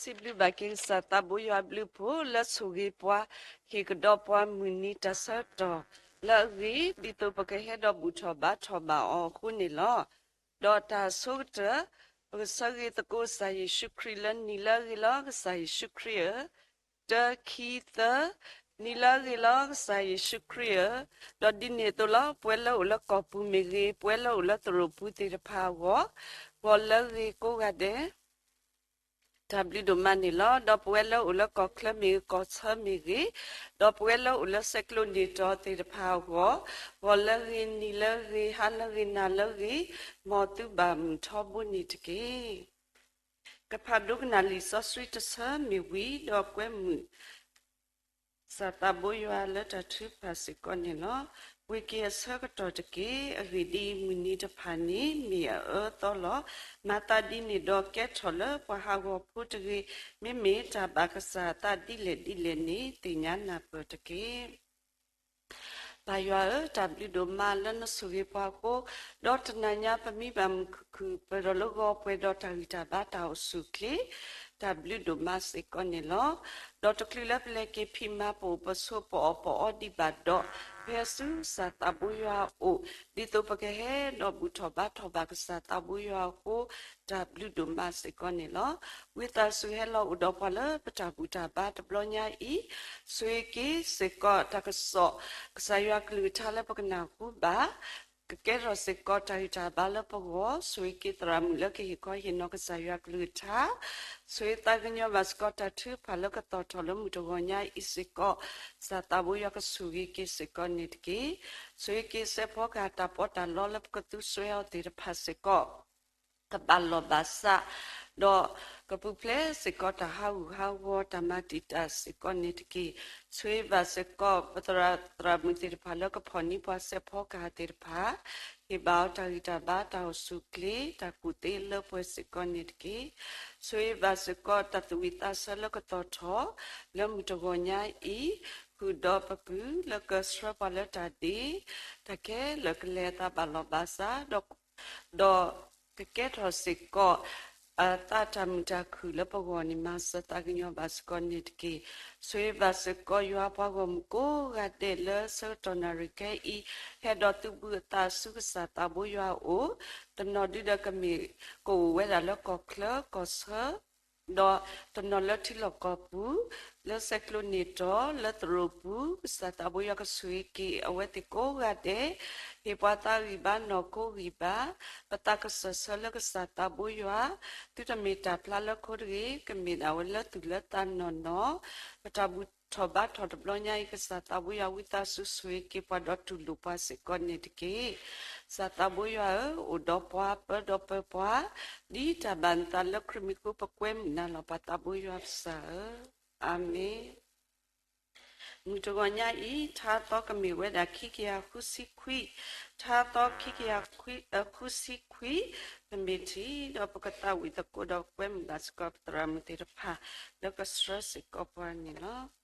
စံးဘျုးဘၣ်က့ၤကစၢ်သးဘိယွၤအဘျုးအဖှိၣ် လၢဆိၣ်ဂ့ၤပှၤ ဟ့ၣ်ကဒီးပှၤမုၢ်နံၤတၢ်ဆၢကတီၢ်လၢအဂ့ၤ ဒ်သိးပကဟဲဒီးဘူၣ်ထီၣ်ဘါထီၣ်ဘၣ်အီၤအဃိန့ၣ်လီၤ. ဒီးတၢ်အဆိကတၢၢ် ပကဆၢဂ့ၤသကိးကစၢ်ယ့ၣ်ၡူးခရံာ်လၢနံၤလၢအဂ့ၤလီၤ ကစၢ်ယ့ၣ်ၡူးခရံာ်ဧၢ, တၢ ခံ သၢ, နံၤလၢအဂ့ၤလီၤ ကစၢ်ယ့ၣ်ၡူးခရံာ်ဧၢ, ဒီးဒ်န့ၣ်အသိးလီၤ ပဝဲလၢအိၣ်လၢကီၢ်ပူၤမ့ၢ်ဂ့ၤ ပဝဲလၢအိၣ်လၢသရိာ်ပူၤသ့ၣ်တဖၣ်အဂီၢ်, ဂီၤလၢအဂ့ၤကိးဂၤဒဲး တၢ်ဘျုးဒိၣ်မးန့ၣ်လီၤ. ဒီးပဝဲလၢအိၣ်လၢကီၢ်ချၢမ့ၢ်ဂ့ၤ ကီၢ်ဆၢမ့ၢ်ဂ့ၤ, ဒီးပဝဲလၢအိၣ်လၢဆဲးကျိးန့ၢ်တီၤသ့ၣ်တဖၣ်အဂီၢ်, ဂီၤလၢအဂ့ၤ နံၤလၢအဂ့ၤ ဟါလၢအဂ့ၤ နၤလၢအဂ့ၤ, မ်သုဘၣ်မုာ်ထီဘိန့ၣ်တက့ၢ်. ကဖးဒိကနၣ်လံာ်စီဆှံတဆၢမ့ၢ်ဝံၤ ဒီးကွဲမုာ် ကစၢ်သးဘိယွၤလၢတၢ်ထုကဖၣ်စ့ၢ်ကီးန့ၣ်လီၤ. ဝ့ၢ်က့ၤအဆၢကတီၢ်တက့ၢ်. အဂ့ၢ်ဒ်အံၤ, မုၢ်နံၤတဖၣ်န့ၣ် မ့ၢ်အအၢအသီလီၤ. မၤသးဒ်န့ၣ်ဒီး ကဲထီၣ်လၢပှၤဟးဂီၤဖိတဂ့ၤ. မ့မ့ၢ်တၢ်ဘၣ်ကစၢ်အသးဒ်လဲၣ်ဒ်လဲၣ်န့ၣ် သ့ၣ်ညါနၢ်ပၢၢ်တက့ၢ်. ပၢ်ယွၤဧၢ, တၢ်ဘျုးဒိၣ်မးလၢနဆိၣ်ဂ့ၤပှၤအဃိ, ဒီးတနၤညါပမံဘၣ်မုာ်ခုၣ်ခုၣ် ပၢၢ်ဒီးလၢဂီၤပှဲၤဒီးတၢ်ဂံၢ်တၢ်ဘါတၢ်အိၣ်ဆူၣ်အိၣ်ချ့, တၢ်ဘျုးဒိၣ်မးစ့ၢ်ကီးန့ၣ်လီၤ. ဒီးတချုးလၢပလဲၤက့ၤဖံးမၤ ပအိၣ်ပဆိးပအီၣ်ပအီဒံးဘၣ်ဒီး, ပဟဲဆူကစၢ်သးဘိယွၤအအိၣ်, ဒ်သိးပကဟဲဒီးဘူၣ်ထီၣ်ဘါထီၣ်ဘၣ်ကစၢ်သးဘိယွၤအဃိ, တၢ်ဘျုးဒိၣ်မးစ့ၢ်ကီးန့ၣ်လီၤ. ဝံသးစူၤဟဲလီၤအိၣ်ဒီးပှၤလၢပတၢ်ဘူၣ်တၢ်ဘါတဘျီညါအံၤ, ဆိၣ်ဂ့ၤက့ၤစ့ၢ်ကီးတၢ်ကစီၣ် ကစၢ်ယွၤကလုၢ်ကထါလၢပကနၢ်ဟူဘၣ်, ကကဲထီၣ်စ့ၢ်ကီးတၢ်ဂံၢ်တၢ်ဘါလၢပဂီၢ်, ဆိၣ်ဂ့ၤက့ၤသရၣ်မုၣ်လၢကဟ့ၣ်ခီဟ့ၣ်နီၤကစၢ်ယွၤကလုၢ်ကထါ, ဆိၣ်ဂ့ၤသးကညီၤဘၣ်စ့ၢ်ကီးတၢ်ထုကဖၣ်လၢကသီၣ်ထီၣ်လၢမုၢ်တဂီၤညါအံၤစ့ၢ်ကီး, ကစၢ်သးဘိယွၤကဆိၣ်ဂ့ၤက့ၤစ့ၢ်ကီးန့ၣ်တက့ၢ်. ဆိၣ်ဂ့ၤက့ၤစဲးဖီကဟၣ်တၢ်ပီးတၢ်လီလၢပကသူစွဲအီၤသ့ၣ်တဖၣ်စ့ၢ်ကီး ကဘၣ်လီၢ်ဘၣ်စး, ဒီးကပူၤဖျဲးစ့ၢ်ကီးတၢ်ဟးဂူာ်ဟးဂီၤတၢ်မၤတံာ်တာ်စ့ၢ်ကီးန့ၣ်တက့ၢ်. ဆိၣ်ဂ့ၤဘၣ်စ့ၢ်ကီးပသရၣ်သရၣ်မုၣ်သ့ၣ်တဖၣ်လၢကဖီၣ်န့ၢ်ပှၤစဲးဖီကဟၣ်သ့ၣ်တဖၣ်, ဟ့ၣ်ဘၣ်အီၤတၢ်ဂံၢ်တၢ်ဘါတၢ်အိၣ်ဆူၣ်အိၣ်ချ့ တၢ်ကူၣ်သ့လၢပှဲၤစ့ၢ်ကီးန့ၣ်တက့ၢ်. ဆိၣ်ဂ့ၤဘၣ်စ့ၢ်ကီးတၢ်သူၣ်ဝံၣ်သးဆၢလၢကသီၣ်ထီၣ် လၢမုၢ်တဂီၤညါအံၤ, ဃုာ်ဒီးပကုၢ်လၢကဆှၢပှၤလၢတၢ်ဒ့, တၢ်ခဲလၢာ်ကလဲၤအသးဘၣ်လီၢ်ဘၣ်စး ဒီးကကဲထီၣ်စ့ၢ်ကီး အသးတၢ်မုာ်တၢ်ခုၣ်လၢပဂီၢ်န့ၣ် မၤစၢၤသးကညီၤဘၣ်စ့ၢ်ကီးန့ၣ်တက့ၢ်. ဆိၣ်ဂ့ၤဘၣ်စ့ၢ်ကီးယွၤပှၤဂီၢ်မုၢ်ကိးဂၤဒဲးလၢဆၢကတီၢ်နၣ်ရံၣ်ခဲအံၤ, ဟဲဒီးသုးဘူးအသးဆူကစၢ်သးဘိယွၤအအိၣ်, တနီၤဒုဒီးကမ့ၢ်ကအိၣ်ဝဲဒၣ်လၢကီၢ်ချၢကီၢ်ဆၢ ဒီးတနီၤလၢထံလီၢ်ကီၢ်ပူၤ, လၢဆဲးကျိးန့ၢ်တီၤ လၢသရိာ်ပူၤ, ကစၢ်သးဘိယွၤကဆိၣ်ဂ့ၤက့ၤအဝဲသ့ၣ်ကိးဂၤဒဲး, ဟ့ၣ်ပှၤသးဂံၢ်ဘါနီၢ်ခိဂံၢ်ဘါ, ပသးကစၢၢ်ဆၢလၢကစၢ်သးဘိယွၤ, သုတမ့ၢ်တၢ်ဖျါလၢခိတဂ့ၤ, ကမ့ၢ်ဒၣ်ဝဲလၢသူၣ်လၢသးနီၢ်နီၢ်, ပတၢ်ဘူၣ်ထီၣ်ဘါထီၣ်တဘျီညါအံၤ ကစၢ်သးဘိယွၤဝံသးစူၤဆိၣ်ဂ့ၤက့ၤပှၤဒီးတူၢ်လိာ်ပှၤစ့ၢ်ကီးန့ၣ်တက့ၢ်. ကစၢ်သးဘိယွၤဧၢ, အိၣ်ဒီးပှၤပၢဒီးပၢပှၤ, ဒ်တၢ်ဘၣ်နသးလၢခရံာ်မံၤအဃိ ပကွဲမုာ်နၤလီၤ ပှၤသးဘိယွၤကစၢ်ဧၢ, အၤမ့ၣ်. မုၢ်တဂီၤညါအံၤ ထါသီကမ့ၢ်ဝဲဒၣ်ခံကယၤဃုဆံခွံ, ထါသီခံကယၤဃုဆံခွံ, ပမ့ၢ်ထံၣ်ဒီးပကသးဝံၣ်သကိးဒီးကွဲမုာ်ဘၣ်စ့ၢ်ကီးပသရၣ်မုၣ်သ့ၣ်တဖၣ်လၢကဆှၢစ့ၢ်ကီးပှၤန့ၣ်လီၤ.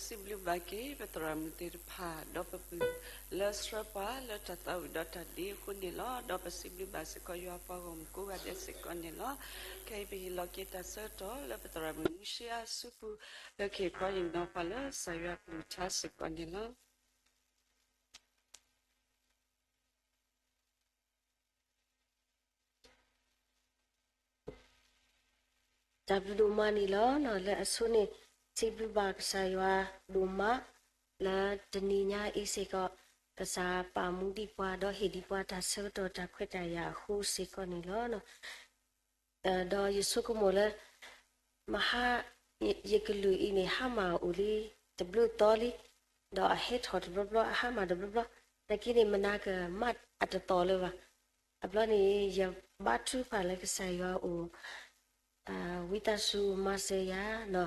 စံးဘျုးဘၣ်က့ၤပသရၣ်မုၣ်သ့ၣ်တဖၣ် ဒီးပပုၢ်လၢဆှၢပှၤလၢတၢ်သးဝံၣ်ဒီးတၢ်ဒ့အဃိန့ၣ်လီၤ. ဒီးပစံးဘျုးဘၣ်စ့ၢ်ကီးယွၤပှၤဂီၢ်မုၢ်ကိးဂၤဒဲးစ့ၢ်ကီးန့ၣ်လီၤ. ခဲအံၤပဟ့ၣ်လီၤက့ၤတၢ်ဆၢကတီၢ်လၢပသရၣ်မုၣ်မူရှ့အါဆူပူၤ လၢကဟ့ၣ်ခီဟ့ၣ်နီၤပှၤလၢကစၢ်ယွၤအကလုၢ်ကထါစ့ၢ်ကီးန့ၣ်လီၤ. တၢ်ဘျုးဒိၣ်မးန့ၣ်လီၤ. လၢအဆိန့ၣ် စံးဘျုးဘၣ်ကစၢ်ယွၤဒိၣ်မး လၢတနံၤညါအံၤစ့ၢ်ကီး ကစၢ်ပာ်မူဒံးပှၤ ဒီးဟ့ၣ်ဒံးပှၤတၢ်ဆၢကတီၢ်တၢ်ခွဲးတၢ်ယာ်အဃိစ့ၢ်ကီးန့ၣ်လီၤ. ဒီးယဆိကမိၣ်လၢ မဟါ ယကလုၢ်အံၤန့ၣ် ဟါမၢ်အိၣ်လံ တဘျုးသီလံ, ဒီးအဟဲထီၣ်တဘျီဘျီ အဟါမၢ်တဘျီဘျီ, နာ်က့န့ၣ် မနၤကမၣ်အတသီၣ်လၢၤဘၣ်. အဘျီန့ၣ် ယဘါထုကဖၣ်လၢကစၢ်ယွၤအအိၣ် ဝံသးစူၤမၤစၢၤယၤ,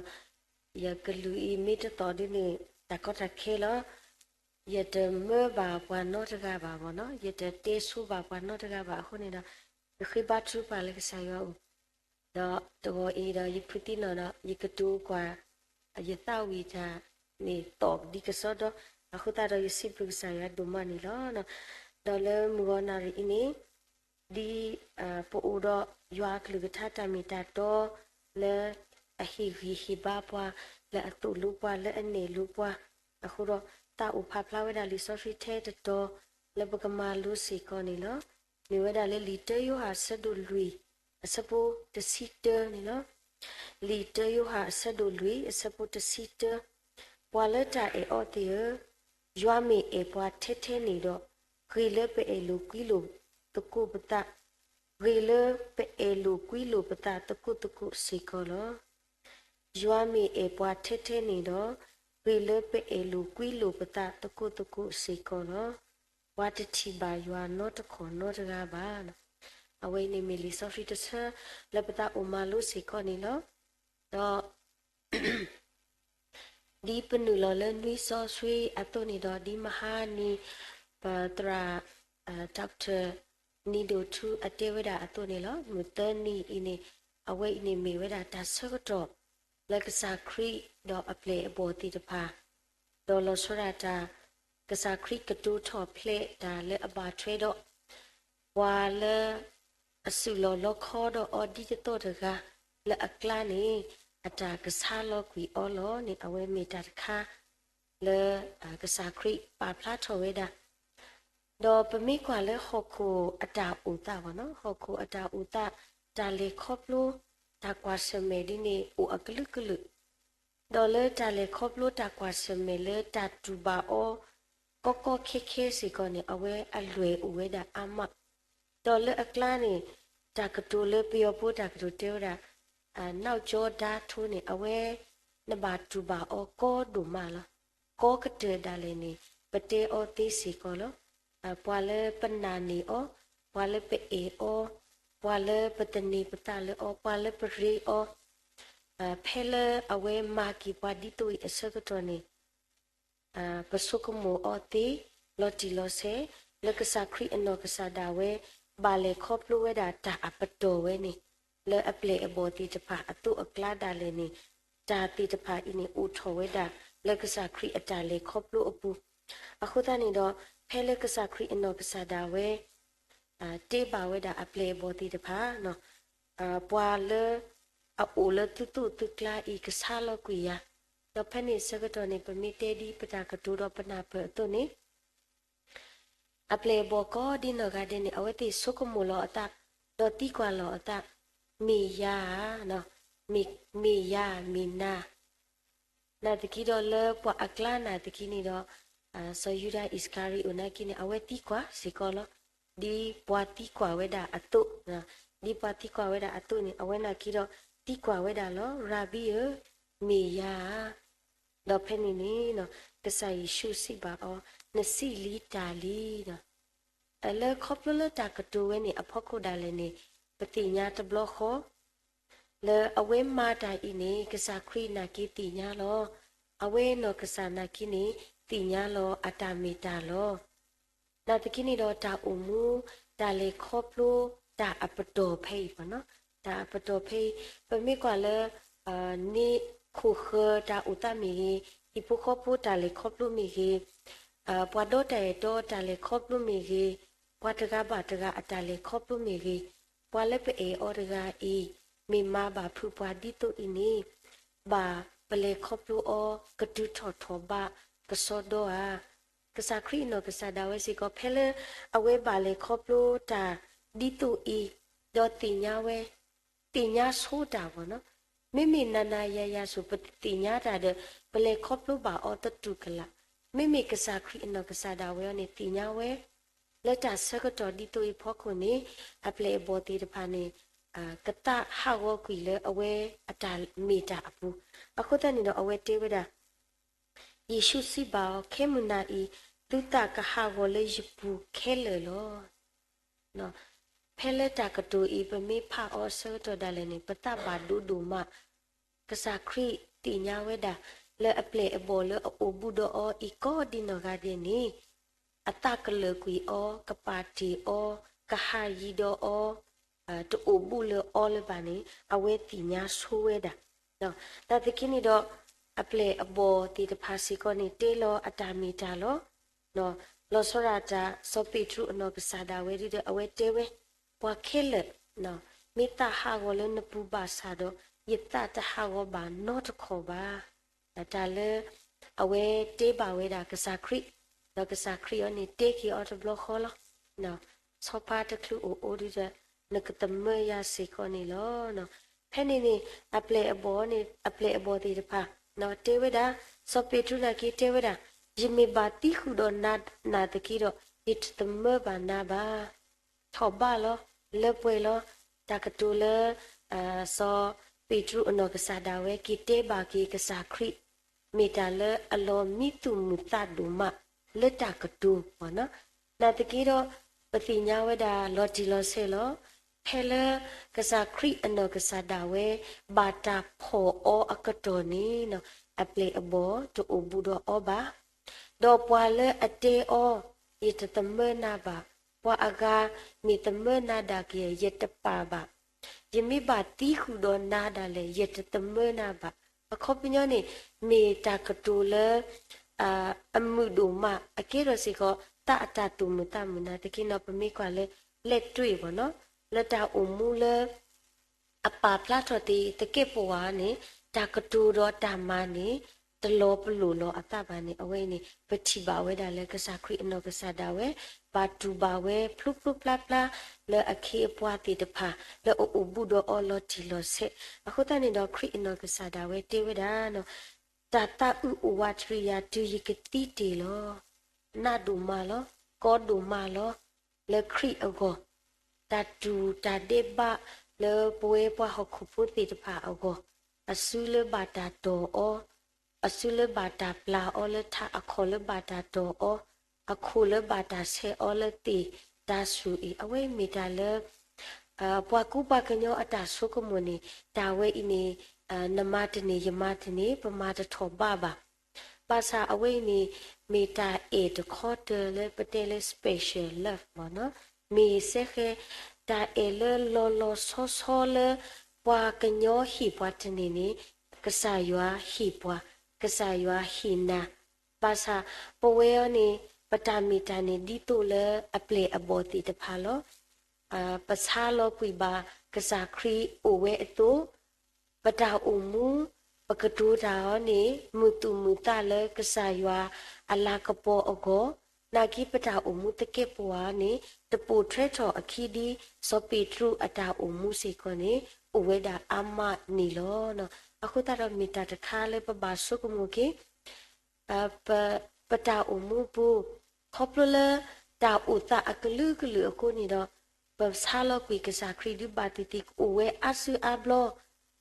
ယကလုၢ်အံၤမ့ၢ်တသီၣ်ဒ်န့ၣ် တၢ်ကီတၢ်ခဲလီၤ. ယတမၢဘၣ်ပှၤနီတဂၤဘၣ်ဘၣ်နီၤ, ယတတဲဆိဘၣ်ပှၤနီတဂၤဘၣ်အဃိန့ၣ်ဒီး ယဃ့ဘါထုကဖၣ်လၢကစၢ်ယွၤအအိၣ်, ဒီးတဂီၤအံၤဒီးယဖုသံနီၣ်ဒီး ယကတိၤကွၢ် ယသးဝံၣ်တၢ်န့ၣ်သီၣ်ဒ်ကစီဒီ, အဃိသတးဒီးယစံးဘျုးကစၢ်ယွၤဒိၣ်မးန့ၣ်လီၤ. ဒီးလၢမုၢ်ဂီၤနၣ်ရံၣ်အံၤန့ၣ် ဒ်ပအိၣ်ဒီးယွၤအကလုၢ်ကထါတၢ်မ့ၢ်တၢ်တီ လၢအဟ့ၣ်ဂံၢ်ဟ့ၣ်ဘါပှၤ, လၢအသိၣ်လိပှၤ, လၢအနဲၣ်လိပှၤအဃိဒီး သးအိၣ်ဖးဖျါဝဲဒၣ်လံာ်စီဆှံထဲတတီၤ လၢပကမၤလိစ့ၢ်ကီးန့ၣ်လီၤ. မ့ၢ်ဝဲဒၣ်လၢလံာ်တၢယိၤဟၣ်အဆၢဒိၣ်လွံၢ် အဆၢဖိတဆံတၢန့ၣ်လီၤ. လံာ်တၢယိၤဟၣ်အဆၢဒိၣ်လွံၢ် အဆၢဖိတဆံတၢ, ပှၤလၢတၢ်အဲၣ်အီၤသ့ၣ်ဧၢ, ယွၤမ့ၢ်အဲၣ်ပှၤထဲထဲန့ၣ်ဒီး, ဂ့ၤလၢပအဲၣ်လိာ်ကွံလိာ်သကိးပသး, ဂ့ၤလၢပအဲၣ်လိာ်ကွံလိာ်ပသးသကိးသကိးစ့ၢ်ကီးလီၤ. ယွၤမ့ၢ်အဲၣ်ပှၤထဲထဲန့ၣ်ဒီး, ဂ့ၤလၢပအဲၣ်လိာ်ကွံလိာ်ပသးသကိးသကိးစ့ၢ်ကီးလီၤ. ပှၤတထံၣ်ဘၣ်ယွၤနီတခီၣ်နီတဂၤဘၣ်. အဝဲအံၤန့ၣ်မ့ၢ်လံာ်စီဆှံတဆၢ လၢပသးအိၣ်မၤလိစ့ၢ်ကီးန့ၣ်လီၤ. ဒီး ဒ်ပနုာ်လီၤလၢနွံစီဆှံအသိးန့ၣ်ဒီး ဒ်မဟါနံၤ ပသရၣ် Doctor နံၤဒိၣ်ထူအတဲဝဲဒၣ်အသိးန့ၣ်လီၤ. မုၢ်သၢနံၤအံၤန့ၣ် အဝဲအံၤန့ၣ်မ့ၢ်ဝဲဒၣ်တၢ်ဆၢကတီၢ် လၢကစၢ်ခရံာ်ဒီးအပျဲၢ်အဘီၣ်သ့ၣ်တဖၣ် ဒီးလီၤဆီဒၣ်တၢ် ကစၢ်ခရံာ်ကတိၤထီၣ်ဖျဲးတၢ်လၢအဘၣ်ထွဲဒီး ပှၤလၢ အစုၣ်လီၤလီခီဒီးအီၤဒ်တသီၣ်တဂၤ လၢအကျါန့ၣ် အတၢ်ကဆါလီၤကွံာ်အီၤလီၤန့ၣ် အဝဲမ့ၢ်တၢ်တခါ လၢ ကစၢ်ခရံာ်ပာ်ဖျါထီၣ်ဝဲဒၣ် ဒီးပမ့ၢ်ကွၢ်လၢဟီၣ်ခိၣ်အတၢ်အိၣ်သးဘၣ်နီၤ, ဟီၣ်ခိၣ်အတၢ်အိၣ်သး တၢ်လဲၤခီဖျိ တၢ်ကွၢ်ဆၢၣ်မဲာ်ဒ်န့ၣ် အိၣ်အကလုာ်ကလုာ်, ဒီးလၢတၢ်လဲၤခီဖျိတၢ်ကွၢ်ဆၢၣ်မဲာ်လၢတၢ်တူၢ်ဘၣ်အီၤ ကီကီခဲခဲစ့ၢ်ကီးန့ၣ် အဝဲအလွဲၢ်အိၣ်ဝဲဒၣ်အါမး, ဒီးလၢအကျါန့ၣ် တၢ်ကတိၤလၢပယီၤဖိတၢ်ကတိၤတဲဝဲဒၣ် နောက်ကျောသားထိုးန့ၣ် အဝဲ နဘၣ်တူၢ်ဘၣ်အီၤကီဒိၣ်မးလီၤ. ကီကတၢၢ်ဒၣ်လဲာ်န့ၣ် ပတဲအီၤသ့စ့ၢ်ကီးလီၤ. ပှၤလၢပနာ်န့ၢ်အီၤ, ပှၤလၢပအဲၣ်အီၤ, ပှၤလၢပသန့ၤပသးလၢအီၤ, ပှၤလၢပရ့အီၤ, ဖဲလၢအဝဲမၤက့ၤပှၤဒ်သိးအံၤအဆၢကတီၢ်န့ၣ် ပဆိကမိၣ်အီၤသ့ လီၤတံၢ်လီၤဆဲး လၢကစၢ်ခရံာ်အနီၢ်ကစၢ်ဒၣ်ဝဲ ဘၣ်လဲၤခီဖျိဝဲဒၣ်တၢ်အပတီၢ်ဝဲန့ၣ် လၢအပျဲၢ်အဘီၣ်သ့ၣ်တဖၣ်အသိးအကျါဒၣ်လဲာ်န့ၣ် တၢ်သ့ၣ်တဖၣ်အံၤန့ၣ် အိၣ်ထီၣ်ဝဲဒၣ်လၢကစၢ်ခရံာ်အတၢ်လဲၤခီဖျိအပူၤ, အဃိသတးန့ၣ်ဒီး ဖဲလၢကစၢ်ခရံာ်အနီၢ်ကစၢ်ဒၣ်ဝဲ တဲဘၣ်ဝဲဒၣ်အပျဲၢ်အဘီၣ်သ့ၣ်တဖၣ် ပှၤလၢအအိၣ်လၢသုသူၣ်သုကျါအံၤ ကဆါလီၤကွံာ်ယၤ, ဒီးဖဲန့ၣ်ဆၢကတီၢ်န့ၣ် ပမ့ၢ်တဲဒ်ပတၢ်ကတိၤဒီးပနၢ်ပၢၢ်အသိးန့ၣ် အပျဲၢ်အဘီၣ်ကိးဒ်နီၢ်ဂၤဒဲးန့ၣ် အဝဲသ့ၣ်ဆိကမိၣ်လီၤအသး ဒီးသံကွၢ်လီၤအသး, မ့ၢ်ယၤဧါ, မ့ၢ်ယၤ မ့ၢ်နၤ နာ်သက့ဒီးလၢပှၤအကျါနာ်သက့န့ၣ်ဒီး စီၤယူဒၤအံၣ်စကၤရံၤအိၣ်နာ်က့န့ၣ် အဝဲသံကွၢ်စ့ၢ်ကီးလီၤ. ဒ်ပှၤသံကွၢ်ဝဲဒၣ်အသိး, ဒ်ပှၤသံကွၢ်ဝဲဒၣ်အသိးန့ၣ် အဝဲနာ်က့ဒီးသံကွၢ်ဝဲဒၣ်လီၤ. ရၤဘံဧၢ, မ့ၢ်ယၤဧါ. ဒီးဖဲန့ၣ်န့ၣ် ကစၢ်ယ့ၣ်ၡူးစံးဘၣ်အီၤ, နစံးလံတၢ်လံ. လၢခီဖျိလၢတၢ်ကတိၤဝဲန့ၣ်အဖီခိၣ်ဒၣ်လဲာ်န့ၣ် ပသ့ၣ်ညါတဘျီဃီ လၢအဝဲမၤတၢ်အံၤန့ၣ် ကစၢ်ခရံာ်နာ်က့သ့ၣ်ညါလီၤ. အဝဲနီၢ်ကစၢ်နာ်က့န့ၣ် သ့ၣ်ညါလီၤအတၢ်မ့ၢ်တၢ်လီၤ. နာ်သက့န့ၣ်ဒီးတၢ်အိၣ်မူ တၢ်လဲၤခီဖျိ တၢ်အပတီၢ်ဖဲအံၤ, တၢ်အပတီၢ်ဖဲအံၤ ပမ့ၢ်ကွၢ်လၢ န့ၣ်ခိၣ်ဃၢၤတၢ်အိၣ်သးမ့ၢ်ဂ့ၤ, ဟံၣ်ဖိဃီဖိတၢ်လဲၤခီဖျိမ့ၢ်ဂ့ၤ, ပှၤဒီတၢ်အဲၣ်တီအတၢ်လဲၤခီဖျိမ့ၢ်ဂ့ၤ, ပှၤတဂၤဘၣ်တဂၤအတၢ်လဲၤခီဖျိမ့ၢ်ဂ့ၤ, ပှၤလၢပအဲၣ်အီၤတဂၤအံၤ မ့ၢ်မၤဘၣ်ဖုးပှၤဒ်သိးအံၤန့ၣ်, ဘၣ်ပလဲၤခီဖျိအီၤ ကတုၤထီၣ်ထီၣ်ဘးကစီဒီဧါ. ကစၢ်ခရံာ်အနီၢ်ကစၢ်ဒၣ်ဝဲစ့ၢ်ကီး ဖဲလၢအဝဲဘၣ်လဲၤခီဖျိတၢ်ဒ်သိးအံၤ, ဒီးသ့ၣ်ညါဝဲ, သ့ၣ်ညါဆိတၢ်ဘၣ်နီၤ. မ့မ့ၢ်နၤနၤယၤယၤဆိ ပသ့ၣ်ညါတၢ်ဒီး ပလဲၤခီဖျိဘၣ်အီၤသတူၢ်ကလာ်, မ့မ့ၢ်ကစၢ်ခရံာ်အနီၢ်ကစၢ်ဒၣ်ဝဲအံၤန့ၣ် သ့ၣ်ညါဝဲ လၢတၢ်ဆၢကတီၢ်ဒ်သိးအံၤဖီခိၣ်န့ၣ် အပျဲၢ်အဘီၣ်သ့ၣ်တဖၣ်န့ၣ် ကသးဟးဂီၤကွံာ်လၢအဝဲအတၢ်မ့ၢ်တၢ်အပူၤ. အဃိသတးန့ၣ်ဒီးအဝဲတဲဝဲဒၣ်, ယ့ၣ်ၡူးစံးဘၣ်အီၤ, ခဲမုၢ်နၤအံၤ သုသးကဟးဂီၤလၢယပူၤခဲလၢာ်လီၤ. ဖဲလၢတၢ်ကတိၤအံၤ ပမ့ၢ်ဖးအီၤအဆၢကတီၢ်ဒၣ်လဲာ်န့ၣ် ပသးဘၣ်ဒိဒိၣ်မး, ကစၢ်ခရံာ်သ့ၣ်ညါဝဲဒၣ် လၢအပျဲၢ်အဘီၣ်လၢအအိၣ်ဘူးဒီးအီၤအံၤကိးဒံနီၢ်ဂၤဒဲးန့ၣ် အသးကလၢာ်ကွံာ်အီၤ, ကပာ်တ့ၢ်အီၤ, ကဟးယံၤဒီးအီၤ, တအိၣ်ဘူးလၢအီၤလၢၤဘၣ်န့ၣ် အဝဲသ့ၣ်ညါဆိဝဲဒၣ်. နာ်သက့န့ၣ်ဒီး အပျဲၢ်အဘီၣ်သ့ၣ်တဖၣ်စ့ၢ်ကီးန့ၣ် တဲလီၤအတၢ်မ့ၢ်တၢ်လီၤ. လီၤဆီဒၣ်တၢ် စီၤပ့းတရူးအနီၢ်ကစၢ်ဒၣ်ဝဲဒၣ်ဒီး အဝဲတဲဝဲ, ပှၤခဲလၢာ်, မ့ၢ်သးဟးဂီၤလၢနပူၤဘၣ်ဆၣ်ဒီး ယသးတဟးဂီၤဘၣ်နီတခီၣ်ဘၣ်. တၢ်လၢအဝဲတဲဘၣ်ဝဲဒၣ်ကစၢ်ခရံာ်, ဒီးကစၢ်ခရံာ်အံၤန့ၣ် တဲက့ၤအီၤတဘျီဃီလီၤ. ဆီဖါတချုးအိၣ်အိၣ်ဒုဒီး နကသမၢယၤစ့ၢ်ကီးန့ၣ်လီၤ. ဖဲန့ၣ်န့ၣ် အပျဲၢ်အဘီၣ်န့ၣ် အပျဲၢ်အဘီၣ်သ့ၣ်တဖၣ် တဲဝဲဒၣ်, စီၤပ့းတရူးနာ်က့တဲဝဲဒၣ်, ယမ့ၢ်ဘၣ်သံဃုာ်ဒီးနၤနာ်သက့ဒီး ယတသမၢဘၣ်နၤဘၣ်. ထီၣ်ဘးလီၤ, လၢပှဲၤလီၤ. တၢ်ကတိၤလၢ စီၤပ့းတရူးအနီၢ်ကစၢ်ဒၣ်ဝဲက့ၤတဲဘၣ်က့ၤကစၢ်ခရံာ် မ့ၢ်တၢ်လၢအလီၤမံသူၣ်မုာ်သးဒိၣ်မးလၢတၢ်ကတိၤဘၣ်နီၤ. နာ်သက့ဒီး ပသ့ၣ်ညါဝဲဒၣ်လီၤတံၢ်လီၤဆဲးလီၤ. ဖဲလၢကစၢ်ခရံာ်အနီၢ်ကစၢ်ဒၣ်ဝဲ ဘၣ်တၢ်ဖီၣ်အီၤအကတီၢ်န့ၣ် အပျဲၢ်အဘီၣ်တအိၣ်ဘူးဒီးအီၤဘၣ်. ဒီးပှၤလၢအတဲအီၤ, ယတသမၢနၤဘၣ်, ပှၤအဂၤမ့ၢ်သမၢနၤဒၣ်က့ၤ ယတပာ်ဘၣ်. ယမ့ၢ်ဘၣ်သံဃုာ်ဒီးနၤဒၣ်လဲာ် ယတသမၢနၤဘၣ်. အခီပညီန့ၣ် မ့ၢ်တၢ်ကတိၤလၢ အမုာ်ဒိၣ်မး အကဲထီၣ်စ့ၢ်ကီး သးအတၢ်သူၣ်မုာ်သးမုာ်နာ်သက့နီၤ ပမ့ၢ်ကွၢ်လၢ လဲၣ်တွ့ၣ်ဘၣ်နီၤ လၢတၢ်အိၣ်မူလၢ အပာ်ဖျါထီၣ်သ့သကဲးပဝးန့ၣ် တၢ်ကတိၤဒီးတၢ်မၤန့ၣ် တလီၤပလိာ်လီၤအသးဘၣ်န့ၣ် အဝဲအံၤန့ၣ် ပထံၣ်ဘၣ်ဝဲဒၣ်လၢကစၢ်ခရံာ်အနီၢ်ကစၢ်ဒၣ်ဝဲ ဘၣ်တူၢ်ဘၣ်ဝဲဖျိဖျိဖျါဖျါ လၢအခ့အပှၤသ့ၣ်တဖၣ် လၢအအိၣ်ဘူးဒီးအီၤလီၤတံၢ်လီၤဆဲး အဃိသတးန့ၣ်ဒီး ခရံာ်အနီၢ်ကစၢ်ဒၣ်ဝဲတဲဝဲဒၣ် တၢ်သးအုးအိၣ်ဝးတရံးယၤ တုၤယကသံတ့ၢ်လီၤ. နးဒိၣ်မးလီၤ, ကီဒိၣ်မးလီၤ, လၢခရံာ်အဂီၢ်, တၢ်တူၢ်တၢ်ဒဲးဘးလၢပဝဲပှၤဟီၣ်ခိၣ်ဖိသ့ၣ်တဖၣ်အဂီၢ်, အစုလၢဘၣ်တၢ်တီၢ်အီၤ, အစုလၢဘၣ်တၢ်ပျၢ်အီၤလၢထး အခီၣ်လၢဘၣ်တၢ်တီၢ်အီၤ, အခိၣ်လၢဘၣ်တၢ်ဆဲးအီၤလၢသ့ၣ်တၢ်ဆူၣ်အံၤ အဝဲမ့ၢ်တၢ်လၢ ပှၤကူပှၤကညီအတၢ်ဆိကမိၣ်န့ၣ် တၢ်ဝဲအံၤန့ၣ် နမၤတန့ၢ်ယမၤတန့ၢ် ပမၤတထီၣ်ဘးဘၣ်. ဘၣ်ဆၣ်အဝဲအံၤန့ၣ် မ့ၢ်တၢ်အဲၣ်တခီတၢၤလၢပတဲလၢ special love မ့ၢ်နီၤ, မ့ၢ်စဲဃဲ တၢ်အဲၣ်လၢလီၤလီၤဆီဆီလၢ ပှၤကညီဟ့ၣ်ပှၤတန့ၢ်န့ၣ် ကစၢ်ယွၤဟ့ၣ်ပှၤ, ကစၢ်ယွၤဟ့ၣ်နၤ ဘၣ်ဆၣ်ပဝဲအံၤန့ၣ် ပတၢ်မ့ၢ်တၢ်န့ၣ်ဒ်သိးလၢအပျဲၢ်အဘီၣ်သ့ၣ်တဖၣ်လီၤ. ပဆါလီၤကွံာ်ဘၣ်ကစၢ်ခရံာ်အိၣ်ဝဲအသိး, ပတၢ်အိၣ်မူ ပကတိၤတၢ်အီၤန့ၣ် မုာ်သူၣ်မုာ်သးလၢကစၢ်ယွၤအလၤကပီၤအဂီၢ်, နာ်က့ပတၢ်အိၣ်မူသကဲးပဝးန့ၣ် တပိာ်ထွဲထီၣ်အခံဒ် စီၤပ့းတရူးအတၢ်အိၣ်မူစ့ၢ်ကီးန့ၣ် အိၣ်ဝဲဒၣ်အါမးန့ၣ်လီၤ. အဃိသတးဒီးမ့ၢ်တၢ်တခါလၢပဘၣ်ဆိကမိၣ်က့ၤ ပတၢ်အိၣ်မူအပူၤ, ခီဖျိလၢတၢ်အိၣ်သးအကလုာ်ကလုာ်အဃိန့ၣ်ဒီး ပဆါလီၤကွံာ်ကစၢ်ခရံာ်ဒုးဘၣ်သ့ၣ်သ့ၣ်ကအိၣ်ဝဲအါစုအါဘျီ,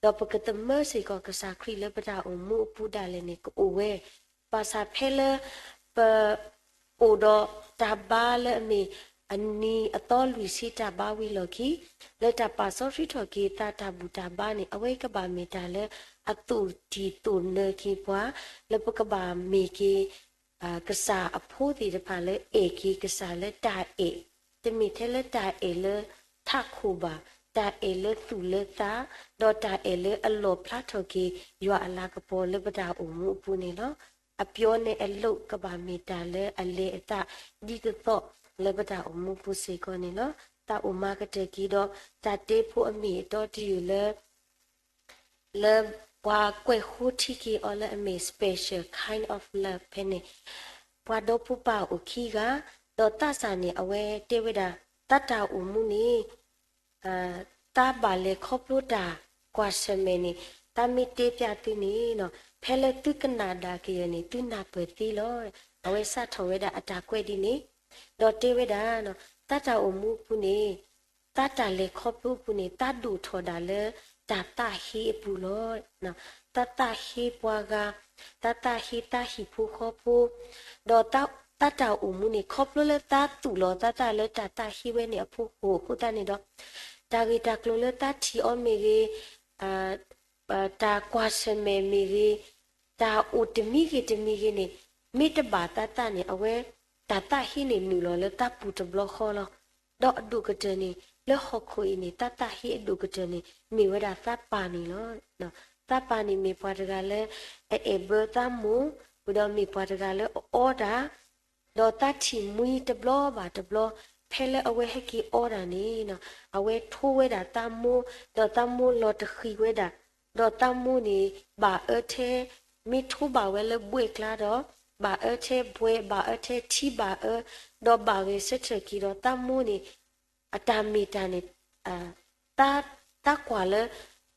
ဒီးပကသမၢစ့ၢ်ကီးကစၢ်ခရံာ်လၢပတၢ်အိၣ်မူအပူၤဒၣ်လဲာ်န့ၣ် ကအိၣ်ဝဲ, ဘၣ်ဆၣ်ဖဲလၢပ အိၣ်ဒီးတၢ်ဘါလၢအမ့ၢ်အနံၤအသီလွံၢ်ဆံတၢ်ဘါဝံၤလီၢ်ခံ, လၢတၢ်ပာ်စီဆှံထီၣ်က့ၤသးတၢ်ဘူၣ်တၢ်ဘါန့ၣ် အဝဲကဘၣ်မ့ၢ်တၢ်လၢအသိၣ်တံၢ်သိၣ်နၢၤက့ၤပှၤ, လၢပကဘၣ်မ့ၢ်က့ၤ ကစၢ်အဖိသ့ၣ်တဖၣ်လၢအဲၣ်က့ၤကစၢ်လၢတၢ်အဲၣ်, တမ့ၢ်ထဲလၢတၢ်အဲၣ်လၢထးခိၣ်ဘၣ်, တၢ်အဲၣ်လၢသူၣ်လၢသး, ဒီးတၢ်အဲၣ်လၢအလီၣ်ဖျါထီၣ်က့ၤယွၤအလၤကပီၤလၢပတၢ်အိၣ်မူအပူၤန့ၣ်လီၤ. အပျီန့ၣ်အလိၣ်ကဘၣ်မ့ၢ်တၢ်လၢအလဲၤအသးဒ်သိးသိးလၢပတၢ်အိၣ်မူပူၤစ့ၢ်ကီးန့ၣ်လီၤ. တၢ်အိၣ်မၤကတၢၢ်က့ၤဒီး တၢ်တ့ဖိအမ့ၢ်အတီတယုၢ်လၢ လၢပှၤကွဲးဃိထံက့ၤအီၤလၢအမ့ၢ် special kind of love ဖဲန့ၣ်, ပှၤဒီဖိပၢ်အိၣ်ခံဂၤ, ဒီးသးစၢ်န့ၣ် အဝဲတဲဝဲဒၣ် သးတၢ်အိၣ်မူန့ၣ် သးဘၣ်လဲၤခီဖျိတၢ်ကွၢ်ဆၢၣ်မဲာ်န့ၣ် သးမ့ၢ်တဲပျးသုန့ၣ်နီၤ ဖဲလၢသုကနၣ်ဒၣ်ကယဲၢ်န့ၣ် သုနၢ်ပၢၢ်သ့လီၤ. အဝဲစးထီၣ်ဝဲဒၣ်အတၢ်ကွဲးဒ်န့ၣ်, ဒီးတဲဝဲဒၣ် သးတၢ်အိၣ်မူအပူၤန့ၣ် သးတၢ်လဲၤခီဖျိအပူၤန့ၣ် သးဒိၣ်ထီၣ်ဒၣ်လၢတၢ်သးဟ့အပူၤလီၤ. သးသးဟ့ပှၤဂၤ, သးသးဟ့သးဟံၣ်ဖိဃီဖိ, ဒီးသးတၢ်အိၣ်မူန့ၣ် ခီဖျိလၢသးသူၣ်လီၤသးသးလၢတၢ်သးဟ့ဝဲန့ၣ်အဖီခိၣ်အဃိသတးန့ၣ်ဒီး တၢ်ဂ့ၢ်တၢ်ကျိၤလၢသးထံၣ်အီၤမ့ၢ်ဂ့ၤ, တၢ်ကွၢ်ဆၢၣ်မဲာ်မ့ၢ်ဂ့ၤ, တၢ်အိၣ်တမံၤဂ့ၤတမံၤဂ့ၤန့ၣ် မ့ၢ်တဘၣ်သးသးန့ၣ် အဝဲတၢ်သးဟ့န့ၣ်နုာ်လီၤလၢသးပူၤတဘျီဃီလီၤ. ဒီးအဒိၣ်ကတၢၢ်န့ၣ် လၢဟီၣ်ခိၣ်အံၤန့ၣ် သးသးဟ့အဒိၣ်ကတၢၢ်န့ၣ် မ့ၢ်ဝဲဒၣ်သးပၢ်န့ၣ်လီၤ. သးပၢ်န့ၣ်မ့ၢ်ပှၤတဂၤလၢအအဲၣ်ဘၢသးမိၢ်, ဝံၤဒီးမ့ၢ်ပှၤတဂၤလၢအအီတၢ် ဒီးသးထံၣ်မှံတဘျီဘၣ်တဘျီ, ဖဲလၢအဝဲဟဲက့ၤအီတၢ်န့ၣ် အဝဲထိဝဲဒၣ်သးမိၢ်, ဒီးသးမိၢ်လီၤတဃံၤဝဲဒၣ်, ဒီးသးမိၢ်န့ၣ် ဘၣ်အၢထဲ, မ့ၢ်ထိဘၣ်ဝဲလၢဘှဲၣ်ကျါဒီး ဘၣ်အၢထဲဘှဲၣ်, ဘၣ်အၢထဲထံဘၣ်အၢ, ဒီးဘၣ်ဂဲၤဆၢထၢၣ်က့ၤဒီးသးမိၢ်န့ၣ် အတၢ်မ့ၢ်တၢ်န့ၣ် သးကွၢ်လၢ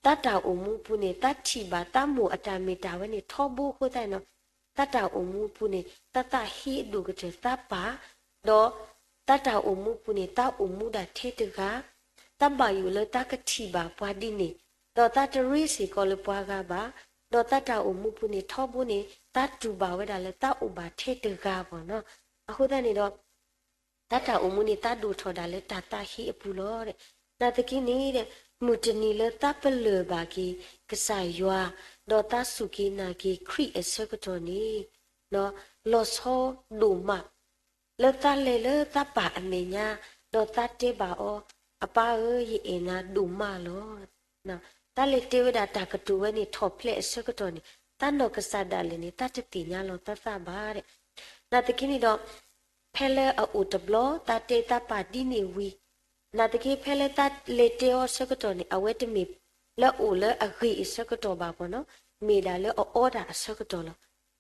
သးတၢ်အိၣ်မူပူၤန့ၣ် သးထံၣ်ဘၣ်သးမိၢ်အတၢ်မ့ၢ်တၢ်ဝဲန့ၣ်ထီဘိအဃိသတးန့ၣ်ဒီး သးတၢ်အိၣ်မူပူၤန့ၣ် သးသးဟ့အဒိၣ်ကတၢၢ်သးပၢ်, ဒီးသးတၢ်အိၣ်မူပူၤန့ၣ် သးအိၣ်မူဒၣ်ထဲတဂၤ, သးဘၣ်ယိၣ်လၢသးကထံၣ်ဘၣ်ပှၤဒ်န့ၣ်, ဒီးသးတရ့စ့ၢ်ကီးလၢပှၤဂၤဘၣ်, ဒီးသးတၢ်အိၣ်မူပူၤန့ၣ်ထီဘိန့ၣ် သးတူၢ်ဘၣ်ဝဲဒၣ်လၢသးအိၣ်ဘၣ်ထဲတဂၤဘၣ်နီၤ. အဃိသတးန့ၣ်ဒီး သးတၢ်အိၣ်မူန့ၣ် သးဒိၣ်ထီၣ်ဒၣ်လၢတၢ်သးဟ့အပူၤလီၤ. နာ်သက့န့ၣ် မုၢ်တနံၤလၢသးပလၢၢ်ဘၣ်က့ၤကစၢ်ယွၤ, ဒီးသးစူၢ်က့ၤနာ်က့ၤခရံာ်အဆၢကတီၢ်န့ၣ် လီၤဆီဒိၣ်မး လၢသးလဲၤလၢသးပၢ်အမဲာ်ညါ, ဒီးသးတဲဘၣ်အီၤ, အပၢ်ဧၢ, ယအဲၣ်နၤဒိၣ်မးလီၤ. သးလဲၤတဲဝဲဒၣ်တၢ်ကတိၤဝဲန့ၣ်ထီၣ်ဖျဲးအဆၢကတီၢ်န့ၣ် သးနီၢ်ကစၢ်ဒၣ်လဲာ်န့ၣ် သးတသ့ၣ်ညါလီၤသးသးဘၣ်. နာ်သက့န့ၣ်ဒီး ဖဲလၢအအိၣ်တဘျီ သးတဲသးပၢ်ဒ်န့ၣ်ဝံၤ, နာ်သက့ဖဲလၢသးလဲၤတဲအီၤအဆၢကတီၢ်န့ၣ် အဝဲတမ့ၢ်လၢအအိၣ်လၢအဂ့ၤအဆၢကတီၢ်ဘၣ်ပီၤနီၤ, မ့ၢ်ဒၣ်လၢအအီတၢ်အဆၢကတီၢ်လီၤ.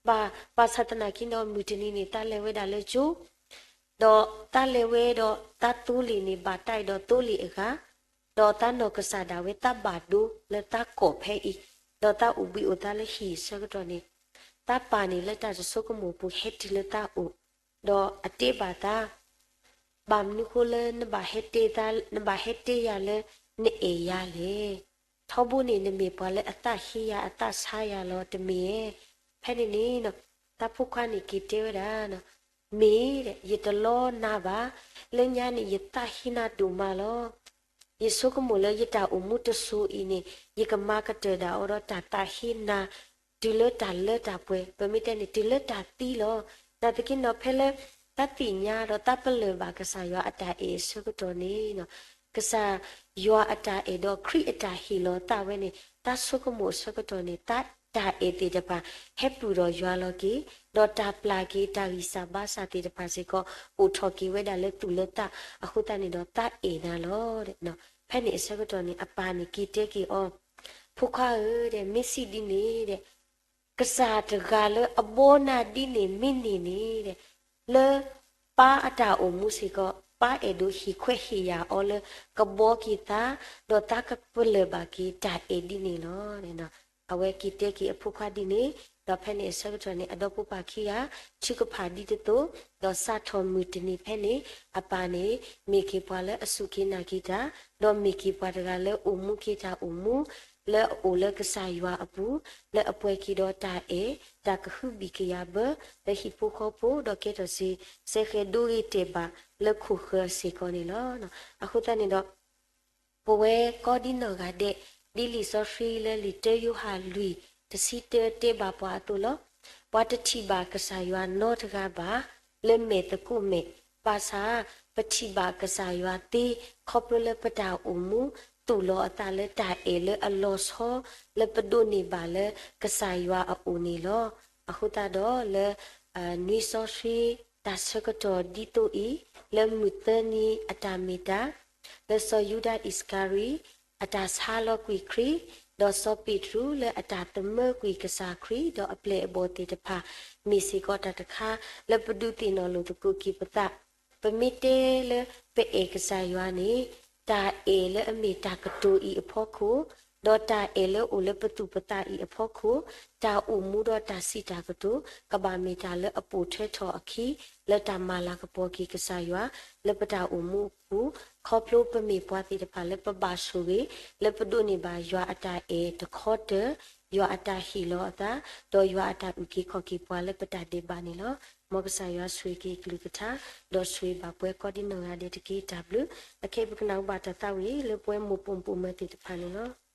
ဘၣ်ဆၣ်သနာ်က့ဒီး မုၢ်တနံၤန့ၣ် သးလဲၤဝဲဒၣ်လၢကၠိ ဒီးသးလဲၤဝဲဒီးသးသိလ့ၣ်န့ၣ် ဘၣ်တၢ်အံၤဒီးသိလ့ၣ်အဂၤ, ဒီးသးနီၢ်ကစၢ်ဒၣ်ဝဲသးဘၣ်ဒိလၢသးကိးဖဲအံၤ, ဒီးသးအိၣ်ဘှံးအိၣ်သါလၢဟံၣ်အဆၢကတီၢ်န့ၣ်, သးပၢ်န့ၣ်လၢတၢ်တဆိကမိၣ်အပူၤဟဲတုၤလၢသးအိၣ်, ဒီးအတဲဘၣ်သး ဘၣ်မနုၤဃိလၢနဘၣ်ဟဲတဲယၤလၢနအဲၣ်ယၤလဲၣ်. ထီဘိန့ၣ် နမ့ၢ်ပှၤလၢအသးဟ့ယၤအသးဆါယၤလီၤတမ့ၢ်ဧါ. ဖဲန့ၣ်န့ၣ် သးဖိခွါန့ၣ်က့ၤတဲဝဲဒၣ်, မ့ၢ် ယတလီနၤဘၣ်, လၢညါန့ၣ် ယသးဟ့နၤဒိၣ်မးလီၤ. ယဆိကမိၣ်လၢယတၢ်အိၣ်မူတစိၤအံၤန့ၣ် ယကမၤကတၢၢ်ဒၣ်အီၤဒီးတၢ်သးဟ့နၤ တုၤလၢတၢ်လၢတၢ်ပှဲၤ, ပမ့ၢ်တဲန့ၣ် တုၤလၢတၢ်သံလီၤ. နာ်သက့နီၤ ဖဲလၢသးသ့ၣ်ညါဒီးသးပလၢၢ်ဘၣ်ကစၢ်ယွၤအတၢ်အဲၣ်အဆၢကတီၢ်န့ၣ် ကစၢ်ယွၤအတၢ်အဲၣ်ဒီးခရံာ်အတၢ်ဟ့ၣ်လီၤသးဝဲန့ၣ် သးဆိကမိၣ်အဆၢကတီၢ်န့ၣ် သးတၢ်အဲၣ်သ့ၣ်တဖၣ် ဟဲပုၢ်ဒီးယွၤလီၤက့ၤ, ဒီးတၢ်ပျၢ်က့ၤတၢ်ဂံၢ်စၢ်ဘါစၢ်သ့ၣ်တဖၣ်စ့ၢ်ကီး အိၣ်ထီၣ်က့ၤဝဲဒၣ်လၢသူၣ်လၢသး, အဃိသတးန့ၣ်ဒီးသးအဲၣ်နၤလီၤ. ဖဲန့ၣ်အဆၢကတီၢ်န့ၣ် အပၢ်န့ၣ်က့ၤတဲက့ၤအီၤ, ဖိခွါဧၢ, မ့ၢ်စံးဒ်န့ၣ် ကစၢ်တဂၤလၢအဘီနၤဒ်န့ၣ်မ့ၢ်န့ၢ်န့ၣ်, လၢပၢ်အတၢ်အိၣ်မူစ့ၢ်ကီး ပၢ်အဲၣ်ဒိးဟ့ၣ်ခွဲးဟ့ၣ်ယာ်အီၤလၢကဘီက့ၤသး, ဒီးသးကပလၢၢ်ဘၣ်က့ၤတၢ်အဲၣ်ဒ်န့ၣ်လီၤ. အဝဲက့ၤတဲက့ၤအဖိခွါဒ်န့ၣ်, ဒီးဖဲန့ၣ်အဆၢကတီၢ်န့ၣ် အဒီဖိပၢ်ခံဂၤ ထုကဖၣ်ဒ်သိးသိး, ဒီးစးထီၣ်မုၢ်တနံၤဖဲန့ၣ် အပၢ်န့ၣ် မ့ၢ်က့ၤပှၤလၢအစူၢ်က့ၤနာ်က့ၤတၢ်, ဒီးမ့ၢ်က့ၤပှၤတဂၤလၢအိၣ်မူက့ၤတၢ်အိၣ်မူ လၢအအိၣ်လၢကစၢ်ယွၤအပူၤ, လၢအပှဲၤက့ၤဒီးတၢ်အဲၣ်, တၢ်ကဟုဘံၣ်ကယၤဘၢ လၢဟံၣ်ဖိဃီဖိ, ဒီးကဲထီၣ်စ့ၢ်ကီးဒိဂ့ၤတဲာ်ဘၣ်လၢခိၣ်ဃၢၤစ့ၢ်ကီးန့ၣ်လီၤ. အဃိသတးန့ၣ်ဒီး ပဝဲကိးဒံနီၢ်ဂၤဒဲး, ဒ်လံာ်စီဆှံလၢလံာ်တၢယိၤဟၣ်လွံၢ် တဆံတၢတဲဘၣ်ပှၤအသိးလီၤ. ပှၤတထံၣ်ဘၣ်ကစၢ်ယွၤနီတဂၤဘၣ် လၢမဲာ်သကိးမဲာ်, ဘၣ်ဆၣ် ပထံၣ်ဘၣ်ကစၢ်ယွၤသ့ ခီဖျိလၢပတၢ်အိၣ်မူ သူၣ်လီၤအသးလၢတၢ်အဲၣ်လၢအလီၤဆီ လၢပဒိးန့ၢ်ဘၣ်လၢကစၢ်ယွၤအအိၣ်န့ၣ်လီၤ. အဃိသတးဒီးလၢ နွံစီဆှံတၢ်ဆၢကတီၢ်ဒ်သိးအံၤ, လၢမုၢ်သၢနံၤအတၢ်မ့ၢ်တၢ်, လၢစီၤယူဒၤအံၣ်စကၤရံ အတၢ်ဆါလီၤကွံာ်ခရံာ်, ဒီးစီၤပ့းတရူးလၢအတၢ်သမၢကွံာ်ကစၢ်ခရံာ် ဒီးအပျဲၢ်အဘီၣ်သ့ၣ်တဖၣ် မ့ၢ်စ့ၢ်ကီးတၢ်တခါ လၢပဒုးသ့ၣ်နီၣ်လိာ်သကိးက့ၤပသး ပမ့ၢ်တဲလၢပအဲၣ်ကစၢ်ယွၤန့ၣ်, တၢ်အဲၣ်လၢအမ့ၢ်တၢ်ကတိၤအံၤအဖီခိၣ်, ဒီးတၢ်အဲၣ်လၢအိၣ်လၢပသူၣ်ပသးအံၤအဖီခိၣ်, တၢ်အိၣ်မူဒီးတၢ်စံးတၢ်ကတိၤ ကဘၣ်မ့ၢ်တၢ်လၢအပိာ်ထွဲထီၣ်အခံ လၢတၢ်မၤလၤကပီၤက့ၤကစၢ်ယွၤ လၢပတၢ်အိၣ်မူအပူၤ, ခီဖျိပမ့ၢ်ပှၤသ့ၣ်တဖၣ်လၢပဘၣ်ဆိၣ်ဂ့ၤ လၢပဒိးန့ၢ်ဘၣ်ယွၤအတၢ်အဲၣ်တခီတၢၢ်, ယွၤအတၢ်ဟ့ၣ်လီၤအသး, ဒီးယွၤအတၢ်အုၣ်က့ၤခီၣ်က့ၤပှၤလၢပတၢ်ဒဲးဘးန့ၣ်လီၤ. မ်ကစၢ်ယွၤဆိၣ်ဂ့ၤက့ၤအကလုၢ်ကထါ, ဒီးဆိၣ်ဂ့ၤဘၣ်ပှၤကိးဒ်နီၢ်ဂၤဒဲးတက့ၢ်. တၢ်ဘျုး, အခဲအံၤပကနၢ်ဟူဘၣ်တၢ်သးဝံၣ်လၢပဝဲမိၢ်ပိာ်မုၣ်ပိာ်မၢၤသ့ၣ်တဖၣ်န့ၣ်လီၤ.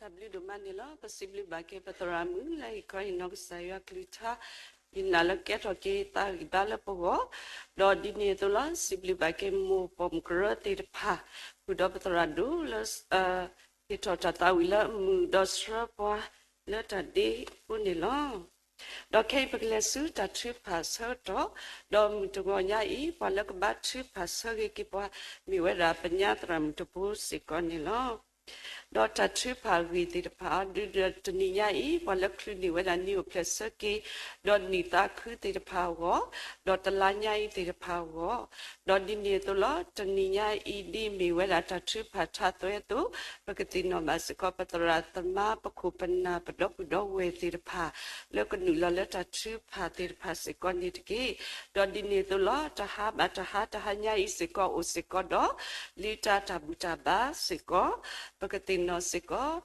တၢ်ဘျုးဒိၣ်မးန့ၣ်လီၤ. ပစံးဘျုးဘၣ်က့ၤပသရၣ်မုၣ်လၢဟ့ၣ်ခီဟ့ၣ်နီၤကစၢ်ယွၤကလုၢ်ကထါ, ယနာ်လၢကဲထီၣ်က့ၤသးဂံၢ်ဘါလၢပဂီၢ်, ဒီးဒ်န့ၣ်အသိးလီၤ စံးဘျုးဘၣ်က့ၤမိၢ်ပိာ်မုၣ်ကရၢသ့ၣ်တဖၣ်, ဃုာ်ဒီးပသရၣ်ဒိၣ်လၢ ဟ့ၣ်ထီၣ်တၢ်သးဝံၣ်လၢအမုာ်ဒီးဆှၢပှၤလၢတၢ်ဒ့အဃိန့ၣ်လီၤ. ဒီးခဲအံၤပကလဲၤဆူတၢ်ထုကဖၣ်ဆၢကတီၢ်, ဒီးမုၢ်တဂီၤညါအံၤ ပှၤလၢကဘါထုကဖၣ်ဆၢဂ့ၤက့ၤပှၤ မ့ၢ်ဝဲဒၣ်ပညါသရၣ်မုၣ်တဘိစ့ၢ်ကီးန့ၣ်လီၤ. ဒီးတၢ်ထုကဖၣ်အဂ့ၢ်သ့ၣ်တဖၣ် ဒုးဒီးတနံၤညါအံၤ ပှၤလၢချုးန့ၢ်ဝဲဒၣ်နံၣ်အိၣ်ဖျဲၣ်ဆၢက့ၤ ဒီးနံၣ်သးခုသ့ၣ်တဖၣ်အဂီၢ်, ဒီးတလါညါအံၤသ့ၣ်တဖၣ်အဂီၢ်, ဒီးဒ်န့ၣ်အသိးလီၤ တနံၤညါအံၤဒ်မ့ၢ်ဝဲဒၣ်တၢ်ထုကဖၣ်ထါသွဲအသိး, ပကသ့ၣ်နီၣ်ဘၣ်စ့ၢ်ကီး ပသရၣ်သမါ ပခိၣ်ပနၢ် ပဒီပုၢ်ဒီဝဲၢ်သ့ၣ်တဖၣ် လၢကနုာ်လီၤလၢတၢ်ထုကဖၣ်သ့ၣ်တဖၣ်စ့ၢ်ကီးန့ၣ်တက့ၢ်. ဒီးဒ်န့ၣ်အသိးလီၤ တဟါဘၣ်တဟါ တဟါညါအံၤစ့ၢ်ကီးအိၣ်စ့ၢ်ကီးဒီး လံာ်တၢ်တၢ်ဘူၣ်တၢ်ဘါစ့ၢ်ကီး, ပကသ့ၣ်နီၣ်စ့ၢ်ကီး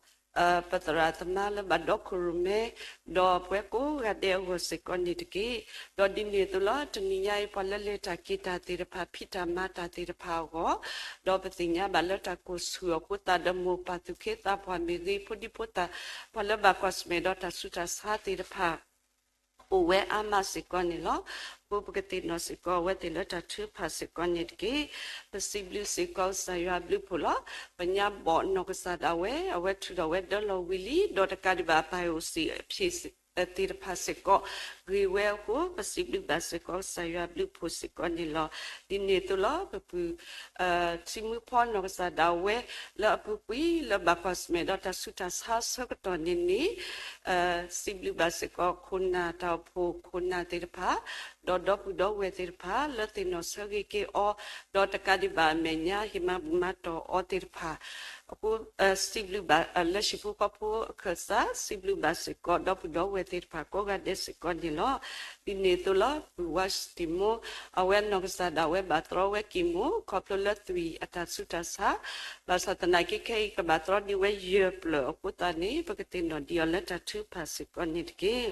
ပသရၣ်သမါလၢဘၣ်ဒီခိၣ်ရိၣ်မဲ ဒီးပဝဲကိးဂၤဒဲးအဂီၢ်စ့ၢ်ကီးန့ၣ်တက့ၢ်. ဒီးဒ်န့ၣ်အသိးလီၤ တနံၤညါအံၤ ပှၤလၢလဲၤတၢ်က့ၤတၢ်သ့ၣ်တဖၣ် ဖံးတၢ်မၤတၢ်သ့ၣ်တဖၣ်အဂီၢ်, ဒီးပသ့ၣ်ညါဘၣ်လၢတၢ်ကိၢ်ဆူၣ်အဃိသတးဒီး မိၢ်ပၢ်သူၣ်က့သးပှၢ်မ့ၢ်ဂ့ၤ ဖိဒံဖိသၣ် ပှၤလၢဘၣ်ကွၢ်ဆၢၣ်မဲာ်ဒီးတၢ်ဆူးတၢ်ဆါသ့ၣ်တဖၣ် အိၣ်ဝဲအါမးစ့ၢ်ကီးန့ၣ်လီၤ. အဃိပကသ့ၣ်နီၣ်စ့ၢ်ကီးအဝဲသ့ၣ်လၢတၢ်ထုကဖၣ်စ့ၢ်ကီးန့ၣ်တက့ၢ်. ပစံးဘျုးစ့ၢ်ကီးကစၢ်ယွၤအဘျုးအဖှိၣ်လီၤ. ပညါဘီၣ်နီၢ်ကစၢ်ဒၣ်ဝဲ အဝဲထုးထီၣ်ဝဲဒၢလီၢ်ဝံၤလံ ဒီးတကးဒံးဘၣ် အပၢ်ဟဲအိၣ်စံာ်အဖံးသ့ၣ်တဖၣ်စ့ၢ်ကီး ဂ့ၤဝဲအဃိ ပစံးဘျုးဘၣ်စ့ၢ်ကီးကစၢ်ယွၤအဘျုးအဖှိၣ်စ့ၢ်ကီးန့ၣ်လီၤ. ဒ်န့ၣ်အသိးလီၤ ပပုၢ် ထံမုၣ်ဖီနီၢ်ကစၢ်ဒၣ်ဝဲ လၢအပူၤကွံာ်လၢဘၣ်ကွၢ်ဆၢၣ်မဲာ်ဒီးတၢ်ဆူးတၢ်ဆါအဆၢကတီၢ်န့ၣ်န့ၣ် စံးဘျုးဘၣ်စ့ၢ်ကီး ခိၣ်နၢ်တၢ်အိၣ်ဖှိၣ်ခိၣ်နၢ်သ့ၣ်တဖၣ် ဒီးဒီပုၢ်ဒီဝဲၢ်သ့ၣ်တဖၣ် လၢသ့ၣ်နီၣ်ဆၢဂ့ၤက့ၤအီၤ ဒီးတကးဒံးဘၣ်အမဲာ်ညါ ဟ့ၣ်မၤဘူၣ်မၤတီၢ်အီၤသ့ၣ်တဖၣ် အဃိ စံးဘျုးဘၣ်လၢဟံၣ်ဖိဃီဖိအခၢၣ်စး စံးဘျုးဘၣ်စ့ၢ်ကီး ဒီပုၢ်ဒီဝဲၢ်သ့ၣ်တဖၣ်ကိးဂၤဒဲးစ့ၢ်ကီးန့ၣ်လီၤ. ဒ်န့ၣ်အသိးလီၤ ပုၢ်ဝါစတံးမိ အဝဲနီၢ်ကစၢ်ဒၣ်ဝဲဘၣ်တြီဝဲကံၢ်မူ ခီဖျိလၢသွံၣ်အတၢ်ဆူးတၢ်ဆါ ဘၣ်ဆၣ်သနာ်က့ခဲအံၤကဘၣ်တြီဒံးဝဲယဲၢ်ပျၢၢ်အဃိသတးန့ၣ် ပကသ့ၣ်နီၣ်ဒံးအီၤလၢတၢ်ထုကဖၣ်စ့ၢ်ကီးန့ၣ်တက့ၢ်.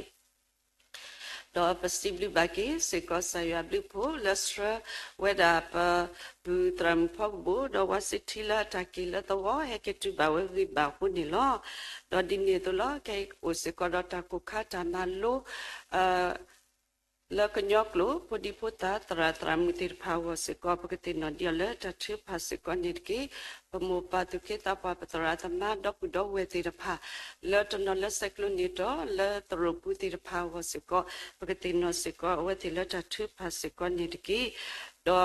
ဒီးပစံးဘျုးဘၣ်က့ၤစ့ၢ်ကီးကစၢ်ယွၤအဘျုးအဖှိၣ် လၢဆှၢဝဲဒၣ်ပပုၢ်သရၣ်မုၣ်ဖီကဘိၣ် ဒီးဝါစ့ထံလၢအတၢ်က့ၤလၢသဝီ ဟဲက့ၤတုၤဘၣ်ဝဲဂံၢ်ဘါအဃိန့ၣ်လီၤ. ဒီးဒ်န့ၣ်အသိးလီၤ ခဲအံၤအိၣ်စ့ၢ်ကီးဒီးတၢ်ကိၢ်ခါတၢ်မၤလိ လၢကညီကျိာ် ဖိဒံဖိသၣ်သရၣ်သရၣ်မုၣ်သ့ၣ်တဖၣ်အဂီၢ်စ့ၢ်ကီး ပကသ့ၣ်နီၣ်ဒံးအီၤလၢတၢ်ထုကဖၣ်စ့ၢ်ကီးန့ၣ်တက့ၢ်. ပမိၢ်ပၢ်သူၣ်က့သးပှၢ် ပသရၣ်သမါ ဒီပုၢ်ဒီဝဲၢ်သ့ၣ်တဖၣ် လၢတနီၤလၢဆဲးကျိးန့ၢ်တီၢ် လၢသရိာ်ပူၤသ့ၣ်တဖၣ်အဂီၢ်စ့ၢ်ကီး ပကသ့ၣ်နီၣ်စ့ၢ်ကီးအဝဲသ့ၣ်လၢတၢ်ထုကဖၣ်စ့ၢ်ကီးန့ၣ်တက့ၢ်. ဒီး တံ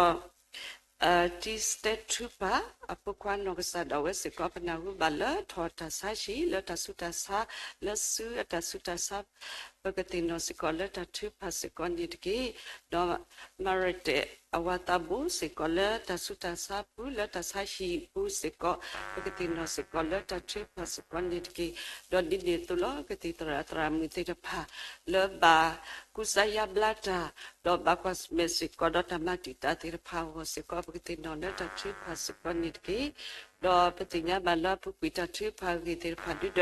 ၤစတဲထုကဖၣ် အဖိခွါနီၢ်ကစၢ်ဒၣ်ဝဲစ့ၢ်ကီး ပနၢ်ဟူဘၣ်လၢထီၣ်တၢ်ဆါဟံၣ် လၢတၢ်ဆူးတၢ်ဆါ လၢစုအတၢ်ဆူးတၢ်ဆါ ပကသ့ၣ်နီၣ်စ့ၢ်ကီးလၢတၢ်ထုကဖၣ်စ့ၢ်ကီးန့ၣ်တက့ၢ်. ဒီးမၤရတဲာ်အဝၤသးဘိစ့ၢ်ကီး လၢတၢ်ဆူးတၢ်ဆါပူၤ လၢတၢ်ဆါဟံၣ်ပူၤစ့ၢ်ကီး ပကသ့ၣ်နီၣ်စ့ၢ်ကီးလၢတၢ်ထုကဖၣ်စ့ၢ်ကီးန့ၣ်တက့ၢ်. ဒီးဒ်န့ၣ်အသိးလီၤ ကသံၣ်သရၣ်သရၣ်မုၣ်သ့ၣ်တဖၣ် လၢဘၣ်ကူစါယါဘျါတၢ် ဒီးဘၣ်ကွၢ်ဆၢၣ်မဲာ်စ့ၢ်ကီးဒီးတၢ်မၤတံာ်တာ်သ့ၣ်တဖၣ်အဂီၢ်စ့ၢ်ကီး ပကသ့ၣ်နီၣ်လၢတၢ်ထုကဖၣ်စ့ၢ်ကီးန့ၣ်တက့ၢ်. ဒီးပသ့ၣ်ညါဘၣ်လၢအပူၤကွံာ်တၢ်ထုကဖၣ်အဂ့ၢ်သ့ၣ်တဖၣ်ဒုဒီး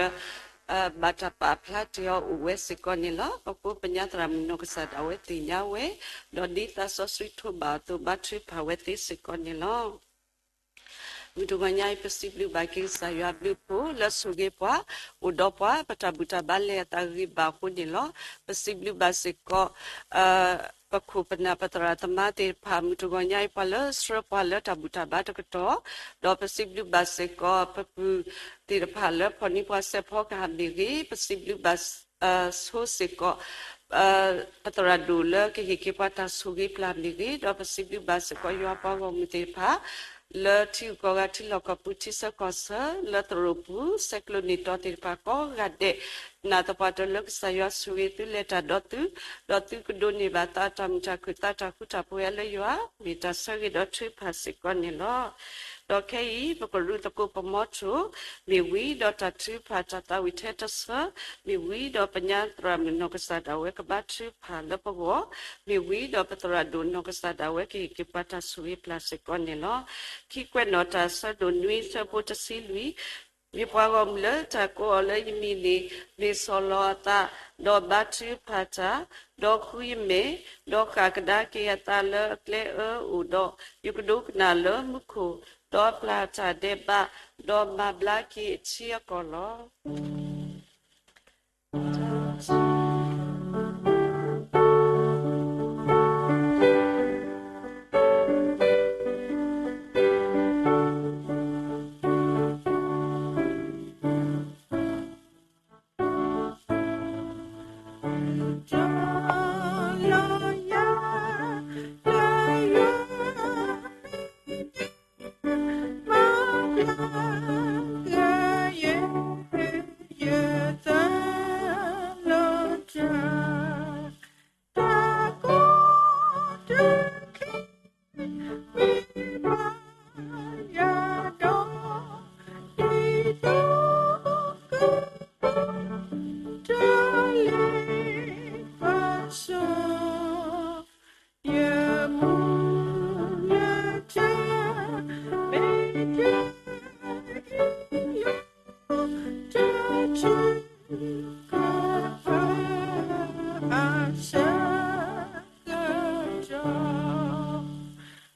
ဘၣ်တၢ်ပာ်ဖျါတ့ၢ်အီၤအိၣ်ဝဲစ့ၢ်ကီးန့ၣ်လီၤ. အဃိပညါသရၣ်မုၣ်နီၢ်ကစၢ်ဒၣ်ဝဲသ့ၣ်ညါဝဲ, ဒီးဒ်သးစီဆှံထိးဘၣ်အသိး ဘါထုကဖၣ်ဝဲသ့စ့ၢ်ကီးန့ၣ်လီၤ. မုၢ်တဂီၤညါအံၤ ပစံးဘျုးဘၣ်က့ၤကစၢ်ယွၤအဘျုးအဖှိၣ် လၢဆိၣ်ဂ့ၤပှၤ, အိၣ်ဒီးပှၤ, ပတၢ်ဘူၣ်တၢ်ဘါလဲၤအသးဂ့ၤဘၣ်အဃိန့ၣ်လီၤ. ပစံးဘျုးဘၣ်စ့ၢ်ကီး ပခိၣ်ပနၢ်ပသရၣ်သမါသ့ၣ်တဖၣ် မုၢ်တဂီၤညါအံၤ ပှၤလၢဆှၢပှၤလၢတၢ်ဘူၣ်တၢ်ဘါတကတီၢ်, ဒီးပစံးဘျုးဘၣ်စ့ၢ်ကီး ပပုၢ်သ့ၣ်တဖၣ်လၢဖီၣ်န့ၢ်ပှၤစဲးဖီကဟၣ်မ့ၢ်ဂ့ၤ, ပစံးဘျုးဘၣ် ဆိစ့ၢ်ကီး ပသရၣ်ဒိၣ်လၢကဟ့ၣ်က့ၤပှၤတၢ်ဆိၣ်ဂ့ၤပျၢ်မ့ၢ်ဂ့ၤ, ဒီးပစံးဘျုးဘၣ်စ့ၢ်ကီးယွၤပှၤဂီၢ်မုၢ်သ့ၣ်တဖၣ် လၢထံဂုၤကီၢ်ဂၤထံလီၢ်ကီၢ်ပူၤ ထံဆၢကီၢ်ဆၢ လၢသရိာ်ပူၤ ဆဲးကျိးန့ၢ်တီၢ်သ့ၣ်တဖၣ်ကိးဂၤဒဲး, နာ်သပှၢ်တၢၢ်လၢကစၢ်ယွၤဆိၣ်ဂ့ၤသုလဲၤတၢ်ဒီးသု, ဒီးသုကဒိးန့ၢ်ဘၣ်သးတၢ်မုာ်တၢ်ခုၣ်သးတၢ်ဃူတၢ်ဖိးဝဲလၢယွၤ မ့ၢ်တၢ်ဆၢဂ့ၤဒီးထုကဖၣ်စ့ၢ်ကီးန့ၣ်လီၤ. ဒီးခဲအံၤ ပကရူၢ်သကိးပမီထိၣ် မ့ၢ်ဝံၤဒီးတၢ်ထုကဖၣ်တၢ်သးဝံၣ်ထဲတဆၢ, မ့ၢ်ဝံၤဒီးပညါသရၣ်မုၣ်နီၢ်ကစၢ်ဒၣ်ဝဲကဘါထုကဖၣ်လၢပဂီၢ်, မ့ၢ်ဝံၤဒီးပသရၣ်ဒိၣ်နီၢ်ကစၢ်ဒၣ်ဝဲကဟ့ၣ်က့ၤပှၤတၢ်ဆိၣ်ဂ့ၤပျၢ်စ့ၢ်ကီးန့ၣ်လီၤ. ခံကွဲးနီၣ်တၢ်ဆၢဒိၣ်နွံဆၢဖိတဆံလွံၢ်, မ့ၢ်ပှၤဂီၢ်မုၢ်လၢတၢ်ကိးအီၤလၢယမံၤန့ၣ် မ့ၢ်ဆီၣ်လီၤအသး, ဒီးဘါထုကဖၣ်တၢ်, ဒီးဃုယမဲာ်, ဒီးဃၣ်ကဒါက့ၤအသးလၢအကျဲအၢအိၣ်ဒီး, ယကဒိကနၣ်လၢမူခိၣ် ဒီးပျၢ်တၢ်ဒဲးဘး, ဒီးမၤဘျါက့ၤအထံအကီၢ်လီၤ.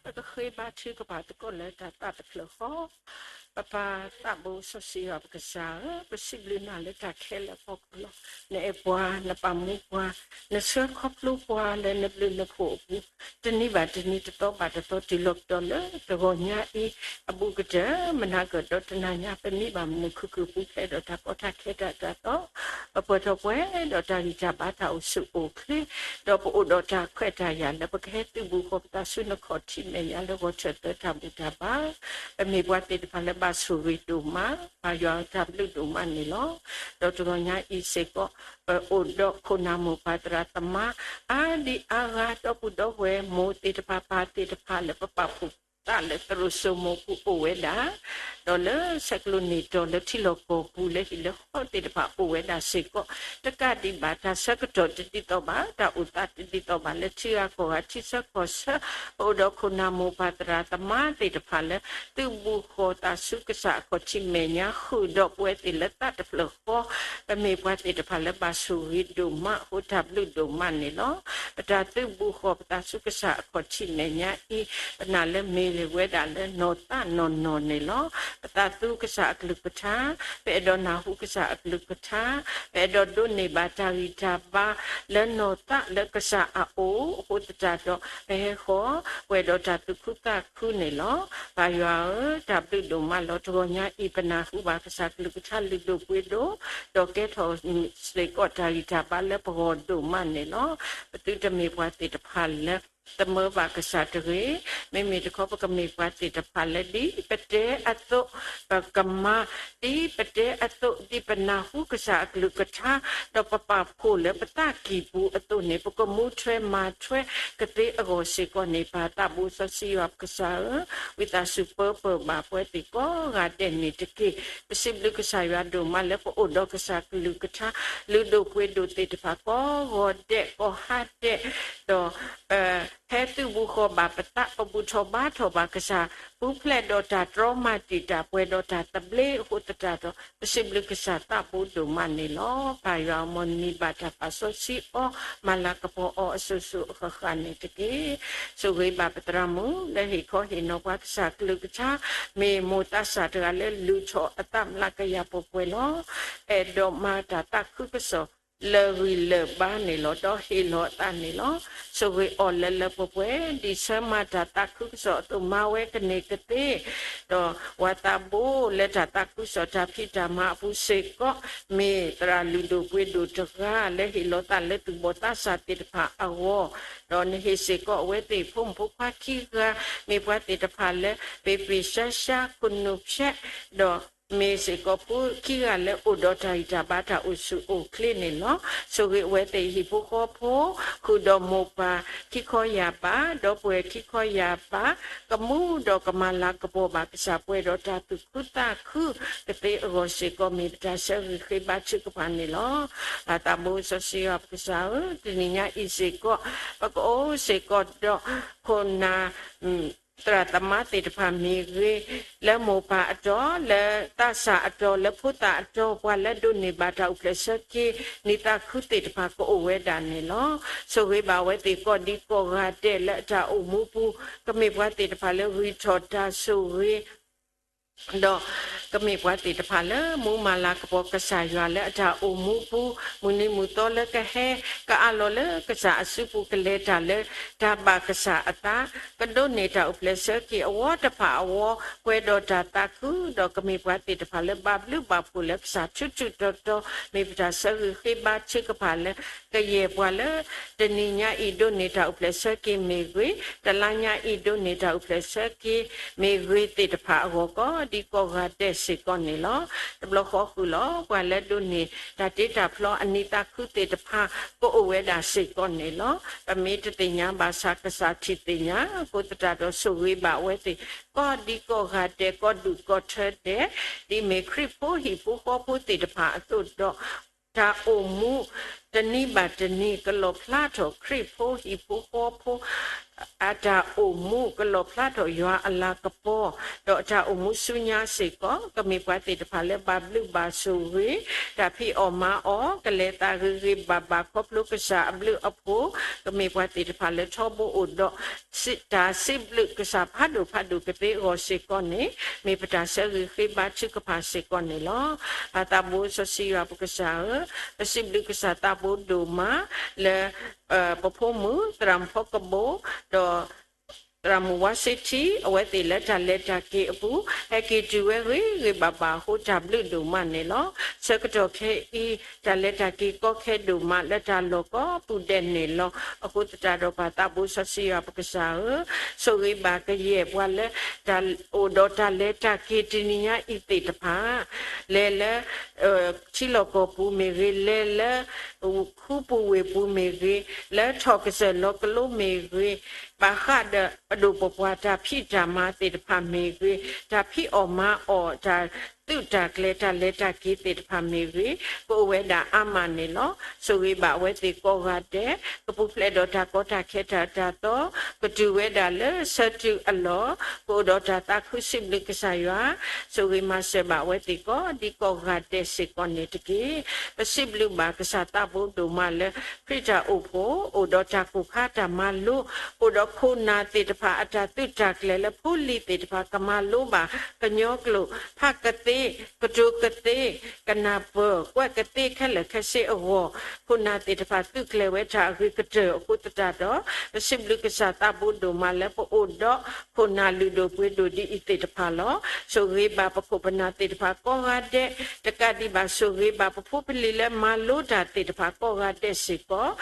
ပကဃ့ဘါထုကဖၣ်သကိးလၢတၢ်သးတဖျၢၣ်ဃီ, ပပၢ်သးဘိစီဆှံယွၤပကစၢ်ဧၢ, ပစံးဘျုးနၤလၢတၢ်ခဲလၢာ်အဖီခိၣ်လီၤ. နအဲၣ်ပှၤ, နပာ်မူပှၤ, နဆှၢခီဖျိပှၤလၢနဘျုးနဖှိၣ်အပူၤ, တနံၤဘၣ်တနံၤ တသီဘၣ်တသီ တုၤလီၤကဒီးလၢတဂီၤညါအံၤအဘူးကတၢၢ်, မနၤကဒီးတနၤညါ ပမံဘၣ်မနုၤ ခုၣ်ခုၣ်ပူၤဖျဲးဒီးတၢ်ကီတၢ်ခဲတၢ်တၢ်သီ, ပပှဲၤထီၣ်ပှဲၤဒီးတၢ်ဂံၢ်တၢ်ဘါ တၢ်အိၣ်ဆူၣ်အိၣ်ချ့, ဒီးပအိၣ်ဒီးတၢ်ခွဲးတၢ်ယာ်လၢပကဟဲသုးဘူးဃီၤပသးဆူနခီၣ်ထံးမဲာ်ညါလၢဂီၤထၢၣ်သၢတၢ်ဘူၣ်တၢ်ဘါ, ပမ့ၢ်ပှၤသ့ၣ်တဖၣ်လၢဘၣ်ဆိၣ်ဂ့ၤဒိၣ်မး, ပၢ်ယွၤဧၢ တၢ်ဘျုးဒိၣ်မးန့ၣ်လီၤ. ဒီးတဂီၤညါအံၤစ့ၢ်ကီး ပအိၣ်ဒီးခိၣ်နၢ်မိၢ်ပၢ်သရၣ်သမါ အါဒံအါဂၤ ဒီပုၢ်ဒီဝဲၢ်မိၢ်သ့ၣ်တဖၣ်ပၢ်သ့ၣ်တဖၣ်လၢ ပပာ်ဖှိၣ်သးလၢသရိာ်စိမိၤပူၤအိၣ်ဝဲဒၣ်, ဒီးလၢဆဲးကျိးန့ၣ်တီၤလၢထံလီၢ်ကီၢ်ပူၤလၢဟံၣ်လၢဃီသ့ၣ်တဖၣ်အိၣ်ဝဲဒၣ်စ့ၢ်ကီး, တကးဒံးဘၣ် တၢ်ဆၢကတီၢ်တဒ်သိးဘၣ်, တၢ်အိၣ်သးတဒ်သိးဘၣ်လၢထံဂၤကီၢ်ဂၤ ထံဆၢကီၢ်ဆၢ, ပအိၣ်ဒီးခိၣ်နၢ်မိၢ်ပၢ်သရၣ်သမါသ့ၣ်တဖၣ်လၢ သုးဘူးဃီၤသးဆူကစၢ်အခီၣ်ထံးမဲာ်ညါ ဃုာ်ဒီးပဝဲသ့ၣ်လၢသးတဖျၢၣ်ဃီ, ပမ့ၢ်ပှၤသ့ၣ်တဖၣ်လၢဘၣ်ဆိၣ်ဂ့ၤဒိၣ်မးအဃိ တၢ်ဘျုးဒိၣ်မးန့ၣ်လီၤ. ပတၢ်သုးဘူးဃီၤပသးဆူကစၢ်အခီၣ်ထံးမဲာ်ညါအံၤ, ပနာ်လၢမ့ၢ်ဝဲဒၣ်လၢနီၢ်သးနီၢ်နီၢ်န့ၣ်လီၤ. ပသးသူကစၢ်အကလုၢ်ကထါ, ပအဲၣ်ဒိးနၢ်ဟူကစၢ်အကလုၢ်ကထါ, ပအဲၣ်ဒိးဒိးန့ၢ်ဘၣ်တၢ်ဂံၢ်တၢ်ဘါလၢနီၢ်သးလၢကစၢ်အအိၣ်အဃိသတးဒီး ပဟဲဃီၤပှဲၤဒီးတၢ်သူၣ်ခုသးခုန့ၣ်လီၤ. ပၢ်ယွၤဧၢ, တၢ်ဘျုးဒိၣ်မးလီၤ. တဂီၤညါအံၤ ပနၢ်ဟူဘၣ်ကစၢ်ကလုၢ်ကထါလုၢ်ဒိၣ်ပှ့ၤဒိၣ်, ဒီးကဲထီၣ်စ့ၢ်ကီးတၢ်ဂံၢ်တၢ်ဘါလၢပဂီၢ်ဒိၣ်မးန့ၣ်လီၤ. ပသုတမ့ၢ်ပှၤသ့ၣ်တဖၣ်လၢ သမၢဘၣ်ကစၢ်တဂ့ၤ, မ့မ့ၢ်တခီ ပကမ့ၢ်ပှၤသ့ၣ်တဖၣ်လၢဒ်ပတဲအသိး, ပကမၤဒ်ပတဲအသိး, ဒ်ပနၢ်ဟူကစၢ်အကလုၢ်ကထါ, ဒီးပပာ်ဖှိၣ်လၢပသးကံၢ်ပူၤအသိးန့ၣ် ပကမူထွဲမၤထွဲကသ့အဂီၢ်စ့ၢ်ကီးန့ၣ်, ပၢ်သးဘိစီဆှံယွၤပကစၢ်ဧၢ, ဝံသးစူၤပၢပၢၢ်ဘၣ်ပဝဲသ့ၣ်ကိးဂၤဒဲးန့ၣ်တက့ၢ်. ပစံးဘျုးကစၢ်ယွၤဒိၣ်မးလၢပအိၣ်ဒီးကစၢ်ကလုၢ်ကထါ လုၢ်ဒိၣ်ပှ့ၤဒိၣ်သ့ၣ်တဖၣ်ကိးဂီၤဒဲးကိးဟါဒဲး, ဒီး ဟဲသုးဘူးဃီၤဘၣ်ပသး ပဘူၣ်ထီၣ်ဘါထီၣ်ဘၣ်ကစၢ်, ပူၤဖျဲးဒီးတၢ်တြီမၤတံာ်တာ် ပှဲၤဒီးတၢ်သဘျ့အဃိသတးဒီး ပစံးဘျုးကစၢ်သးဘိဒိၣ်မးန့ၣ်လီၤ. ပၢ်ယွၤ မ်နမံၤဘၣ်တၢ်ပာ်စီဆှံအီၤ မၤလၤကပီၤအီၤအစိၤစိၤအဃၣ်ဃၣ်န့ၣ်တက့ၢ်. ဆိၣ်ဂ့ၤဘၣ်ပသရၣ်မုၣ်လၢဟ့ၣ်ခီဟ့ၣ်နီၤပှၤကစၢ်ကလုၢ်ကထါ, မ့ၢ်မိၢ်သးစၢ်တဂၤလၢလုၢ်ထီၣ်အသးမျးကယၤပှဲၤပှဲၤလီၤ. အဲၣ်ဒိးမၤတၢ်သးခုကစီၣ် လၢာ်ဂံၢ်လၢာ်ဘါန့ၣ်လီၤ. ဒီးဟ့ၣ်လီၤအသးန့ၣ်လီၤ. ဆိၣ်ဂ့ၤအီၤလၢလၢပှဲၤပှဲၤ, ဒ်ဆၢမၤတၢ်သးခုကစီၣ်အသိး မၤဝဲကန့ၢ်ကသ့, ဒီးပှၤသးဘိလၢတၢ်သးခုကစီၣ်တၢ်ဖံးတၢ်မၤအပူၤစ့ၢ်ကီး, မ့ၢ်သရၣ်လုၢ်ဒိၣ်ပှ့ၤဒိၣ်တဂၤ လၢဟ့ၣ်လီၤသးလၢသူၣ်ဘီၣ်သးစၢ်သ့ၣ်တဖၣ်အဂီၢ်, ဒီးနဟ့ၣ်စ့ၢ်ကီးအဝဲသ့ၣ်ဖိမုၣ်ဖိခွါခံဂၤ, မ့ၢ်ပှၤသ့ၣ်တဖၣ်လၢ ပ့ၤပ့ၤရှါရှါ ခိၣ်နူာ်ဖျဲး, ဒီး မ့ၢ်စ့ၢ်ကီးဖိခံဂၤလၢအိၣ်ဒီးတၢ်ဂံၢ်တၢ်ဘါတၢ်အိၣ်ဆူၣ်အိၣ်ချ့န့ၣ်လီၤ. ဆိၣ်ဂ့ၤအဝဲသ့ၣ်ဟံၣ်ဖိဃီဖိ, ဃုာ်ဒီးမိၢ်ပၢ်ခံခီယၢ်ပၢ်, ဒီပုၢ်ဝဲၢ်ခံခီယၢ်ပၢ်, ကမူဒီးကမၤလၤကပီၤဘၣ်ကစၢ် ပှဲၤဒီးတၢ်သူၣ်ခုသးခုကသ့အဂီၢ်စ့ၢ်ကီး မ့ၢ်ပတၢ်ဆၢဂ့ၤဃ့ဘါထုကဖၣ်န့ၣ်လီၤ. ပၢ်သးဘိစီဆှံယွၤပကစၢ်ဧၢ, တနံၤညါအံၤစ့ၢ်ကီး ပကအိၣ်စ့ၢ်ကီးဒီး ခိၣ်နၢ် သရၣ်သမါသ့ၣ်တဖၣ်မ့ၢ်ဂ့ၤ, လၢမိၢ်ပၢ်အတီၢ်, လၢသးစၢ်အတီၢ်, လၢဖိသၣ်အတီၢ်, ပှၤလၢဒိးန့ၢ်ဘၣ်တၢ်အိၣ်ဖျဲၣ်ဆၢက့ၤ နံၤသးခုသ့ၣ်တဖၣ်ကအိၣ်ဝဲဒၣ်န့ၣ်လီၤ. ဆိၣ်ဂ့ၤဘၣ်ဝဲသ့ၣ်ကိးဒံကိးဂၤဒဲးလၢအတၢ်အိၣ်မူပူၤ, ကမ့ၢ်ပှၤသ့ၣ်တဖၣ်လၢဂံၢ်ထီၣ်တၢ်ဆိၣ်ဂ့ၤ, ဒီးကမ့ၢ်ပှၤသ့ၣ်တဖၣ်လၢ မူမၤလၤကပီၤကစၢ်ယွၤလၢအတၢ်အိၣ်မူပူၤ, မုၢ်နံၤမုၢ်သီလၢကဟဲ ကအးလီၤလၢကစၢ်အစုပူၤ ကလဲၤတၢ်လၢတၢ်ဘၣ်ကစၢ်အသး, ကဒိးန့ၢ်တၢ်အိၣ်ဖျဲၣ်ဆၢက့ၤအဝီတဖၣ်အဂီၢ်, ပှဲၤဒီးတၢ်သးခု, ဒီးကမ့ၢ်ပှၤသ့ၣ်တဖၣ်လၢဘၣ်ဘျုးဘၣ်ဖှိၣ်လၢကစၢ်ထူထူတီတီ, မ့ၢ်ပတၢ်ဆၢဂ့ၤဃ့ဘါထုကဖၣ်လၢ ကယဲၢ်ပှၤလၢ တနံၤညါအံၤဒိးန့ၢ်တၢ်အိၣ်ဖျဲၣ်ဆၢက့ၤမ့ၢ်ဂ့ၤ, တလါညါအံၤဒိးန့ၢ်တၢ်အိၣ်ဖျဲၣ်ဆၢက့ၤမ့ၢ်ဂ့ၤသ့ၣ်တဖၣ်အဂီၢ်ကီး ဒ်ကိးဂၤဒဲးစ့ၢ်ကီးန့ၣ်လီၤ. တဘျီဃီဃုာ်လီၤ ပှၤလၢဒိးန့ၢ်တၢ်တ့တၢ်ဖျီအနံၤသးခုသ့ၣ်တဖၣ် ကအိၣ်ဝဲဒၣ်စ့ၢ်ကီးန့ၣ်လီၤ. ပမ့ၢ်တသ့ၣ်ညါဘၣ်ဆၣ် ကစၢ်ထံၣ်သ့ၣ်ညါ, အဃိသတးဒီးဆိၣ်ဂ့ၤဘၣ်အဝဲသ့ၣ် ကီးဒ်ကိးဂၤဒဲး ကီးဒူၣ်ကီးထၢဒဲး, ဒ်မ့ၢ်ခရံာ်ဖိဟံၣ်ဖိဃီဖိသ့ၣ်တဖၣ်အသိးဒီး တၢ်အိၣ်မူ တနံၤဘၣ်တနံၤ ကလီၣ်ဖျါထီၣ်ခရံာ်ဖိဟံၣ်ဖိဃီဖိ အတၢ်အိၣ်မူ ကလီၣ်ဖျါထီၣ်ယွၤအလၤကပီၤ ဒီးအတၢ်အိၣ်မူဆူညါစ့ၢ်ကီး ကမ့ၢ်ပှၤသ့ၣ်တဖၣ်လၢဘၣ်ဘျုးဘၣ်ဆိၣ်ဂ့ၤ တၢ်ဖံးအီၣ်မၤအီၣ် ကလဲၤသးဂ့ၤဂ့ၤဘၣ်ဘၣ်ခီဖျိကစၢ်အဘျုးအဖှိၣ် ကမ့ၢ်ပှၤသ့ၣ်တဖၣ်လၢထီဘိအိၣ်ဒီး တၢ်စံးဘျုးကစၢ်ဖးဒိၣ်ဖးဒိၣ်ကသ့အဂီၢ်စ့ၢ်ကီးန့ၣ် မ့ၢ်ပတၢ်ဆၢဂ့ၤဃ့ဘါထုကဖၣ်စ့ၢ်ကီးန့ၣ်လီၤ. ပၢ်သးဘိစီဆှံယွၤပကစၢ်ဧၢ, ပစံးဘျုးကစၢ်သးဘိဒိၣ်မး လၢ ပဖိမုၣ် သရၣ်မုၣ်ဖီကဘိ ဒီး သရၣ်မုၣ်ဝါစ့ထံ အဝဲသ့ၣ်လၢတၢ်လဲၤတၢ်က့ၤအပူၤ ဟဲက့ၤတုၤဝဲဂ့ၤဂ့ၤဘၣ်ဘၣ်အဃိ တၢ်ဘျုးဒိၣ်မးန့ၣ်လီၤ. ဆၢကတီၢ်ခဲအံၤ တၢ်လဲၤတၢ်က့ၤကီခဲဒိၣ်မးလၢတၢ်လီၢ်ကိးပူၤဒဲးန့ၣ်လီၤ. အဃိသတးဒီးပၢ်သးဘိစီဆှံယွၤပကစၢ်ဧၢ, ဆိၣ်ဂ့ၤဘၣ်ကယဲၢ်ပှၤလၢ တၢ်အိၣ်ဒီးတၢ်လဲၤတၢ်က့ၤတနံၤညါအံၤသ့ၣ်တဖၣ် လဲၤလၢ ထံလီၢ်ကီၢ်ပူၤမ့ၢ်ဂ့ၤ, လဲၤလၢ ခူပူၤဝ့ၢ်ပူၤမ့ၢ်ဂ့ၤ, လၢထီၣ်ကစၢၢ်လီၤကလိမ့ၢ်ဂ့ၤ, ဘၣ်ဃးဒီးပဒိၣ်ပပှၢ်တၢ်ဖံးတၢ်မၤသ့ၣ်တဖၣ်မ့ၢ်ဂ့ၤ, တၢ်ဖံးအီၣ်မၤအီၣ် တၢ်သုးတၢ်ကျဲၤ တၢ်လဲၤတၢ်က့ၤသ့ၣ်တဖၣ်မ့ၢ်ဂ့ၤ, ကအိၣ်ဝဲဒၣ်အါမးန့ၣ်လီၤ. ဆိၣ်ဂ့ၤဘၣ်အဝဲသ့ၣ်ကိးဂၤဒဲး, ကပူၤဖျဲးဒီးတၢ်ကီတၢ်ခဲတၢ်တၢ်သီ, ကတုၤဝဲဒၣ်လၢဆၢတုၤအလီၢ်, ကအိၣ်ဒီးတၢ်သးခုစံးဘျုးကစၢ်ယွၤ, ဆိၣ်ဂ့ၤမၤစၢၤဘၣ်အဝဲသ့ၣ်ကိးဒ်ကိးဂၤဒဲးစ့ၢ်ကီးန့ၣ်တက့ၢ်. ပစံးဘျုးဘၣ်ကစၢ်သးဘိဒိၣ်မးလၢ ခရံာ်တၢ်အိၣ်ဖှိၣ် အိၣ်ဒီးတၢ်ကိၢ်ခါတၢ်မၤလိ, အိၣ်ဒီးခိၣ်နၢ်သ့ၣ်တဖၣ်အတၢ်သုးတၢ်ကျဲၤလၢဖိလံၤသ့ၣ်တဖၣ် ကမၤလိဘၣ်ကညီကျိာ် ဖးကသ့, ကတိၤကသ့, ကနၢ်ပၢၢ်, ကွဲးကသ့ခဲလၢာ်ခဲဆ့အဂီၢ်, ခိၣ်နၢ်သ့ၣ်တဖၣ်သုးကျဲၤဝဲတၢ်အဂ့ၤကတၢၢ်အဃိသတးဒီး ပစံးဘျုးကစၢ်သးဘိဒိၣ်မးလၢပအိၣ်ဒီး ခိၣ်နၢ်လုၢ်ဒိၣ်ပှ့ၤဒိၣ်ဒ်အံၤသ့ၣ်တဖၣ်လီၤ. ဆိၣ်ဂ့ၤဘၣ်ပခိၣ်ပနၢ်သ့ၣ်တဖၣ်ကိးဂၤဒဲး, တကးဒံးဘၣ်ဆိၣ်ဂ့ၤဘၣ်ပဖိပလံၤလၢမၤလိတၢ်သ့ၣ်တဖၣ်ကိးဂၤဒဲးစ့ၢ်ကီး,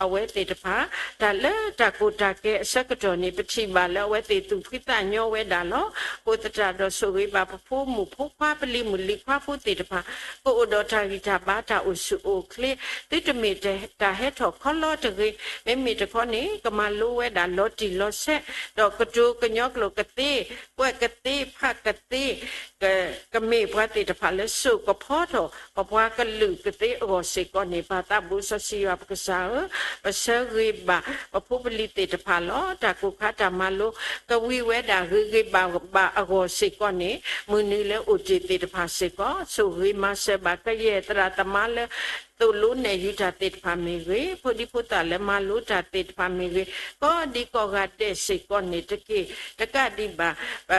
အဝဲသ့ၣ်တဖၣ် တၢ်လၢတၢ်ကိၢ်တၢ်ဂီၤအဆၢကတီၢ်န့ၣ် ပထံၣ်ဘၣ်လၢအဝဲသ့ၣ်သူၣ်ဖှံသးညီဝဲဒၣ်လီၤ. အဃိသတးဒီးဆိၣ်ဂ့ၤဘၣ်ပဖိမုၣ်ဖိခွါ ပလံၤမုၣ်လံၤခွါဖိသ့ၣ်တဖၣ် ကအိၣ်ဒီးတၢ်ဂံၢ်တၢ်ဘါ တၢ်အိၣ်ဆူၣ်အိၣ်ချ့, သုတမ့ၢ်တၢ်ဟဲထီၣ်ခီလီတဂ့ၤ, မ့မ့ၢ်တခီန့ၣ် ကမၤလိဝဲဒၣ်လီၤတံၢ်လီၤဆဲး, ဒီးကတိၤကညီကျိာ်ကသ့, ကွဲးကသ့, ဖးကသ့, ကမ့ၢ်ပှၤသ့ၣ်တဖၣ်လၢစိာ်ကဖီထီၣ် ပပှၤကလုာ်ကသ့အဂီၢ်စ့ၢ်ကီးန့ၣ် ပၢ်သးဘိစီဆှံယွၤပကစၢ်ဧၢ, ပဆၢဂ့ၤဘၣ်ပဖိပလံၤသ့ၣ်တဖၣ်လီၤ. တၢ်ကိၢ်ခါတၢ်မၤလိ ကဝံၤဝဲဒၣ်ဂ့ၤဂ့ၤဘၣ်ဘၣ်အဂီၢ်စ့ၢ်ကီးန့ၣ် မုၢ်နံၤလၢအိၣ်တ့ၢ်သ့ၣ်တဖၣ်စ့ၢ်ကီး ဆိၣ်ဂ့ၤမၤစၢၤဘၣ်ကယဲၢ်သရၣ်သမါလၢ သိၣ်လိနဲၣ်ယူၤတၢ်သ့ၣ်တဖၣ်မ့ၢ်ဂ့ၤ, ဖိဒံဖိသၣ်လၢမၤလိတၢ်သ့ၣ်တဖၣ်မ့ၢ်ဂ့ၤ, ကိးဒံးကိးဂၤဒဲးစ့ၢ်ကီးန့ၣ်တက့ၢ်. တကးဒံးဘၣ် ပ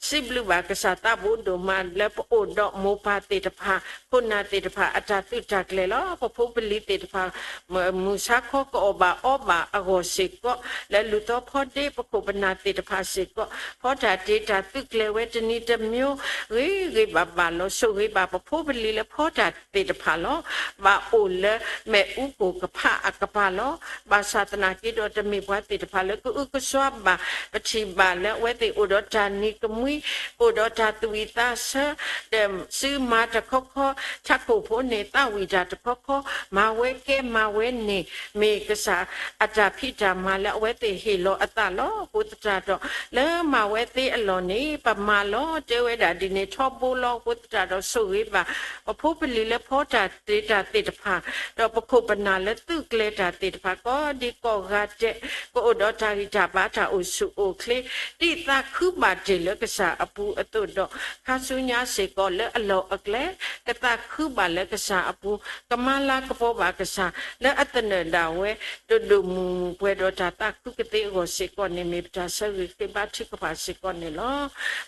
စံးဘျုးဘၣ်ကစၢ်သးဘိဒိၣ်မးလၢပအိၣ်ဒီးမိၢ်ပၢ်သ့ၣ်တဖၣ်, ခိၣ်နၢ်သ့ၣ်တဖၣ်အတၢ်သုးတၢ်ကျဲၤလီၤ. ပဖိပလံၤသ့ၣ်တဖၣ် မုၢ်ဆါခီကအီၣ်ဘၣ်အီဘၣ်အဂီၢ်စ့ၢ်ကီး, လၢလူၤသီဖီဒ့ပခိၣ်ပနၢ်သ့ၣ်တဖၣ်စ့ၢ်ကီး, ဖီတၢ်တ့တၢ်သုးကျဲၤဝဲတနံၤတမံၤ ဂ့ၤဂ့ၤဘၣ်ဘၣ်လီၤ. ဆိၣ်ဂ့ၤဘၣ်ပဖိပလံၤလၢဖီတၢ်သ့ၣ်တဖၣ်လီၤ. ဘၣ်အိၣ်လၢမ့ၣ်အူကိၢ်ကဖးအကပၤလီၤ. ဘၣ်ဆၣ်သနာ်က့ဒီးတမ့ၢ်ပှၤသ့ၣ်တဖၣ်လၢကအုကစွါဘၣ်, ပထံၣ်ဘၣ်လၢအဝဲသ့ၣ်အိၣ်ဒီးတၢ်နံၤကမှံ, အိၣ်ဒီးတၢ်သူၣ်ဝံၣ်သးဆၢ, ဒီးစုမၤတခီခီ, ထးခိၣ်ဖိန့ၣ် သးဝံၣ်တၢ်တခီခီ, မၤဝဲကဲမၤဝဲန့ၣ် မ့ၢ်ကစၢ်အတၢ်ဖံးတၢ်မၤလၢအဝဲသ့ၣ်ဟ့ၣ်လီၤအသးလီၤ. အဃိသတးဒီး လၢမၤဝဲသ့အလီၢ်န့ၣ် ပမၤလီၤတဲဝဲဒၣ်ဒ်န့ၣ်ထီဘိလီၤ. အဃိသတးဒီးဆိၣ်ဂ့ၤဘၣ် ပဖိပလံၤလၢဖီတၢ်တ့တၢ်သ့ၣ် တဖၣ်, ဒီးပခိၣ်ပနၢ်လၢသုးကျဲၤတၢ်သ့ၣ်တဖၣ် ကိးဒံကိးဂၤဒဲး ကအိၣ်ဒီးတၢ်ဂံၢ်တၢ်ဘါတၢ်အိၣ်ဆူၣ်အိၣ်ချ့ ဒ်သးခုဘၣ်တ့ၢ်လၢကစၢ်အပူၤအသိးဒီး ခါဆူညါစ့ၢ်ကီးလၢအလီၢ်အကျဲ ကသးခုဘၣ်လၢကစၢ်အပူၤ ကမၤလၤကပီၤဘၣ်ကစၢ် လၢအသနၢၣ်ဒၣ်ဝဲ ဒိၣ်ဒိၣ်မုၢ်မုၢ်ပှဲၤဒီးတၢ်သးခုကသ့အဂီၢ်စ့ၢ်ကီးန့ၣ် မ့ၢ်ပတၢ်ဆၢဂ့ၤဃ့ဘါထုကဖၣ်စ့ၢ်ကီးန့ၣ်လီၤ.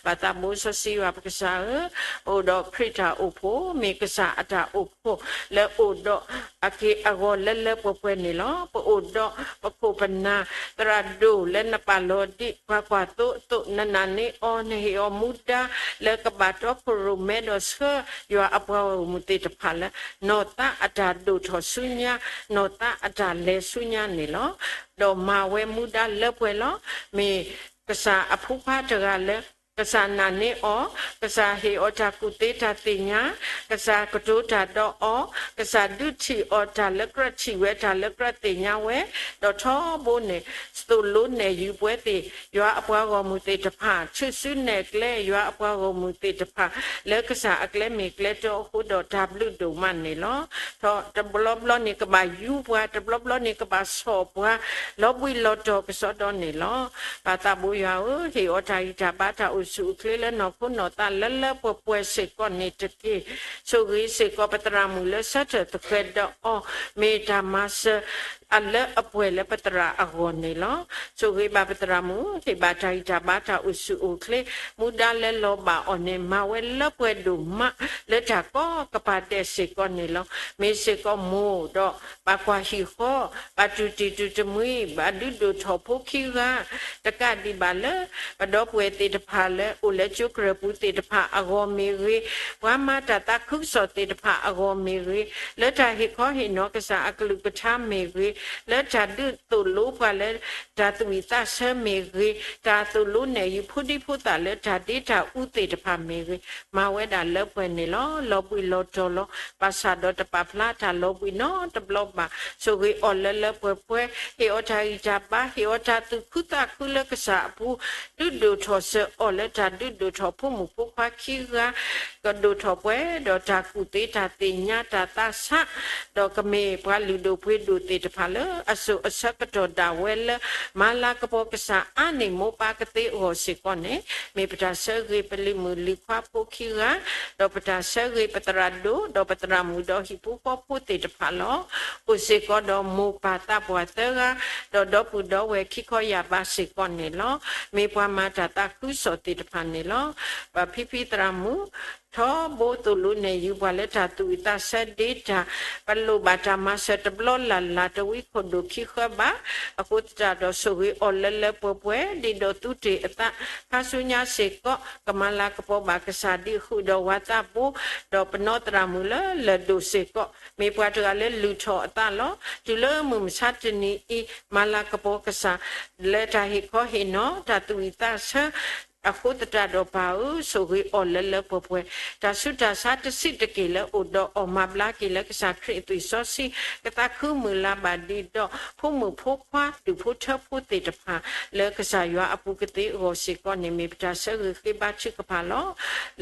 ဘၣ်သးဘိစီဆှံယွၤပကစၢ်ဧၢ, ပအိၣ်ဒီးခရံာ်တၢ်အိၣ်ဖှိၣ် မ့ၢ်ကစၢ်အတၢ်အိၣ်ဖှိၣ်လၢအိၣ်ဒီးအက့ၢ်အဂီၤလၢလၢပှဲၤပှဲၤန့ၣ်လီၤ. ပအိၣ်ဒီးပခိၣ်ပနၢ် သရၣ်ဒိၣ်လၢနပာ်လီၤဒံးပှၤကွၢ်သိအသိး နနာ်န့ၢ်အီၤ နဟ့ၣ်အီၤမူဒါ လၢကဘၣ်တီခိၣ်ရိၣ်မဲဒီးဆှၢယွၤအပှၤဂီၢ်မုၢ်သ့ၣ်တဖၣ်လၢ နီၢ်သးအတၢ်ဒိၣ်ထီၣ်ဆူညါ နီၢ်သးအတၢ်လဲၤဆူညါန့ၣ်လီၤ. ဒီးမၤဝဲမူဒါလၢပှဲၤလီၤ. မ့ၢ်ကစၢ်အဖိခွါတဂၤလၢ ကစၢ်နာ်န့ၢ်အီၤ, ကစၢ်ဟ့ၣ်အီၤတၢ်ကူၣ်သ့တၢ်သ့ၣ်ညါ, ကစၢ်ကတိၤတၢ်ဒီးအီၤ, ကစၢ်ဒုးထံၣ်အီၤတၢ်လၢကြၢးထံၣ်ဝဲ တၢ်လၢကြၢးသ့ၣ်ညါဝဲ, ဒီးထီဘိန့ၣ် သိၣ်လိနဲၣ်ယုၤပှၤသ့ၣ် ယွၤအပှၤဂီၢ်မုၢ်သ့ၣ်တဖၣ် ဆူစုနဲၣ်ကျဲ ယွၤအပှၤဂီၢ်မုၢ်သ့ၣ်တဖၣ် လၢကစၢ်အကျဲမ့ၢ်ကျဲတီအဃိဒီးတၢ်ဘျုးဒိၣ်မးန့ၣ်လီၤ. ဒီးတဘျီဘျီန့ၣ်ကဘၣ်ယူၤပှၤ, တဘျီဘျီန့ၣ်ကဘၣ်ဆီၣ်ပှၤ, လီၤဘှံးလီၤတီၤကစီဒီန့ၣ်လီၤ. ဘၣ်သးဘိယွၤဧၢ, ဟ့ၣ်အီၤတၢ်ဂံၢ်တၢ်ဘါတၢ်အိၣ်ဆူၣ်အိၣ်ချ့လၢနီၢ်ခိနီၢ်သးလၢလၢပှဲၤပှဲၤစ့ၢ်ကီးန့ၣ်တက့ၢ်. ဆိၣ်ဂ့ၤစ့ၢ်ကီးပသရၣ်မုၣ်လၢဆၢထၢၣ်သဃဲးဒီးအီၤ, မ့ၢ်တၢ်မၤစၢၤ အလၢအပှဲၤလၢပသရၣ်အဂီၢ်န့ၣ်လီၤ. ဆိၣ်ဂ့ၤဘၣ်ပသရၣ်မုၣ်, ဟ့ၣ်ဘၣ်တၢ်ဂံၢ်တၢ်ဘါတၢ်အိၣ်ဆူၣ်အိၣ်ချ့, မူဒါလၢလီၤဘၣ်အီၤန့ၣ် မၤဝဲလၢပှဲၤဒိၣ်မး လၢတၢ်ကိးကပၤဒဲးစ့ၢ်ကီးန့ၣ်လီၤ. မ့ၢ်စ့ၢ်ကီးမိၢ်ဒီး ဘၣ်ကွၢ်ဟံၣ်ဃီ, ဘၣ်တူၢ်တံၢ်တူၢ်တမှံ, ဘၣ်ဒုးဒိၣ်ထီၣ်ဖိခံဂၤ, တကးဒံးဘၣ်လၢ ပဒီပုၢ်ဝဲၢ်သ့ၣ်တဖၣ်လၢအိၣ်လၢကၠိကရၢၢ်ပူၤသ့ၣ်တဖၣ်အဂီၢ်မ့ၢ်ဂ့ၤ, ပှၤမၤတၢ်သးခုကစီၣ်သ့ၣ်တဖၣ်အဂီၢ်မ့ၢ်ဂ့ၤ, လၢတၢ်ဟ့ၣ်ခီဟ့ၣ်နီၤကစၢ်အကလုၢ်ကထါမ့ၢ်ဂ့ၤ, လၢတၢ်ဒုးသိၣ်လိပှၤလၢတၢ်သူၣ်ဝံၣ်သးဆၢမ့ၢ်ဂ့ၤ, တၢ်သိၣ်လိနဲၣ်ယုၤဖိဒံဖိသၣ်လၢတၢ်ဒ့တၢ်အူသ့ၣ်တဖၣ်မ့ၢ်ဂ့ၤ, မၤဝဲဒၣ်လၢပှဲၤန့ၣ်လီၤ. လီၤဘှံးလီၤတီၤလီၤ. ဘၣ်ဆၣ်ဒီးတပာ်ဖျါတၢ်လီၤဘှံးနီတဘျီဘၣ်. ဆိၣ်ဂ့ၤအီၤလၢလၢပှဲၤပှဲၤ, ဟ့ၣ်အီၤတၢ်ဂံၢ်တၢ်ဘါ, ဟ့ၣ်အီၤတၢ်သူၣ်ခုသးခုလၢကစၢ်အပူၤ, ဒုးဒိၣ်ထီၣ်စၢၤအီၤလၢတၢ်ဒုးဒိၣ်ထီၣ်ဖိမုၣ်ဖိခွါခံဂၤ, ကဒိၣ်ထီၣ်ပှဲၤဒီးတၢ်ကူၣ်သ့တၢ်သ့ၣ်ညါတၢ်သးဆး, ဒီးကမ့ၢ်ပှၤလုၢ်ဒိၣ်ပှ့ၤဒိၣ်သ့ၣ်တဖၣ်လၢအစိာ်အဆၢကတီၢ်ဒၣ်ဝဲလၢ မၤလၤကပီၤကစၢ်အါန့ၢ်မိၢ်ပၢ်ကသ့အဂီၢ်စ့ၢ်ကီးန့ၣ်, မ့ၢ်ပတၢ်ဆၢဂ့ၤပလံၤမုၣ်လံၤခွါဖိခံဂၤ, ဒီးပတၢ်ဆၢဂ့ၤပသရၣ်ဒိၣ်, ဒီးပသရၣ်မုၣ်ဒီးဟံၣ်ဖိဃီဖိသ့ၣ်တဖၣ်လီၤ. အိၣ်စ့ၢ်ကီးဒီးမိၢ်ပၢ်သးပှၢ်သၢဂၤ, ဒီးဒီပုၢ်ဒီဝဲၢ်ခံခီယာ်ဘးစ့ၢ်ကီးန့ၣ်လီၤ. မ့ၢ်ပှၤမၤတၢ်သးခုကစီၣ်သ့ၣ်တဖၣ်န့ၣ်လီၤ. ပဖံဖံသရၣ်မုၣ် ထီဘိသိၣ်လိနဲၣ်ယုၤပှၤလၢတၢ်သူၣ်ဝံၣ်သးဆၢဒ့တၢ်, ပလိၣ်ဘၣ်တၢ်မၤစၢၤတဘျီလၢ်လၢ် တဝံခိၣ်ဒိၣ်ခံဃၢဘၣ်. အဃိသတးဒီးဆိၣ်ဂ့ၤအီၤလၢလၢပှဲၤပှဲၤ, ဒ်သိးသူတ့ၢ်အသး ခါဆူညါစ့ၢ်ကီး ကမၤလၤကပီၤဘၣ်ကစၢ်ဒ်ဃုာ်ဒီးဝၤသးဘိ, ဒီးပနီၢ်သရၣ်မုၣ်လၢလၢၢ်ဒိၣ်စ့ၢ်ကီး မ့ၢ်ပှၤတဂၤလၢလုၢ်ထီၣ်အသးလီၤ. တုၤလၢမုၢ်မဆါတနံၤအံၤ မၤလၤကပီၤကစၢ် လၢတၢ်ဟ့ၣ်ခီဟ့ၣ်နီၤ တၢ်သူၣ်ဝံၣ်သးဆၢ အဃိသတးဒီးပၢ်ဧၢ, ဆိၣ်ဂ့ၤအီၤလၢလၢပှဲၤပှဲၤ, တၢ်ဆူးတၢ်ဆါတဆံးတက့ၢ်လၢအိၣ်ဒီးအီၤ မၤဘျါက့ၤလၢကစၢ်ခရံာ်အသွံၣ်စီဆှံ, ကသးခုမုၢ်လၢ်ဘၣ်ဒံးဒီး ဖိမုၣ်ဖိခွါ ဒူၣ်ဖိထၢဖိသ့ၣ်တဖၣ် လၢကစၢ်ယွၤအပူၤကသ့အဂီၢ်စ့ၢ်ကီးန့ၣ် မ့ၢ်ပတၢ်ဆၢဂ့ၤဃ့ဘါထုကဖၣ်လီၤ.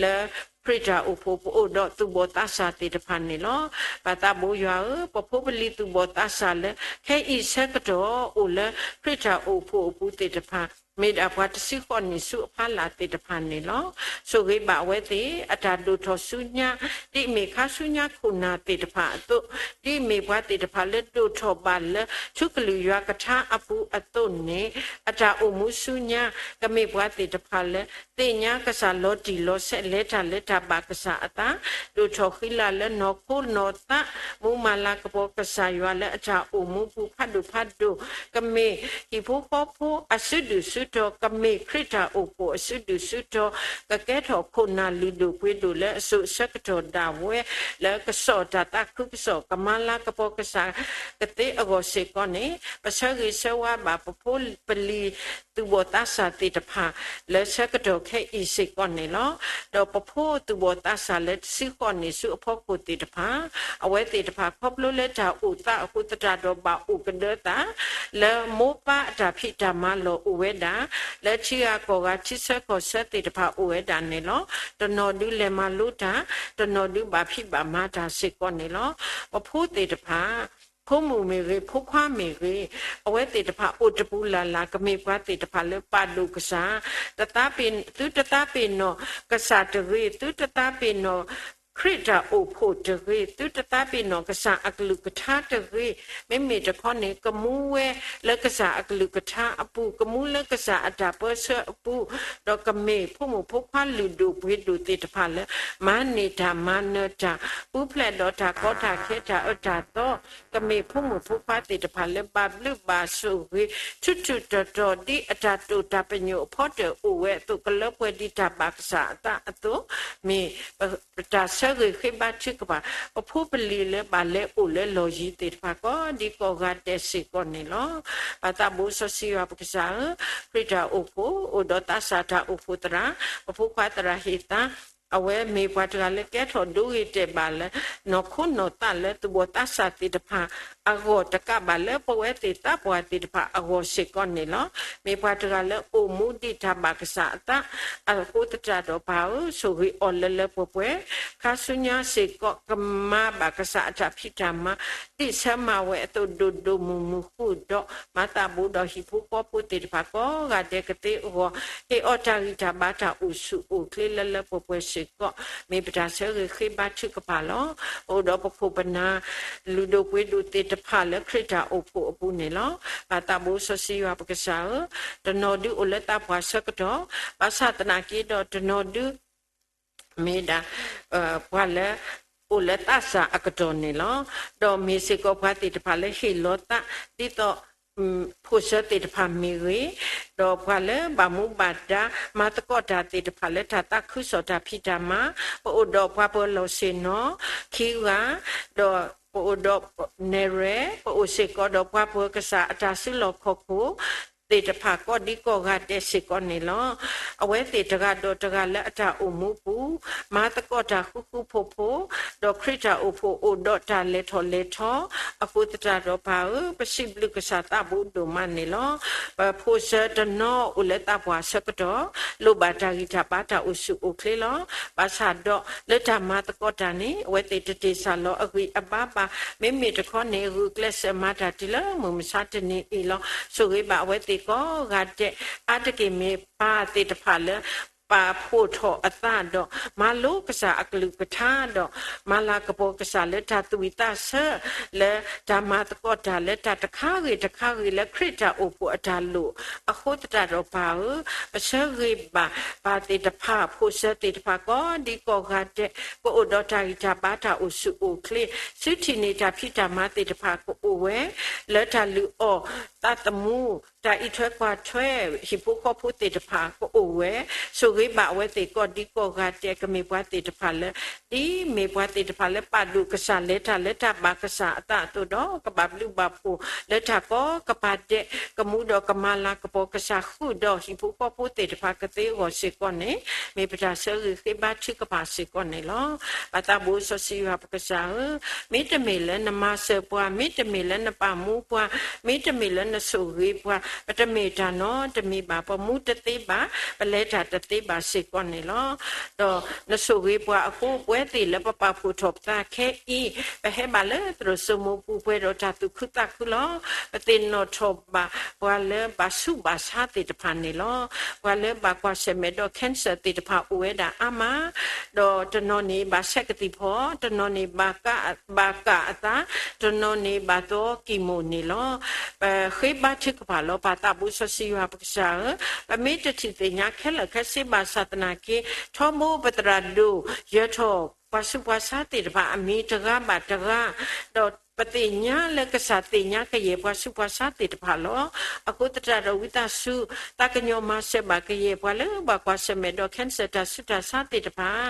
လၢခရံာ်တၢ်အိၣ်ဖှိၣ် ပအိၣ်ဒီးသူၣ်ဘီၣ်သးစၢ်သ့ၣ်တဖၣ်န့ၣ်လီၤ. ပၢ်သးဘိယွၤဧၢ, ပဖိပလံၤသူၣ်ဘီၣ်သးစၢ်လၢ ခဲအံၤဆၢကတီၢ်အိၣ်လၢ ခရံာ်တၢ်အိၣ်ဖှိၣ်အပူၤသ့ၣ်တဖၣ်, မ့ၢ်ဒၣ်ပှၤတဆံဃိးနံၣ်ဆူအဖီလာ်သ့ၣ်တဖၣ်န့ၣ်လီၤ. ဆိၣ်ဂ့ၤဘၣ်ဝဲသ့ၣ် အတၢ်ဒိၣ်ထီၣ်ဆူညါ ဒ်အမ့ၢ်ခါဆူညါခိၣ်နၢ်သ့ၣ်တဖၣ်အသိး, ဒ်အမ့ၢ်ပှၤသ့ၣ်တဖၣ်လၢဒိၣ်ထီၣ်ဘၣ်လၢ ထူကလုၢ်ယွၤကထါအပူၤအသိးန့ၣ်, အတၢ်အိၣ်မူဆူညါ ကမ့ၢ်ပှၤသ့ၣ်တဖၣ်လၢ သ့ၣ်ညါကစၢ်လီၤတံၢ်လီၤဆဲး လဲၤတၢ်လၢတၢ်ဘၣ်ကစၢ်အသး, ဒိၣ်ထီၣ်ဃံလၤလၢနီၢ်ခိနီၢ်သး, မူမၤလၤကပီၤကစၢ်ယွၤလၢအတၢ်အိၣ်မူပူၤဖးဒိၣ်ဖးဒိၣ်, ကမ့ၢ်ဟံၣ်ဖိဃီဖိအစုဒုၣ်စုတီၤ, ကမ့ၢ်ခရံာ်တၢ်အိၣ်ဖှိၣ်အစုဒုၣ်စုတီၤ, ကကဲထီၣ်ခိၣ်နၢ်လုၢ်ဒိၣ်ပှ့ၤဒိၣ်လၢအစိာ်အဆၢကတီၢ်ဒၣ်ဝဲ, လၢကစီၣ်တၢ်သးခုကစီၣ် ကမၤလၤကပီၤကစၢ်ကသ့အဂီၢ်စ့ၢ်ကီးန့ၣ်, ပဆၢဂ့ၤဆၢဝါဘၣ်ပဖိပလံၤ သူၣ်ဘီၣ်သးစၢ်သ့ၣ်တဖၣ် လၢဆၢကတီၢ်ခဲအံၤစ့ၢ်ကီးန့ၣ်လီၤ. ဒီးပဖိသူၣ်ဘီၣ်သးစၢ်လၢတဆံဃိးနံၣ်ဆူအဖီခိၣ်သ့ၣ်တဖၣ်, အဝဲသ့ၣ်တဖၣ်ခီဖျိလၢတၢ်အိၣ်သးအဃိသတးဒီးဘၣ်အိၣ်ကဒၢသး လၢမိၢ်ပၢ်အတၢ်ဖံးတၢ်မၤလီၢ်အိၣ်ဝဲဒၣ် လၢထံဂၤကီၢ်ဂၤထံဆၢကီၢ်ဆၢသ့ၣ်တဖၣ်အိၣ်ဝဲဒၣ်န့ၣ်လီၤ. တနီၤဒုးလဲၤမၤလိတၢ်, တနီၤဒုးဘၣ်ဖံးဘၣ်မၤတၢ်စ့ၢ်ကီးန့ၣ်လီၤ. ပဖိသ့ၣ်တဖၣ် ဖိမုၣ်မ့ၢ်ဂ့ၤ, ဖိခွါမ့ၢ်ဂ့ၤ, အဝဲသ့ၣ်တဖၣ်အိၣ်တပူၤလၢ်လၢ် ကမ့ၢ်ပှၤသ့ၣ်တဖၣ်လၢပာ်ဒိၣ်ကစၢ်, တသးပ့ၤ, သုတသးပ့ၤနီၣ်ကစၢ်တဂ့ၤ, သုတသးပ့ၤနီၣ်ခရံာ်တၢ်အိၣ်ဖှိၣ်တဂ့ၤ, သုတသးပ့ၤနီၣ်ကစၢ်အကလုၢ်ကထါတဂ့ၤ, မ့မ့ၢ်တခီန့ၣ် ကမူဝဲလၢကစၢ်အကလုၢ်ကထါအပူၤ, ကမူလၢကစၢ်အတၢ်ပၢဆှၢအပူၤ, ဒီးကမ့ၢ်ဖိမုၣ်ဖိခွါလုၢ်ဒိၣ်ပှ့ၤဒိၣ်သ့ၣ်တဖၣ်လၢ မၤန့ၢ်တၢ်မၤနၢၤတၢ်, ပူၤဖျဲးဒီးတၢ်ကီတၢ်ခဲတၢ်အၢတၢ်သီ, ကမ့ၢ်ဖိမုၣ်ဖိခွါသ့ၣ်တဖၣ်လၢဘၣ်ဘျုးဘၣ်ဆိၣ်ဂ့ၤ ထူးထူးတီၤတီၤ ဒ်အတၢ်တိာ်တၢ်ပညိၣ်အဖီတၢၣ်အိၣ်ဝဲအသိး ကလၢပှဲၤဒ်တၢ်ဘၣ်ကစၢ်အသးအသိး, မ့ၢ်ပတၢ်ဆၢဂ့ၤဃ့ဘါထုကဖၣ် ပဖိပလံၤလၢဘၣ်လဲၤအိၣ်လၢလီၢ်ယံၤသ့ၣ်တဖၣ်ကိးဒံကိးဂၤဒဲးစ့ၢ်ကီးန့ၣ်လီၤ. ပၢ်သးဘိစီဆှံယွၤပကစၢ်ဧၢ, ခရံာ်တၢ်အိၣ်ဖှိၣ် အိၣ်ဒီးသးစၢ်တၢ်အိၣ်ဖှိၣ်သရၣ်, ပဖိခွါသရၣ်ဟ့ၣ်သါ အဝဲမ့ၢ်ပှၤတဂၤလၢကဲထီၣ်ဒိဂ့ၤတဲာ်ဘၣ်လၢ နီၢ်ခိနီၢ်သးလၢသူၣ်ဘီၣ်သးစၢ်သ့ၣ်တဖၣ်အဂီၢ် တကးဘၣ်လၢပဝဲသ့ၣ်သးပှၢ်သ့ၣ်တဖၣ်အဂီၢ်စ့ၢ်ကီးန့ၣ်လီၤ. မ့ၢ်ပှၤတဂၤလၢအိၣ်မူဒ်တၢ်ဘၣ်ကစၢ်အသး, အဃိသတးဒီးပၢ်ဧၢ, ဆိၣ်ဂ့ၤအီၤလၢလၢပှဲၤပှဲၤ, ခါဆူညါစ့ၢ်ကီး ကမၤဘၣ်ကစၢ်အတၢ်ဖံးတၢ်မၤ ဒ်ဆၢမၤဝဲအသိး ဒိၣ်ဒိၣ်မုၢ်မုၢ်ဃုာ်ဒီး မၤသးဘိဒီးဟံၣ်ဖိဃီဖိသ့ၣ်တဖၣ်ကိးဂၤဒဲးကသ့အဂီၢ်, ဟ့ၣ်အီၤတၢ်ဂံၢ်တၢ်ဘါတၢ်အိၣ်ဆူၣ်အိၣ်ချ့လၢလၢပှဲၤပှဲၤစ့ၢ်ကီး, မ့ၢ်ပတၢ်ဆၢဂ့ၤဃ့ဘါထုကဖၣ်လီၤ. ပအိၣ်ဒီးပခိၣ်ပနၢ် လုၢ်ဒိၣ်ပှ့ၤဒိၣ်သ့ၣ်တဖၣ်လၢခရံာ်တၢ်အိၣ်ဖှိၣ်အပူၤန့ၣ်လီၤ. ပၢ်သးဘိစီဆှံယွၤပကစၢ်ဧၢ, တနီၤဒုးအိၣ်လၢသးပှၢ်ဆၢကတီၢ်, ဘၣ်ဆၣ်သနာ်က့ဒီးတနီၤဒုး မ့ၢ်ဒၣ် ပှၤလၢ အိၣ်လၢသးစၢ်အကတီၢ်န့ၣ်လီၤ. ဒီးမ့ၢ်စ့ၢ်ကီးပှၤသ့ၣ်တဖၣ်လၢဟ့ၣ်လီၤသး ဒ်သိး ဖိၣ်စၢၤသ့ၣ်တဖၣ်မ့ၢ်ဂ့ၤ, ဒီးပှၤလၢဘၣ်မူဘၣ်ဒါ မၤသကိးတၢ်သ့ၣ်တဖၣ်လၢတၢ်သးခုကစီၣ်တၢ်ဖံးတၢ်မၤ, ပအိၣ်ဒီးပှၤပၢၤလီၢ်ဆ့ၣ်နီၤ ခံဂၤ, ဒီးပအိၣ်ဒီး နဲၣ်ရွဲၣ်, ပအိၣ်စ့ၢ်ကီးဒီးပှၤပၢၤကစၢ်အတၢ်စုလီၢ်ခီၣ်ခိၣ် သ့ၣ်တဖၣ်ကိးဒံကိးဂၤဒဲးစ့ၢ်ကီးန့ၣ်လီၤ. အဝဲသ့ၣ်တဂၤဒီးတဂၤလၢအတၢ်အိၣ်မူပူၤ မၤသကိးတၢ်ဃူဃူဖိးဖိး, ဒီးခရံာ်တၢ်အိၣ်ဖှိၣ်အိၣ်ဒီးတၢ်လဲၤထီၣ်လဲၤထီ, အဃိသတးဒီးပၢ်ဧၢ, ပစံးဘျုးကစၢ်သးဘိဒိၣ်မးန့ၣ်လီၤ. ပဖိၣ်စၢၤတနီၤအိၣ်လၢသးပှၢ်ဆၢကတီၢ် လိၣ်ဘၣ်တၢ်ဂံၢ်တၢ်ဘါတၢ်အိၣ်ဆူၣ်အိၣ်ချ့လီၤ. ဘၣ်ဆၣ်ဒီးလၢတၢ်မၤသကိးတၢ်န့ၣ် အဝဲသ့ၣ်တတ့ၢ်စၢ်လီၤအဂံၢ်အဘါဘၣ်. မ့မ့ၢ်တခီန့ၣ် ဂုာ်ကျဲးစၢးမၤတၢ်တုၤလၢမုၢ်မဆါတနံၤအံၤလီၤ. ဆိၣ်ဂ့ၤဘၣ်အဝဲသ့ၣ်ကိးဂၤဒဲး, အါတက့ၢ်မ့ၢ်ပၢ်သ့ၣ်တဖၣ်လၢ ပာ်ဖှိၣ်ထီၣ်အသးဒီး မၤလိကစၢ်အကလုၢ်ကထါဒီး မၤလၤကပီၤကစၢ်လၢတၢ်သူၣ်ဝံၣ်သးဆၢ လၢတၢ်မၤသကိးတၢ်လၢတၢ်တခါဂ့ၤတခါဂ့ၤလၢခရံာ်တၢ်အိၣ်ဖှိၣ်အတၢ်လိၣ် အဃိသတးဒီးပၢ်ဧၢ, ပဆၢဂ့ၤဘၣ်ပၢ်သ့ၣ်တဖၣ် ဖိၣ်စၢၤသ့ၣ်တဖၣ်ကိးဒံကိးဂၤဒဲး ကအိၣ်ဒီးတၢ်ဂံၢ်တၢ်ဘါတၢ်အိၣ်ဆူၣ်အိၣ်ချ့, စုထံၣ်န့ၢ်တၢ်ဖံးတၢ်မၤသ့ၣ်တဖၣ်ကအိၣ်ဝဲ, လၢတၢ်လုၢ်အီၣ်သးသမူ တၢ်အံးထွဲကွၢ်ထွဲ ဟံၣ်ဖိဃီဖိသ့ၣ်တဖၣ်ကအိၣ်ဝဲ, ဆိၣ်ဂ့ၤဘၣ်အဝဲသ့ၣ်ကိးဒံကိးဂၤဒဲး ကမ့ၢ်ပှၤသ့ၣ်တဖၣ်လၢ ဒ်မ့ၢ်ပှၤသ့ၣ်တဖၣ်လၢပာ်ဒိၣ်ကစၢ်လဲၤတၢ်လၢတၢ်ဘၣ်ကစၢ်အသးအသိးဒီး ကဘၣ်ဘျုးဘၣ်ဖှိၣ်လၢတၢ်ကိးကပၤဒဲး ကမူဒီးကမၤလၤကပီၤကစၢ်ဃုာ်ဒီးဟံၣ်ဖိဃီဖိသ့ၣ်တဖၣ်ကသ့အဂီၢ်စ့ၢ်ကီးန့ၣ် မ့ၢ်ပတၢ်ဆၢဂ့ၤဃ့ဘါထုကဖၣ်စ့ၢ်ကီးန့ၣ်လီၤ. ပၢ်သးဘိစီဆှံယွၤပကစၢ်ဧၢ, မ့တမ့ၢ်လၢနမၤစၢၤပှၤ, မ့တမ့ၢ်လၢနပာ်မူပှၤ, မ့တမ့ၢ်လၢနဆိၣ်ဂ့ၤပှၤ, ပတမ့ၢ်တၢ်နီတမံၤဘၣ်, ပမူတသ့ဘၣ်, ပလဲၤတၢ်တသ့ဘၣ်စ့ၢ်ကီးန့ၣ်လီၤ. ဒီးနဆိၣ်ဂ့ၤပှၤအဃိ ပဝဲသ့ၣ်လၢပပာ်ဖှိၣ်ထီၣ်ပသးခဲအံၤ ပဟဲဘၣ်လၢသရိာ်စိမိၤပူၤပှဲၤဒီးတၢ်သူၣ်ခုသးခုလီၤ. ပသ့ၣ်နီၣ်ထီၣ်ဘၣ်ပှၤလၢဘၣ်ဆူးဘၣ်ဆါသ့ၣ်တဖၣ်န့ၣ်လီၤ. ပှၤလၢဘၣ်ကွၢ်ဆၢၣ်မဲာ်ဒီး cancer သ့ၣ်တဖၣ်အိၣ်ဝဲဒၣ်အါမး, ဒီးတနီၤန့ၣ်ဘၣ်ဆဲးကသံၣ်ဖီ, တနီၤန့ၣ်ဘၣ်ကး, ဘၣ်ကးအသး, တနီၤန့ၣ်ဘၣ်သီကံၢ်မိၣ်န့ၣ်လီၤ. ပဃ့ဘါထုကဖၣ်လီၤ. ပၢ်သးဘိစီဆှံယွၤပကစၢ်ဧၢ, ပမ့ၢ်တထံၣ်သ့ၣ်ညါခဲလၢာ်ခဲဆ့ဘၣ်ဆၣ်သနာ်က့ ထီဘိပသရၣ်ဒိၣ်ယၢၤထီၣ် ပှၤဆူးပှၤဆါသ့ၣ်တဖၣ်အမံၤတဂၤဘၣ်တဂၤ, ဒီးပသ့ၣ်ညါလၢကစၢ်သ့ၣ်ညါကယဲၢ်ပှၤဆူးပှၤဆါသ့ၣ်တဖၣ်လီၤ. အဃိသတးဒီးဝံသးစူၤ သးကညီၤမၤစၢၤဘၣ်ကယဲၢ်ပှၤလၢဘၣ်ကွၢ်ဆၢၣ်မဲာ်ဒီး cancer တၢ်ဆူးတၢ်ဆါသ့ၣ်တဖၣ်,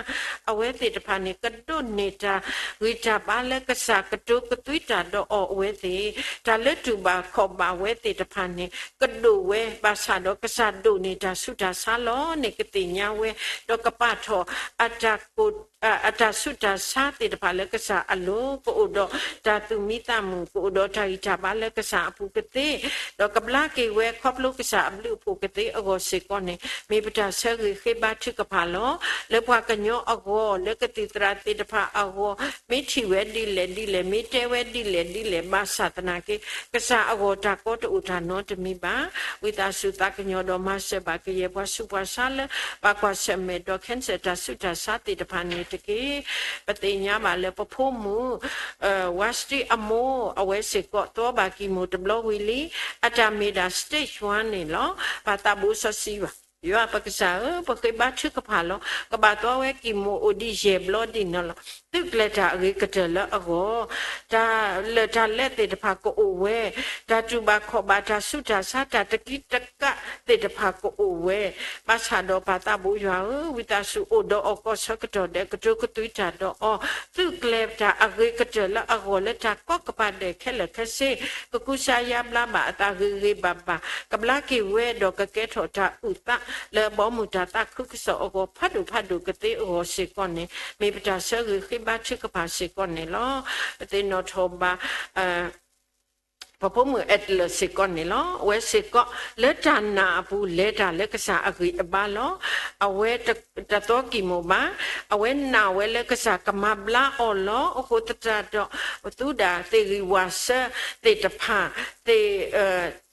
အဝဲသ့ၣ်တဖၣ်န့ၣ်ကဒိးန့ၢ်တၢ်ဂံၢ်တၢ်ဘါလၢကစၢ်ကတိၤကသွံတၢ်ဒီးအီၤအဝဲသ့ၣ်, တၢ်လၢတူၢ်ဘၣ်ခီၣ်ဘၣ်ဝဲသ့ၣ်တဖၣ်န့ၣ် ကဒိၣ်ဝဲဘၣ်ဆၣ်ဒီးကစၢ်ဒိၣ်န့ၢ်တၢ်ဆူးတၢ်ဆါလီၤန့ၣ် ကသ့ၣ်ညါဝဲ, ဒီးကပာ်ထီၣ်အတၢ်ကိၢ် အတၢ်ဆူးတၢ်ဆါသ့ၣ်တဖၣ်လၢကစၢ်အလိၤ, ကအိၣ်ဒီးတၢ်သူၣ်မံသးမုာ်, ကအိၣ်ဒီးတၢ်ဂံၢ်တၢ်ဘါလၢကစၢ်အပူၤကသ့, ဒီးကဘျါက့ၤဝဲခီဖျိကစၢ်အဘျုးအဖှိၣ်ကသ့အဂီၢ်စ့ၢ်ကီးန့ၣ် မ့ၢ်ပတၢ်ဆၢဂ့ၤဃ့ဘါထုကဖၣ်လီၤ. လၢပှၤကညီအဂီၢ်, လၢကသံၣ်သရၣ်သ့ၣ်တဖၣ်အဂီၢ်, မ့ၢ်ထံၣ်ဝဲဒ်လဲၣ်ဒ်လဲၣ်, မ့ၢ်တဲဝဲဒ်လဲၣ်ဒ်လဲၣ်, ဘၣ်ဆၣ်သနာ်က့ ကစၢ်အဂီၢ်တၢ်ကီတအိၣ်တၢ်နီတမံၤဘၣ်. ဝံသးစူၤသးကညီၤဒီးမၤစၢၤဘၣ်ကယဲၢ်ပှၤဆူးပှၤဆါလၢ ဘၣ်ကွၢ်ဆၢၣ်မဲာ်ဒီး cancer တၢ်ဆူးတၢ်ဆါသ့ၣ်တဖၣ်န့ၣ်တက့ၢ်. ပသ့ၣ်ညါဘၣ်လၢပဖိမုၣ် ဝါစတံအမိၢ် အဝဲစ့ၢ်ကီး သွီဘၣ်ကံၢ်မိၣ်တဘျီဝံၤလံ, အတၢ်မ့ၢ်ဒၣ် stage one န့ၣ်လီၤ. ပၢ်သးဘိစီဆှံယွၤ, ယွၤပကစၢ်ဧၢ, ပဃ့ဘါထုကဖၣ်လီၤ. ကဘၣ်သွီဝဲကံၢ်မိၣ်အိၣ်ဒံးယဲၢ်ဘျီဒ်န့ၣ်လီၤ. သုးကျဲၤတၢ်အဂ့ၤကတၢၢ်လၢအဂီၢ်, တၢ်လၢာ်တၢ်လဲၤသ့ၣ်တဖၣ်ကအိၣ်ဝဲ, တၢ်တူၢ်ဘၣ်ခီၣ်ဘၣ်တၢ်ဆူးတၢ်ဆါ တၢ်တကံတကးသ့ၣ်တဖၣ်ကအိၣ်ဝဲ, ဘၣ်ဆၣ်ဒီးပၢ်သးဘိယွၤဧၢ, ဝံသးစူၤအိၣ်ဒီးအီၤကီၢ်ဆၢကတီၢ်ဒဲး ကတိၤကသွံတၢ်ဒီးအီၤ, သုးကျဲၤတၢ်အဂ့ၤကတၢၢ်လၢအဂီၢ် လၢတၢ်ကီကပၤဒဲးခဲလၢာ်ခဲဆ့, ကကူစါယါဘျါဘၣ်အသးဂ့ၤဂ့ၤဘၣ်ဘၣ်, ကဘျါက့ၤဝဲဒီးကကဲထီၣ်တၢ်အုၣ်သးလၢအဘီအမုၢ်တၢ်သးခုကစီၣ်အဂီၢ် ဖးဒိၣ်ဖးဒိၣ်ကသ့အဂီၢ်စ့ၢ်ကီးန့ၣ် မ့ၢ်ပတၢ်ဆၢဂ့ၤဃ့ဘါထုကဖၣ်စ့ၢ်ကီးန့ၣ်လီၤ. ပသ့ၣ်နီၣ်ထီၣ်ဘၣ် ပဖိမုၣ်အဲၣ်တလၢာ်စ့ၢ်ကီးန့ၣ်လီၤ. အဝဲစ့ၢ်ကီး လၢတၢ်နာ်အပူၤ လဲၤတၢ်လၢကစၢ်အဂံၢ်အဘါလီၤ. အဝဲတသွီကံၢ်မိၣ်ဘၣ်, အဝဲနာ်ဝဲလၢကစၢ်ကမၤဘျါအီၤလီၤ. အဃိသတးဒီး သူဒၣ်သ့ၣ်ဂံၢ်ဝၤစၢသ့ၣ်တဖၣ်, သ့ၣ်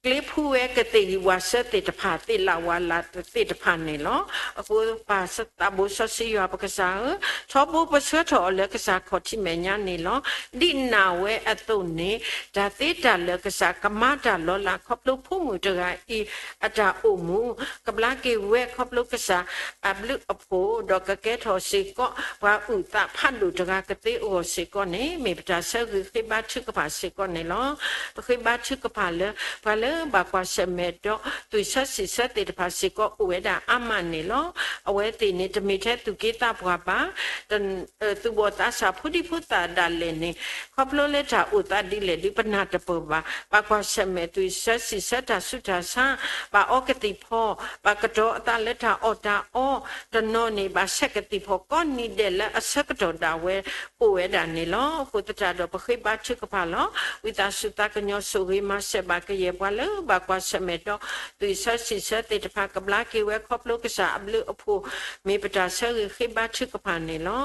ကျ့ဖှူဝဲကသ့ၣ်ဂံၢ်ဝၤစၢသ့ၣ်တဖၣ်, သ့ၣ်လၢ်ဝၤလၢ်သ့ၣ်တဖၣ်န့ၣ်လီၤ. အဃိပၢ်သးဘိစီဆှံယွၤပကစၢ်ဧၢ, ထီဘိပဆှၢထီၣ်အီၤလၢကစၢ်ခီၣ်ထံးမဲာ်ညါန့ၣ်လီၤ. ဒ်နာ်ဝဲအသိးန့ၣ်, တၢ်သ့တၢ်လၢာ်ကစၢ်ကမၤတၢ်လီၤလးခီဖျိဖိမုၣ်တဂၤအံၤ အတၢ်အိၣ်မူ, ကဘျါက့ၤဝဲခီဖျိကစၢ်အဘျုးအဖှိၣ်, ဒီးကကဲထီၣ်စ့ၢ်ကီး ပှၤအုၣ်သးဖးဒိၣ်တဂၤကသ့အဂီၢ်စ့ၢ်ကီးန့ၣ် မ့ၢ်ပတၢ်ဆၢဂ့ၤဃ့ဘါထုကဖၣ်စ့ၢ်ကီးန့ၣ်လီၤ. ပဃ့ဘါထုကဖၣ်လၢ ပှၤလၢဘၣ်ကွၢ်ဆၢၣ်မဲာ်ဒီး သွံၣ်ဆၢစံၣ်ဆၢသ့ၣ်တဖၣ်စ့ၢ်ကီးအိၣ်ဝဲဒၣ်အါမးန့ၣ်လီၤ. အဝဲသ့ၣ်န့ၣ် တမ့ၢ်ထဲသူၣ်က့သးပှၢ်ဘၣ်, သူၣ်ဘီၣ်သးစၢ်ဖိဒံဖိသၣ်ဒၣ်လဲာ်န့ၣ် ခီဖျိလၢတၢ်အိၣ်သးဒ်လဲၣ်ဒုးပနၢ်တပၢၢ်ဘၣ်, ဘၣ်ကွၢ်ဆၢၣ်မဲာ်သွံၣ်ဆၢစံၣ်ဆၢတၢ်ဆူးတၢ်ဆါ, ဘၣ်အီကသံၣ်ဖီ, ဘၣ်ကတီၤအသးလၢတၢ်အီၣ်တၢ်အီ, တနီၤန့ၣ်ဘၣ်ဆဲးကသံၣ်ဖီကိးနံၤဒဲးလၢအဆၢကတီၢ်ဒၣ်ဝဲအိၣ်ဝဲဒၣ်န့ၣ်လီၤ. အဃိသတးဒီးပဃ့ဘါထုကဖၣ်လီၤ. ဝံသးစူၤသးကညီၤဆိၣ်ဂ့ၤမၤစၢၤဘၣ်ကယဲၢ်ပှၤလၢဘၣ်ကွၢ်ဆၢၣ်မဲာ်ဒီး သွံၣ်ဆၢစံၣ်ဆၢသ့ၣ်တဖၣ်ကဘျါက့ၤဝဲခီဖျိကစၢ်အဘျုးအဖှိၣ် မ့ၢ်ပတၢ်ဆၢဂ့ၤဃ့ဘါထုကဖၣ်န့ၣ်လီၤ.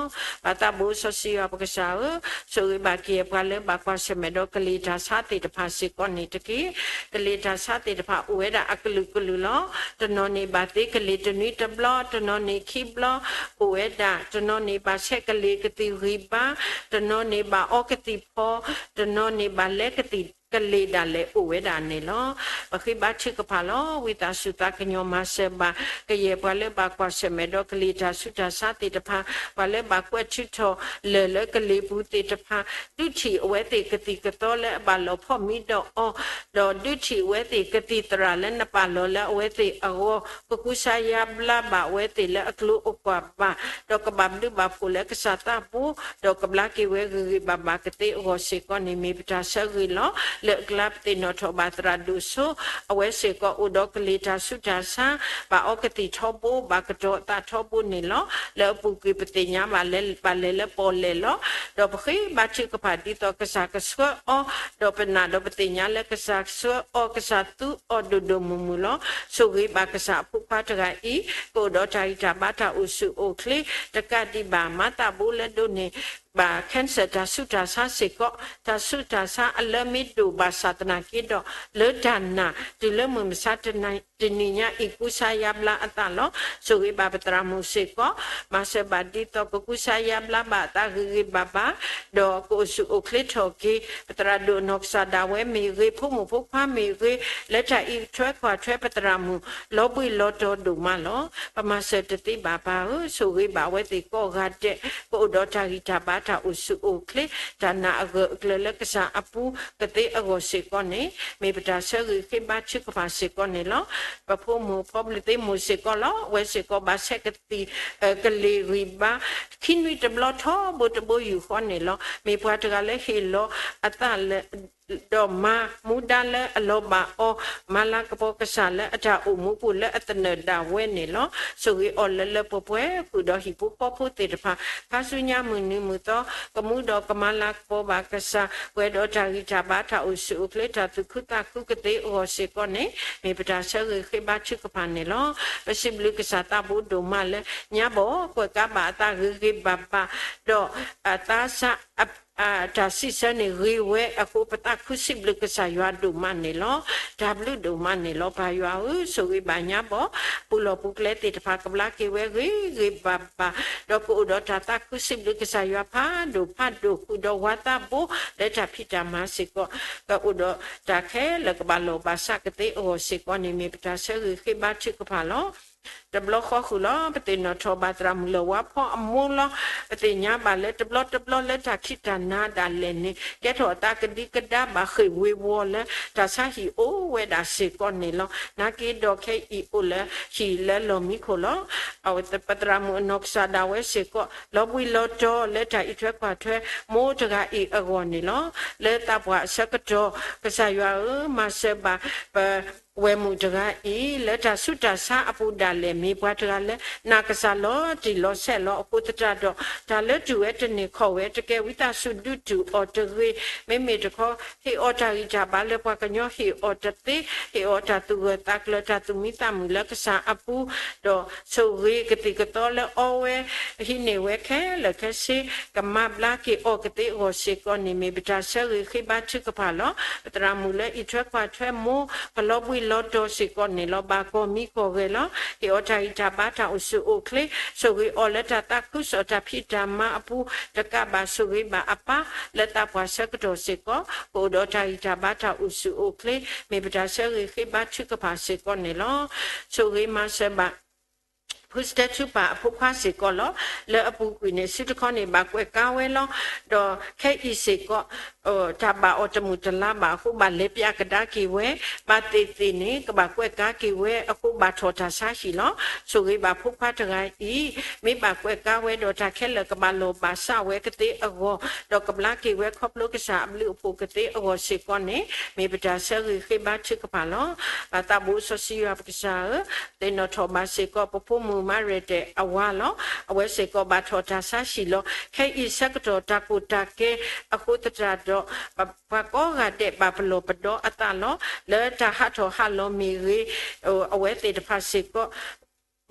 ပၢ်သးဘိစီဆှံယွၤပကစၢ်ဧၢ, ဆိၣ်ဂ့ၤဘၣ်ကယဲၢ်ပှၤလၢဘၣ်ကွၢ်ဆၢၣ်မဲာ်ဒီးကလံၤတၢ်ဆါသ့ၣ်တဖၣ်စ့ၢ်ကီးန့ၣ်တက့ၢ်. ကလံၤတၢ်ဆါသ့ၣ်တဖၣ်အိၣ်ဝဲဒၣ်အကလုာ်ကလုာ်လီၤ. တနီၤန့ၣ်ဘၣ်သ့ကလံၤတနွံတဘျီ, တနီၤန့ၣ်ခံဘျီအိၣ်ဝဲဒၣ်, တနီၤန့ၣ်ဘၣ်ဆဲးကလံၤကသံၣ်ဂံၢ်ဘါ, တနီၤန့ၣ်ဘၣ်အီကသံၣ်ဖီ, တနီၤန့ၣ်ဘၣ်လဲကသံၣ်ကလံၤဒၣ်လဲာ်အိၣ်ဝဲဒၣ်န့ၣ်လီၤ. ပဃ့ဘါထုကဖၣ်လီၤ. ဝံသးစူၤသးကညီၤမၤစၢၤဘၣ် ကယဲၢ်ပှၤလၢဘၣ်ကွၢ်ဆၢၣ်မဲာ်ဒီးကလံၤတၢ်ဆူးတၢ်ဆါသ့ၣ်တဖၣ်, ပှၤလၢဘၣ်ကွဲးထုးထီၣ်လၢၢ်လၢကလံၤပူၤသ့ၣ်တဖၣ်, ဒုးထံၣ်အဝဲသ့ၣ်ကသံၣ်ကသီလၢအဘၣ်လီၤဖီၣ်မံဒီးအီၤ, ဒီးဒုးထံၣ်အဝဲသ့ၣ်ကသံၣ်သရၣ်လၢနပာ်လီၤလၢအဝဲသ့ၣ်အဂီၢ်, ကကူစါယါဘျါဘၣ်အဝဲသ့ၣ်လၢအကျိၤအကွာ်ဘၣ်, ဒီးကဘၣ်ဘျုးဘၣ်ဖှိၣ်လၢကစၢ်သးဘိ, ဒီးကဘျါက့ၤဝဲဂ့ၤဂ့ၤဘၣ်ဘၣ်ကသ့အဂီၢ်စ့ၢ်ကီးန့ၣ် မ့ၢ်ပတၢ်ဆၢဂ့ၤလီၤ. လၢအကျါပသ့ၣ်နီၣ်ထီၣ်ဘၣ်သရၣ်ဒိၣ်စိ, အဝဲစ့ၢ်ကီးအိၣ်ဒီးကလံၤတၢ်ဆူးတၢ်ဆါ, ဘၣ်အီကသံၣ်ထီဘိ, ဘၣ်ကတီၤအသးထီဘိန့ၣ်လီၤ. လၢအပူၤကွံာ်ပသ့ၣ်ညါဘၣ်လၢ ဘၣ်လဲၤလၢပီၣ်လဲၣ်လီၤ. ဒီးပဃ့ဘါထုကဖၣ်ဒ်သိးကစၢ်ကဆှၢအီၤ, ဒီးပနာ်ဒီးပသ့ၣ်ညါလၢကစၢ်ကဆှၢအီၤ, ကစၢ်သူအီၤဒိၣ်ဒိၣ်မုၢ်မုၢ်လီၤ. ဆိၣ်ဂ့ၤဘၣ်ကစၢ်အဖိခွါတဂၤအံၤ, ကအိၣ်ဒီးတၢ်ဂံၢ်တၢ်ဘါတၢ်အိၣ်ဆူၣ်အိၣ်ချ့, တကးဒံးဘၣ် မၤသးဘိလၢဒိးန့ၢ် ဘၣ် cancer တၢ်ဆူးတၢ်ဆါစ့ၢ်ကီး, တၢ်ဆူးတၢ်ဆါအလၢမ့ၢ်ဒိၣ်ဘၣ်ဆၣ်သနာ်က့ဒီး လၢတၢ်နာ် တုၤလၢမုၢ်မဆါတနံၤညါအံၤ ကူစါယါဘျါအသးလီၤ. ဆိၣ်ဂ့ၤဘၣ်ပသရၣ်မုၣ်စ့ၢ်ကီး, မၤစၢၤဘၣ်ဒ်သိးကကူစါယါဘျါဘၣ်အသးဂ့ၤဂ့ၤဘၣ်ဘၣ်, ဒီးကအိၣ်ဆူၣ်အိၣ်ချ့ထီၣ်က့ၤ ပသရၣ်ဒိၣ်အနီၢ်ကစၢ်ဒၣ်ဝဲမ့ၢ်ဂ့ၤ, ဖိမုၣ်ဖိခွါမ့ၢ်ဂ့ၤ, လၢတၢ်အံးထွဲကွၢ်ထွဲပသရၣ်မုၣ် လီၤဘှံးလီၤတီၤဒိၣ်မးလီၤ. ပမၤစၢၤတသ့ဘၣ်ပၢ်ဧၢ, ဆိၣ်ဂ့ၤဘၣ်အဝဲသ့ၣ်ကိးဂၤဒဲး, ကအိၣ်ဒီးတၢ်ဂံၢ်တၢ်ဘါတၢ်အိၣ်ဆူၣ်အိၣ်ချ့, တၢ်နာ်အဂၢၢ်အကျၢၤလၢကစၢ်အပူၤကသ့အဂီၢ်စ့ၢ်ကီးန့ၣ်, မ့ၢ်ပတၢ်ဆၢဂ့ၤဃ့ဘါထုကဖၣ်စ့ၢ်ကီးန့ၣ်လီၤ. ပဖိမုၣ်ဖီဘျုးသ့မိၢ်စ့ၢ်ကီးလီၤ. အဝဲစ့ၢ်ကီးဘၣ်ဆဲးကသံၣ် ကလံၤဂံၢ်ဘါ ခံနွံတဘျီထီဘိတဘိယူၢ်ဃီန့ၣ်လီၤ. မ့ၢ်ပှၤတဂၤလၢဟ့ၣ်လီၤအသးလၢ ဒီးမၤမူဒါလၢအလီၤဘၣ်အီၤ, မၤလၤကပီၤကစၢ်လၢအတၢ်အိၣ်မူပူၤလၢအသနၢၣ်ဒၣ်ဝဲန့ၣ်လီၤ. ဆိၣ်ဂ့ၤအီၤလၢလၢပှဲၤပှဲၤ ဃုာ်ဒီးဟံၣ်ဖိဃီဖိသ့ၣ်တဖၣ် ခါဆူညါမုၢ်နံၤမုၢ်သီ ကမူဒီးကမၤလၤကပီၤဘၣ်ကစၢ် ပှဲၤဒီးတၢ်ဂံၢ်တၢ်ဘါ တၢ်အိၣ်ဆူၣ်အိၣ်ချ့ တၢ်သူၣ်ခုသးခုကသ့အဂီၢ်စ့ၢ်ကီးန့ၣ် မ့ၢ်ပတၢ်ဆၢဂ့ၤဃ့ဘါထုကဖၣ်န့ၣ်လီၤ. ပစံးဘျုးကစၢ်သးဘိဒိၣ်မးလၢ ညါဘီၣ်ကွဲးကါဘၣ်အသးဂ့ၤဂ့ၤဘၣ်ဘၣ်, ဒီးအသးစၢ် တၢ်စံးဆၢန့ၣ်ဂ့ၤဝဲအဃိ ပသးခုစံးဘျုးကစၢ်ယွၤဒိၣ်မးန့ၣ်လီၤ. တၢ်ဘျုးဒိၣ်မးန့ၣ်လီၤ. ပၢ်ယွၤဧၢ, ဆိၣ်ဂ့ၤဘၣ်ညါဘီၣ် ပူၤလီၢ်ပူၤကျဲသ့ၣ်တဖၣ် ကဘျါက့ၤဝဲဂ့ၤဂ့ၤဘၣ်ဘၣ်, ဒီးကအိၣ်ဒီးတၢ်သးခုစံးဘျုးကစၢ်ယွၤဖးဒိၣ်ဖးဒိၣ် ဃုာ်ဒီးဝၤသးဘိ လၢတၢ်ဖံးတၢ်မၤစ့ၢ်ကီး ကအိၣ်ဒီးတၢ်ခဲလၢာ်ကဘၣ်လီၢ်ဘၣ်စးကသ့အဂီၢ်စ့ၢ်ကီးန့ၣ် မ့ၢ်ပတၢ်ဆၢဂ့ၤဃ့ဘါထုကဖၣ်လီၤ. တဘျီဃီဃုာ်လီၤ. ပသ့ၣ်နီၣ်ထီၣ်ဘၣ်သရၣ်မုၣ်လၢၢ်ဝါဖီအမိၢ်လီၤ. ပသ့ၣ်ညါဘၣ်လၢတဘျီတဘျီလၢတၢ်ခံးတၢ်နၤဒၣ်လဲာ်န့ၣ် ကဲထီၣ်အသးကဒံကဒါဘၣ်ဃ့ၢ်ဝ့ၤဝီၤလၢ တၢ်ဆါဟံၣ်အိၣ်ဝဲဒၣ်စ့ၢ်ကီးန့ၣ်လီၤ. နာ်က့ဒီးခဲအံၤအိၣ်လၢဟံၣ်လၢလီၢ်မံခိၣ်လီၤ. ပသရၣ်မုၣ်အနီၢ်ကစၢ်ဒၣ်ဝဲစ့ၢ်ကီး လီၤဘှံးလီၤတီၤလၢတၢ်အံးထွဲကွၢ်ထွဲ မိၢ်တဂၤအံၤအဂီၢ်န့ၣ်လီၤ. လၢသးပှၢ်အဆၢကတီၢ် ကစၢ်ယွၤဧၢ, မၤစၢၤဘၣ်ပ ဝဲၢ်မုၣ်တဂၤအံၤ လၢတၢ်ဆူးတၢ်ဆါအပူၤဒၣ်လဲာ် မ့ၢ်ပှၤတဂၤလၢ နာ်ကစၢ်လီၤတံၢ်လီၤဆဲးလီၤ. အဃိသတးဒီး တၢ်လၢတူၢ်ဝဲတန့ၢ်ခီၣ်ဝဲတကဲ ဝံသးစူၤဒုးတူၢ်အီၤတဂ့ၤ. မ့မ့ၢ်တခီ ဟ့ၣ်အီၤတၢ်ဂံၢ်တၢ်ဘါလၢပှၤကညီဟ့ၣ်အီၤတသ့, ဟ့ၣ်အီၤတၢ်သူၣ်ဂၢၢ်သးကျၢၤ တၢ်သူၣ်မံသးမုာ်လၢကစၢ်အပူၤ, ဒီးဆိၣ်ဂ့ၤကသံၣ်ကသီလၢအီဝဲ ဟံးန့ၢ်ဝဲခဲလၢာ်ခဲဆ့ ကမၤဘျါက့ၤအီၤကသ့အဂီၢ်စ့ၢ်ကီးန့ၣ် မ့ၢ်ပတၢ်ဆၢဂ့ၤဃ့ဘါထုကဖၣ်လီၤ. ပသရၣ်မုၣ်လၢအံးထွဲကွၢ်ထွဲမိၢ် ကလီၤဘှံးလီၤတီၤစ့ၢ်ကီးန့ၣ်လီၤ. ဘၣ်ကီၢ်မံကီၢ်ဂဲၤလီၤ. ဟ့ၣ်အီၤတၢ်ဂံၢ်တၢ်ဘါတၢ်အိၣ်ဆူၣ်အိၣ်ချ့, ဆိၣ်ဂ့ၤအီၤလၢတၢ်သးခုကစီၣ်တၢ်ဖံးတၢ်မၤအပူၤ တကးဘၣ်ဆိၣ်ဂ့ၤဘၣ်အပၢ် လၢသးပှၢ်ဆၢကတီၢ်စ့ၢ်ကီး ကအိၣ်ဒီးတၢ်ဂံၢ်တၢ်ဘါတၢ်အိၣ်ဆူၣ်အိၣ်ချ့ မ့ၢ်ပတၢ်ဆၢဂ့ၤဃ့ဘါထုကဖၣ်စ့ၢ်ကီးန့ၣ်လီၤ. ဆိၣ်ဂ့ၤမၤစၢၤဘၣ် ဖုစတဲထူပၢ်အဖိခွါစ့ၢ်ကီးလီၤ. လၢအပူၤကွံာ်န့ၣ် စုတခီန့ၣ် ဘၣ်ကွဲးကါဝဲလီၤ. ဒီးခဲအံၤစ့ၢ်ကီး တၢ်ဘၣ်အီၤတမုာ်တလါဘၣ်အဃိ ဘၣ်လဲၤပျးကဒါက့ၤဝဲ, ဘၣ်သ့ၣ်သ့ၣ်န့ၣ် ကဘၣ်ကွဲးကါက့ၤဝဲအဃိ ဘၣ်ထီၣ်တၢ်ဆါဟံၣ်လီၤ. ဆိၣ်ဂ့ၤဘၣ်ဖိခွါတဂၤအံၤ မ့ၢ်ဘၣ်ကွဲးကါဝဲဒီး တၢ်ခဲလၢာ်ကဘၣ်လီၢ်ဘၣ်စးဝဲကသ့အဂီၢ်, ဒီးကဘျါက့ၤဝဲခီဖျိကစၢ်အဘျုးအဖှိၣ်ကသ့အဂီၢ်စ့ၢ်ကီးန့ၣ် မ့ၢ်ပတၢ်ဆၢဂ့ၤဃ့ဘါထုကဖၣ်လီၤ. ပၢ်သးဘိစီဆှံယွၤပကစၢ်ဧၢ, သ့ၣ်နီၣ်ထီၣ်ဘၣ်စ့ၢ်ကီး ပဖိမုၣ်မၤရဲၣ်တဲၣ်အဝၤလီၤ. အဝဲစ့ၢ်ကီးဘၣ်ထီၣ်တၢ်ဆါဟံၣ်လီၤ. ခဲအံၤဆၢကတီၢ်တၢ်ကိၢ်တၢ်ကဲအဃိသတးဒီး ပှၤကိးဂၤဒဲးဘၣ်ပလီၢ်ပဒီအသးလီၤ. လၢတၢ်ဟးထီၣ်ဟးလီၤမ့ၢ်ဂ့ၤ, အဝဲသ့ၣ်တဖၣ်စ့ၢ်ကီး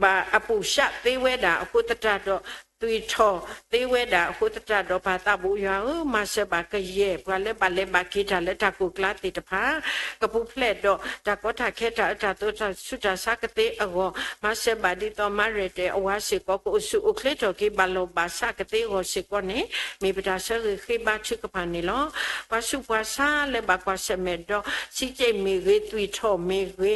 ဘၣ်အပူၤရှဲသ့ဝဲဒၣ်အဃိသတးဒီး သွံၣ်ထီၣ်သ့ဝဲဒၣ်အဃိသတးဒီး ပၢ်သးဘိယွၤဧၢ, မၤစၢၤဘၣ်ကယဲၢ် ပှၤလၢဘၣ်လဲၤဘၣ်က့ၤတၢ်လၢတၢ်ကိၢ်ကျါသ့ၣ်တဖၣ် ကပူၤဖျဲးဒီးတၢ်ကီတၢ်ခဲ တၢ်အၢတၢ်သီ တၢ်ဆူးတၢ်ဆါကသ့အဂီၢ်, မၤစၢၤဘၣ်ဒ်သိးမၤရဲၣ်တဲၣ်အဝၤစ့ၢ်ကီး ကအိၣ်ဆူၣ်အိၣ်ချ့ထီၣ်က့ၤ ဘၣ်လီၢ်ဘၣ်စးကသ့အဂီၢ်စ့ၢ်ကီးန့ၣ် မ့ၢ်ပတၢ်ဆၢဂ့ၤဃ့ဘါထုကဖၣ်န့ၣ်လီၤ. ပှၤဆူးပှၤဆါလၢဘၣ်ကွၢ်ဆၢၣ်မဲာ်ဒီး စံးက့ၣ်မ့ၢ်ဂ့ၤ, သွံၣ်ထီၣ်မ့ၢ်ဂ့ၤ,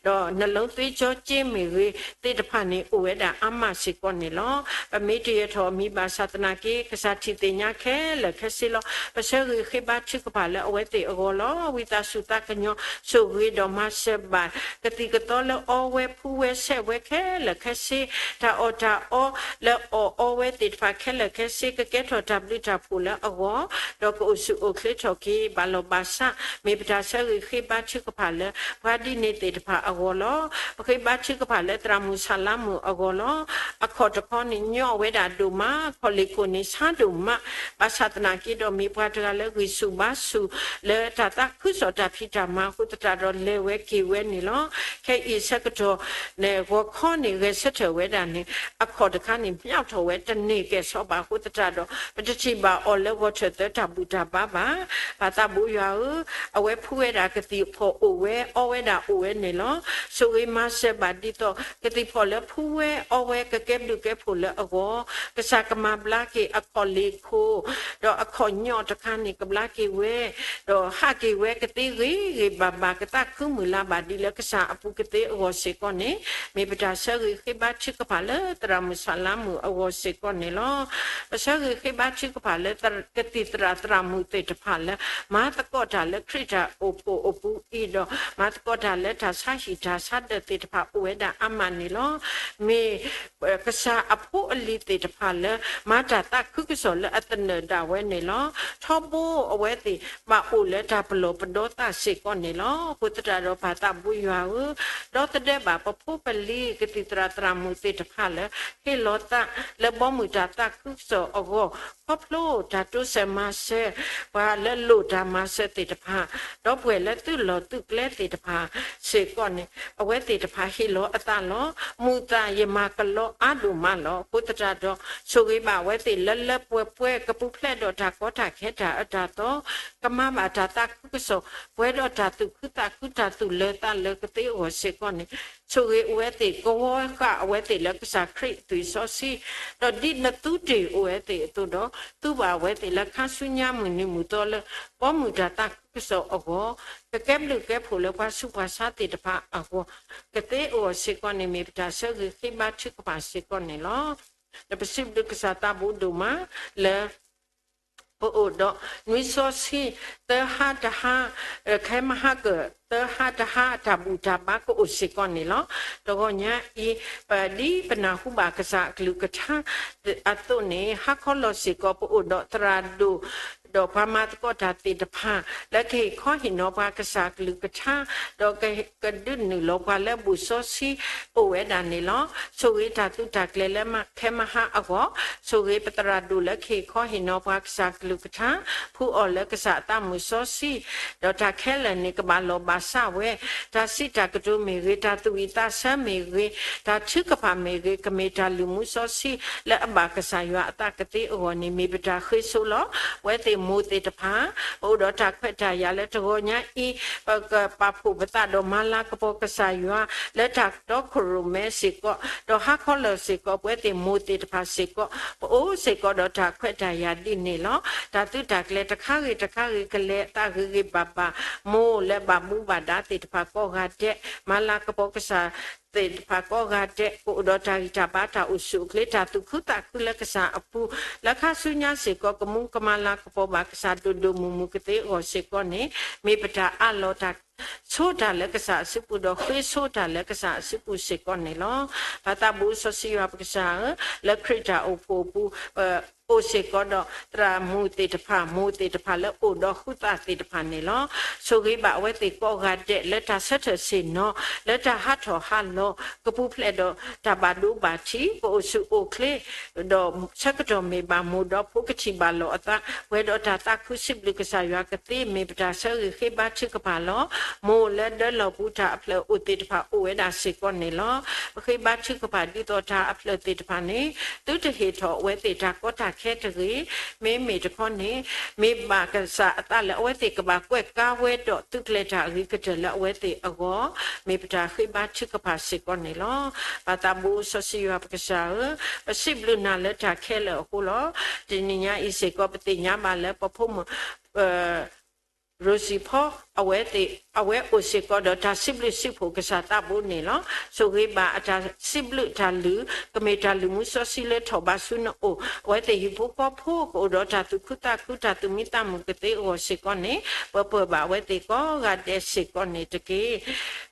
ဒီးနလိသ့ကၠီက့မ့ၢ်ဂ့ၤသ့ၣ်တဖၣ်န့ၣ် အိၣ်ဝဲဒၣ်အါမးစ့ၢ်ကီးန့ၣ်လီၤ. ပမ့ၢ်တယၢၤထီၣ်အမံၤဘၣ်ဆၣ်သနာ်က့ ကစၢ်ထံၣ်သ့ၣ်ညါခဲလၢာ်ခဲဆ့လီၤ. ပဆၢဂ့ၤဃ့ဘါထုကဖၣ်လၢအဝဲသ့ၣ်အဂီၢ်လီၤ. ဝံသးစူၤသးကညီၤ ဆိၣ်ဂ့ၤဒီးမၤစၢၤဘၣ် ကသံၣ်ကသီလၢအီဝဲဖှူဝဲဆဲးဝဲခဲလၢာ်ခဲဆ့, တၢ်အီၣ်တၢ်အီလၢအီၣ်အီဝဲသ့ၣ်တဖၣ်ခဲလၢာ်ခဲဆ့ ကကဲထီၣ်တၢ်ဘျုးတၢ်ဖှိၣ်လၢအဂီၢ်, ဒီးကအိၣ်ဆူၣ်အိၣ်ချ့ထီၣ်က့ၤ ဘၣ်လီၢ်ဘၣ်စး မ့ၢ်ပတၢ်ဆၢဂ့ၤဃ့ဘါထုကဖၣ်လၢ ပှၤဒ်န့ၣ်သ့ၣ်တဖၣ်အဂီၢ်လီၤ. ပဃ့ဘါထုကဖၣ်လၢသရၣ်မုၣ်ဆၣ်လါမုၣ်အဂီၢ်လီၤ. အခီၣ်တခီန့ၣ် ညီအဝဲဒၣ်ဒိၣ်မး, ခီၣ်လ့ၢ်ခိၣ်န့ၣ်ဆါဒိၣ်မး, ဘၣ်ဆၣ်သနာ်က့ဒီး မ့ၢ်ပှၤတဂၤလၢဂံၢ်ဆူၣ်ဘါဆူၣ် လၢတၢ်သးခုကစီၣ်တၢ်ဖံးတၢ်မၤအဃိသတးဒီး လဲၤဝဲက့ၤဝဲန့ၣ်လီၤ. ခဲအံၤဆၢကတီၢ်န့ၣ် ဂီၤခီန့ၣ် ဂဲၤဆၢထၢၣ်ဝဲဒၣ်န့ၣ် အခီၣ်တခါန့ၣ် မၠီၣ်ထီၣ်ဝဲတန့ၢ်ကဲၣ်ဆိးဘၣ်အဃိသတးဒီး ပတထံၣ်ဘၣ်အီၤလၢဂီၤထၢၣ်သၢတၢ်ဘူၣ်တၢ်ဘါဘၣ်. ပၢ်သးဘိယွၤဧၢ, အဝဲဖှူဝဲဒၣ်ကသံၣ်ဖီၣ်အိၣ်ဝဲ အီဝဲဒၣ်အိၣ်ဝဲန့ၣ်လီၤ. ဆိၣ်ဂ့ၤမၤစၢၤဘၣ်ဒ်သိး ကသံၣ်ဖီၣ်လၢဖှူဝဲအီဝဲကကဲဘျုးကဲဖှိၣ်လၢအဂီၢ်, ကစၢ်ကမၤဘျါက့ၤအခီၣ်လ့ၢ်ခိၣ်, ဒီးအခီၣ်ညီၣ်တခါန့ၣ် ကဘျါက့ၤဝဲ, ဒီးဟးက့ၤဝဲကသ့ဂ့ၤဂ့ၤဘၣ်ဘၣ် ကသးခုမုၢ်လၢ်ဘၣ်ဒ်လၢကစၢ်အပူၤကသ့အဂီၢ်စ့ၢ်ကီးန့ၣ် မ့ၢ်ပတၢ်ဆၢဂ့ၤဃ့ဘါထုကဖၣ်လၢသရၣ်မုၣ်ဆၣ်လါမုၣ်အဂီၢ်စ့ၢ်ကီးန့ၣ်လီၤ. ပဆၢဂ့ၤဃ့ဘါထုကဖၣ်လၢကသံၣ်သရၣ်သရၣ်မုၣ်သ့ၣ်တဖၣ်လၢ မၤသကိးတၢ်လၢခရံာ်တၢ်အိၣ်ဖှိၣ်အပူၤအံၤဒီး မၤသကိးတၢ်လၢတၢ်ဆါဟံၣ်တၢ်ဆါဒၢးသ့ၣ်တဖၣ်အိၣ်ဝဲဒၣ်အါမးန့ၣ်လီၤ. မ့ၢ်ကစၢ်အဖိအလံၤ သ့ၣ်တဖၣ်လၢ မၤတၢ်သးခုကစီၣ်လၢအသနၢၣ်ဒၣ်ဝဲန့ၣ်လီၤ. ထီဘိအဝဲသ့ၣ်ဘၣ်အိၣ်လၢတၢ်ပလီၢ်ပဒီသးစ့ၢ်ကီးန့ၣ်လီၤ. အဃိသတးဒီးပၢ်သးဘိယွၤဧၢ, ဒီသဒၢဘၣ်ပဖိပလံၤ ကသံၣ်သရၣ်သရၣ်မုၣ်သ့ၣ်တဖၣ်လၢ ဟ့ၣ်လီၤသးလၢဘီမုၢ်တၢ်သးခုကစီၣ်အဂီၢ်, ခီဖျိတၢ်တိစၢၤမၤစၢၤ ပှၤလၢလိၣ်တၢ်မၤစၢၤသ့ၣ်တဖၣ်, ဒီပုၢ်ဝဲၢ်လၢသုးလီၢ်သုးကျဲသ့ၣ်တဖၣ်စ့ၢ်ကီးန့ၣ် အဝဲသ့ၣ်တဖၣ်ဟ့ၣ်လီၤအသးလီၤ. မုာ်သးယမၤကလီအါဒိၣ်မးလီၤ. အဃိသတးဒီး ဆိၣ်ဂ့ၤဘၣ်အဝဲသ့ၣ်လၢလၢပှဲၤပှဲၤ ကပူၤဖျဲးဒီးတၢ်ကီတၢ်ခဲတၢ်အၢတၢ်သီ, ကမၤဘၣ်တၢ်သးခုကစီၣ်, ပှဲၤဒီးတၢ်သူၣ်ခုသးခု တၢ်သူၣ်လၢသးလၢကသ့အဂီၢ်စ့ၢ်ကီးန့ၣ်, ဆိၣ်ဂ့ၤအဝဲသ့ၣ် ကဝီၤဃာ်အဝဲသ့ၣ်လၢကစၢ်ခရံာ်အသွံၣ်စီဆှံ, ဒီးဒ်နသုတ့ၢ်အိၣ်ဝဲသ့ၣ်အသိးဒီး သူဘၣ်အဝဲသ့ၣ်လၢခါဆူညါမုၢ်နံၤမုၢ်သီလၢ ဘီမုၢ်တၢ်သးခုကစီၣ်အဂီၢ်, ကကဲဘျုးကဲဖှိၣ်လၢပှၤဆူးပှၤဆါသ့ၣ်တဖၣ်အဂီၢ်, ကသ့အဂီၢ်စ့ၢ်ကီးန့ၣ် မ့ၢ်ပတၢ်ဆၢဂ့ၤဃ့ဘါထုကဖၣ်စ့ၢ်ကီးန့ၣ်လီၤ. ဒီးပစံးဘျုးကစၢ်သးဘိဒိၣ်မးလၢ ပအိၣ်ဒီးနွံစီဆှံ သၢဟါတဟါ, ခဲမဟါကၢၢ် သၢဟါတဟါ အတၢ်ဘူၣ်တၢ်ဘါကအိၣ်စ့ၢ်ကီးန့ၣ်လီၤ. တဂီၤညါအံၤ ဒ်ပနၢ်ဟူဘၣ်ကစၢ်အကလုၢ်ကထါအသိးန့ၣ် ဟါခီလီၤစ့ၢ်ကီး ပအိၣ်ဒီးသရၣ်ဒိၣ် ဒီးပှၤမၤသကိးတၢ်သ့ၣ်တဖၣ် လၢကဟ့ၣ်ခီဟ့ၣ်နီၤပှၤကစၢ်အကလုၢ်ကထါ, ဒီးကဒုးနုာ်လီၤပှၤလၢဘူၣ်စီဆှံအိၣ်ဝဲဒၣ်န့ၣ်လီၤ. ဆိၣ်ဂ့ၤတၢ်သုးတၢ်ကျဲၤလၢခဲမဟါအဂီၢ်, ဆိၣ်ဂ့ၤပသရၣ်ဒိၣ်လၢကဟ့ၣ်ခီဟ့ၣ်နီၤပှၤကစၢ်အကလုၢ်ကထါ, ဖှူအီၤလၢကစၢ်အသးမုၢ်စီဆှံ, ဒီးတၢ်ခဲလၢာ်န့ၣ် ကဘၣ်လီၢ်ဘၣ်စးဝဲ, တၢ်စံးတၢ်ကတိၤမ့ၢ်ဂ့ၤ, တၢ်သူၣ်ဝံၣ်သးဆၢမ့ၢ်ဂ့ၤ, တၢ်ထုကဖၣ်မ့ၢ်ဂ့ၤ, ကမ့ၢ်တၢ်လုၢ်မူစီဆှံလၢအဘၣ်ကစၢ်ယွၤအသးကသ့အဂီၢ်န့ၣ် မ့ၢ်ပတၢ်ဃ့ဆိလီၤ. အဝဲသ့ၣ်မိၢ်သ့ၣ်တဖၣ်, ပအိၣ်ဒီးတၢ်ခွဲးတၢ်ယာ်လၢတဂီၤညါအံၤ ပကပာ်ဖှိၣ်ပသးဒီးမၤလၤကပီၤကစၢ်ယွၤ လၢတၢ်တီခိၣ်ရိၣ်မဲစ့ၢ်ကီး, ဒီးဟါခီလီၤစ့ၢ်ကီး ပဝဲသ့ၣ်မိၢ်သ့ၣ်တဖၣ်စ့ၢ်ကီး, ပအိၣ်စ့ၢ်ကီးဒီးတၢ်ခွဲးတၢ်ယာ်ဒ်န့ၣ်လီၤ. တၢ်သုးတၢ်ကျဲၤတခါဂ့ၤတခါဂ့ၤ ကလဲၤအသးဂ့ၤဂ့ၤဘၣ်ဘၣ်, မိၢ်လၢဘၣ်မူဘၣ်ဒါသ့ၣ်တဖၣ်ကိးဂၤဒဲး, မၤလၤကပီၤကစၢ်သ့ၣ်တဖၣ်ကိးဂၤဒဲး, ကအိၣ်ဒီးတၢ်ဂံၢ်တၢ်ဘါ တၢ်အိၣ်ဆူၣ်အိၣ်ချ့ တၢ်သူၣ်ခုသးခုလၢကစၢ်အပူၤ, လၢခါဆူညါစ့ၢ်ကီး ကမူကမၤလၤကပီၤဘၣ်ကစၢ်ဒိၣ်ဒိၣ်မုၢ်မုၢ်ကသ့အဂီၢ်စ့ၢ်ကီးန့ၣ်, မ့ၢ်ပတၢ်အးလီၤတၢ် ဆိတၢ်လၢကစၢ်အစုပူၤ ဒီးဃ့ဆိတၢ်လၢကစၢ်အစုပူၤစ့ၢ်ကီးန့ၣ်လီၤ. ပၢ်သးဘိစီဆှံယွၤပကစၢ်ဧၢ, လၢခရံာ်တၢ်အိၣ်ဖှိၣ်အပူၤ ပအိၣ်စ့ၢ်ကီးဒီးသရၣ်မုၣ်သ့ၣ်တဖၣ် မိၢ်သ့ၣ်တဖၣ်လၢအိၣ်ဒီးဃုသးသ့ၣ်တဖၣ်န့ၣ်လီၤ. ဆိၣ်ဂ့ၤဘၣ်အဝဲသ့ၣ်ကိးဂၤဒဲး လၢတၢ်ဆၢထၢၣ်ဆ့ၣ်နီၤ လၢတၢ်ဟးထီၣ်ဟးလီၤ ကပူၤဖျဲးဒီးတၢ်ဘၣ်ဒိဘၣ်ထံး ကအိၣ်ဆူၣ်အိၣ်ချ့ ဒီးဆၢကတီၢ်မ့ၢ်ဘၣ်မိၢ်ဒီးဖိ ကထံၣ်ဘၣ်လီၤအသး ပှဲၤဒီးတၢ်သးခုစံးဘျုးကစၢ်ယွၤကသ့ မ့ၢ်ပတၢ်ဆၢဂ့ၤဃ့ဘါထုကဖၣ်လီၤ. မိၢ်လၢဒၢလီၢ်ပူၤ တၢ်အဖျၢၣ်အိၣ်သ့ၣ်တဖၣ်အိၣ်ဝဲဒၣ်စ့ၢ်ကီးန့ၣ်လီၤ. ပဃ့ဘါထုကဖၣ်ဒ်သိးတၢ်အဖျၢၣ်သ့ၣ်တဖၣ်န့ၣ် သုတဟ့ၣ်ထီၣ်အဝဲသ့ၣ်တၢ်ကီတၢ်ခဲတဂ့ၤ. မ့မ့ၢ်တခီန့ၣ် မ့ၢ်ဘၣ်ကစၢ်အသးလၢအဝဲသ့ၣ်ကဘၣ်ကွဲးကါဝဲဒီးသုးကျဲၤတၢ်အဂ့ၤကတၢၢ်လၢအဝဲသ့ၣ်အဂီၢ် မ့ၢ်ပတၢ်ဃ့ဘါထုကဖၣ်စ့ၢ်ကီးန့ၣ်လီၤ. ပၢ်သးဘိစီဆှံယွၤပကစၢ်ဧၢ, ပစံးဘျုးနၤလၢတၢ်ခဲလၢာ်အဃိလီၤ. တနံၤညါအံၤစ့ၢ်ကီး ပသ့ၣ်ညါဘၣ်လၢပဖိမုၣ် ရိစံဖီ အဝဲသ့ၣ် အဝဲအိၣ်စ့ၢ်ကီးဒီးတၢ်စံးဘျုးစံးဖှိၣ်ကစၢ်သးဘိန့ၣ်လီၤ. ဆိၣ်ဂ့ၤဘၣ်အတၢ်စံးဘျုးတၢ်လုၢ် ကမ့ၢ်တၢ်လုၢ်မူစီဆှံလၢထီၣ်ဘးဆူနအိၣ် အဝဲသ့ၣ်ဟံၣ်ဖိဃီဖိကအိၣ်ဒီးတၢ်သူၣ်ခုသးခု တၢ်သူၣ်မံသးမုာ်ကသ့အဂီၢ်စ့ၢ်ကီးန့ၣ် ပပၢၢ်ဘၣ်အဝဲသ့ၣ်ကိးဂၤဒဲးစ့ၢ်ကီးန့ၣ်တက့ၢ်.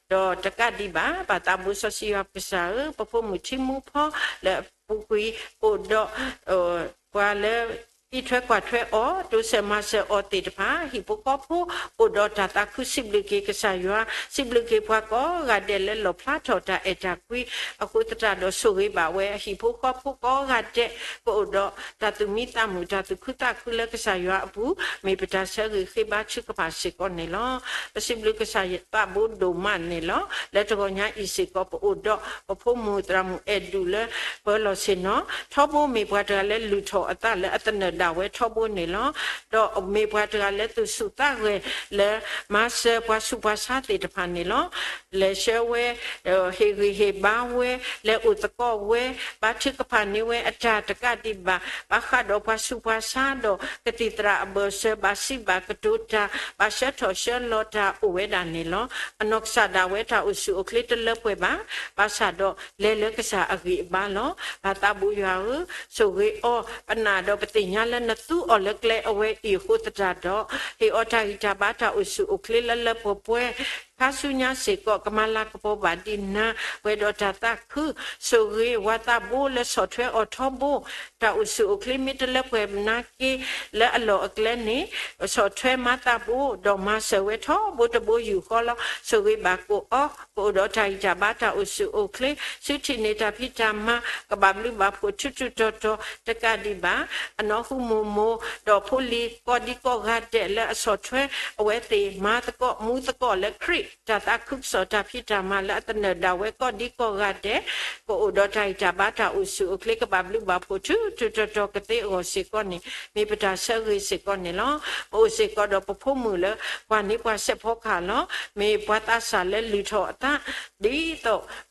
ဒီးတကးဒံးဘၣ် ပၢ်သးဘိစီဆှံယွၤပကစၢ်ဧၢ, ပဖိမုၣ်ထံမူဖီလၢအပူၤကွံာ်အိၣ်ဒီး ပှၤလၢ အံးထွဲကွၢ်ထွဲအီၤ တိစၢၤမၤစၢၤအီၤသ့ၣ်တဖၣ် ဟံၣ်ဖိဃီဖိ အိၣ်ဒီးတၢ်သးခုစံးဘျုးက့ၤကစၢ်ယွၤ စံးဘျုးက့ၤပှၤကိးဂၤဒဲးလၢလီၣ်ဖျါထီၣ်တၢ်အဲၣ်တၢ်ကွံ အဃိသတးဒီးဆိၣ်ဂ့ၤဘၣ်ဝဲ ဟံၣ်ဖိဃီဖိကိးဂၤဒဲး ကအိၣ်ဒီးတၢ်သူၣ်မံသးမုာ် တၢ်သူၣ်ခုသးခုလၢကစၢ်ယွၤအပူၤ မ့ၢ်ပတၢ်ဆၢဂ့ၤဃ့ဘါထုကဖၣ်စ့ၢ်ကီးန့ၣ်လီၤ. ပစံးဘျုးကစၢ်သးဘိဒိၣ်မးန့ၣ်လီၤ. လၢတဂီၤညါအံၤစ့ၢ်ကီး ပအိၣ်ဒီးပဖိမုၣ်သရၣ်မုၣ်အဲၣ်ဒူၣ်လၢ ပၢၤလီၢ်ဆ့ၣ်နီၤ ထီဘိမ့ၢ်ပှၤတဂၤလၢလုၢ်ထီၣ်အသးလၢအသနၢၣ်ဒၣ်ဝဲထီဘိန့ၣ်လီၤ. ဒီးမ့ၢ်ပှၤတဂၤလၢသူၣ်ဆူၣ်သးဂဲၤလၢ မၤစၢၤပှၤဆူးပှၤဆါသ့ၣ်တဖၣ်န့ၣ်လီၤ. လဲၤဆှၢဝဲ ဟ့ၣ်ဂံၢ်ဟ့ၣ်ဘါဝဲ လဲၤအိၣ်သကိးဝဲ ဘါထုကဖၣ်န့ၢ်ဝဲအတၢ်တကးဒံးဘၣ် ဘၣ်ဃးဒီးပှၤဆူးပှၤဆါဒီး ကသံၣ်သရၣ်အဘၢၣ်စၢၤ ဘၣ်စံးဘၣ်ကတိၤတၢ် ဘၣ်ဆှၢထီၣ်ဆှၢလီၤတၢ်အိၣ်ဝဲဒၣ်န့ၣ်လီၤ. အနီၢ်ကစၢ်ဒၣ်ဝဲတၢ်အိၣ်ဆူၣ်အိၣ်ချ့တလၢပှဲၤဘၣ် ဘၣ်ဆၣ်ဒီးလဲၤလၢကစၢ်အဂံၢ်အဘါလီၤ. ပၢ်သးဘိယွၤဧၢ, ဆိၣ်ဂ့ၤအီၤ ပနာ်ဒီးပသ့ၣ်ညါလၢနသူအီၤလၢကျဲအဝဲအံၤအဃိသတးဒီး ဟ့ၣ်အီၤတၢ်ဂံၢ်တၢ်ဘါတၢ်အိၣ်ဆူၣ်အိၣ်ချ့လၢလၢပှဲၤပှဲၤ ခါဆူညါစ့ၢ်ကီး ကမၤလၤကပီၤဘၣ်ဒံးနၤ ပှဲၤဒီးတၢ်သးခု, ဆိၣ်ဂ့ၤဝၤသးဘိလၢဆီၣ်ထွဲအီၤထီဘိ, တၢ်အိၣ်ဆူၣ်အိၣ်ချ့မ့ၢ်တလၢပှဲၤနာ်က့ လၢအလီၢ်အကျဲန့ၣ် ဆီၣ်ထွဲမၤသးဘိ ဒီးမၤစၢၤဝဲထီဘိတဘိယူၢ်ဃီလီၤ. ဆိၣ်ဂ့ၤဘၣ်ကိးအီၤ ကအိၣ်ဒီးတၢ်ဂံၢ်တၢ်ဘါတၢ်အိၣ်ဆူၣ်အိၣ်ချ့, ဆူထံၣ်န့ၢ်တၢ်ဖံးတၢ်မၤ ကဘၣ်ဘျုးဘၣ်ဖှိၣ်ထူထူတီတီ တကးဒံးဘၣ် အနီၢ်ဟူမိၢ်မိၢ် ဒီးဖိလံၤကိးဒံကိးဂၤဒဲးလၢအဆီၣ်ထွဲ အဝဲသ့ၣ်မၤသကိး မူသကိးလၢခရံာ် တၢ်သးခုကစီၣ်တၢ်ဖံးတၢ်မၤလၢအသနၢၣ်ဒၣ်ဝဲကိးဒံကိးဂၤဒဲး ကအိၣ်ဒီးတၢ်ဂံၢ်တၢ်ဘါတၢ်အိၣ်ဆူၣ်အိၣ်ချ့ ကဘၣ်ဘျုးဘၣ်ဖှိၣ်ထူထူတီတီကသ့အဂီၢ်စ့ၢ်ကီးန့ၣ် မ့ၢ်ပတၢ်ဆၢဂ့ၤစ့ၢ်ကီးန့ၣ်လီၤ. ပအိၣ်စ့ၢ်ကီးဒီးပဖိမုၣ်လၢ ပှၤန့ၢ်ပှၤစဲးဖီကဟၣ်လီၤ. မ့ၢ်ပှၤသးစၢ်လၢလုၢ်ထီၣ်အသး ဒ်သိး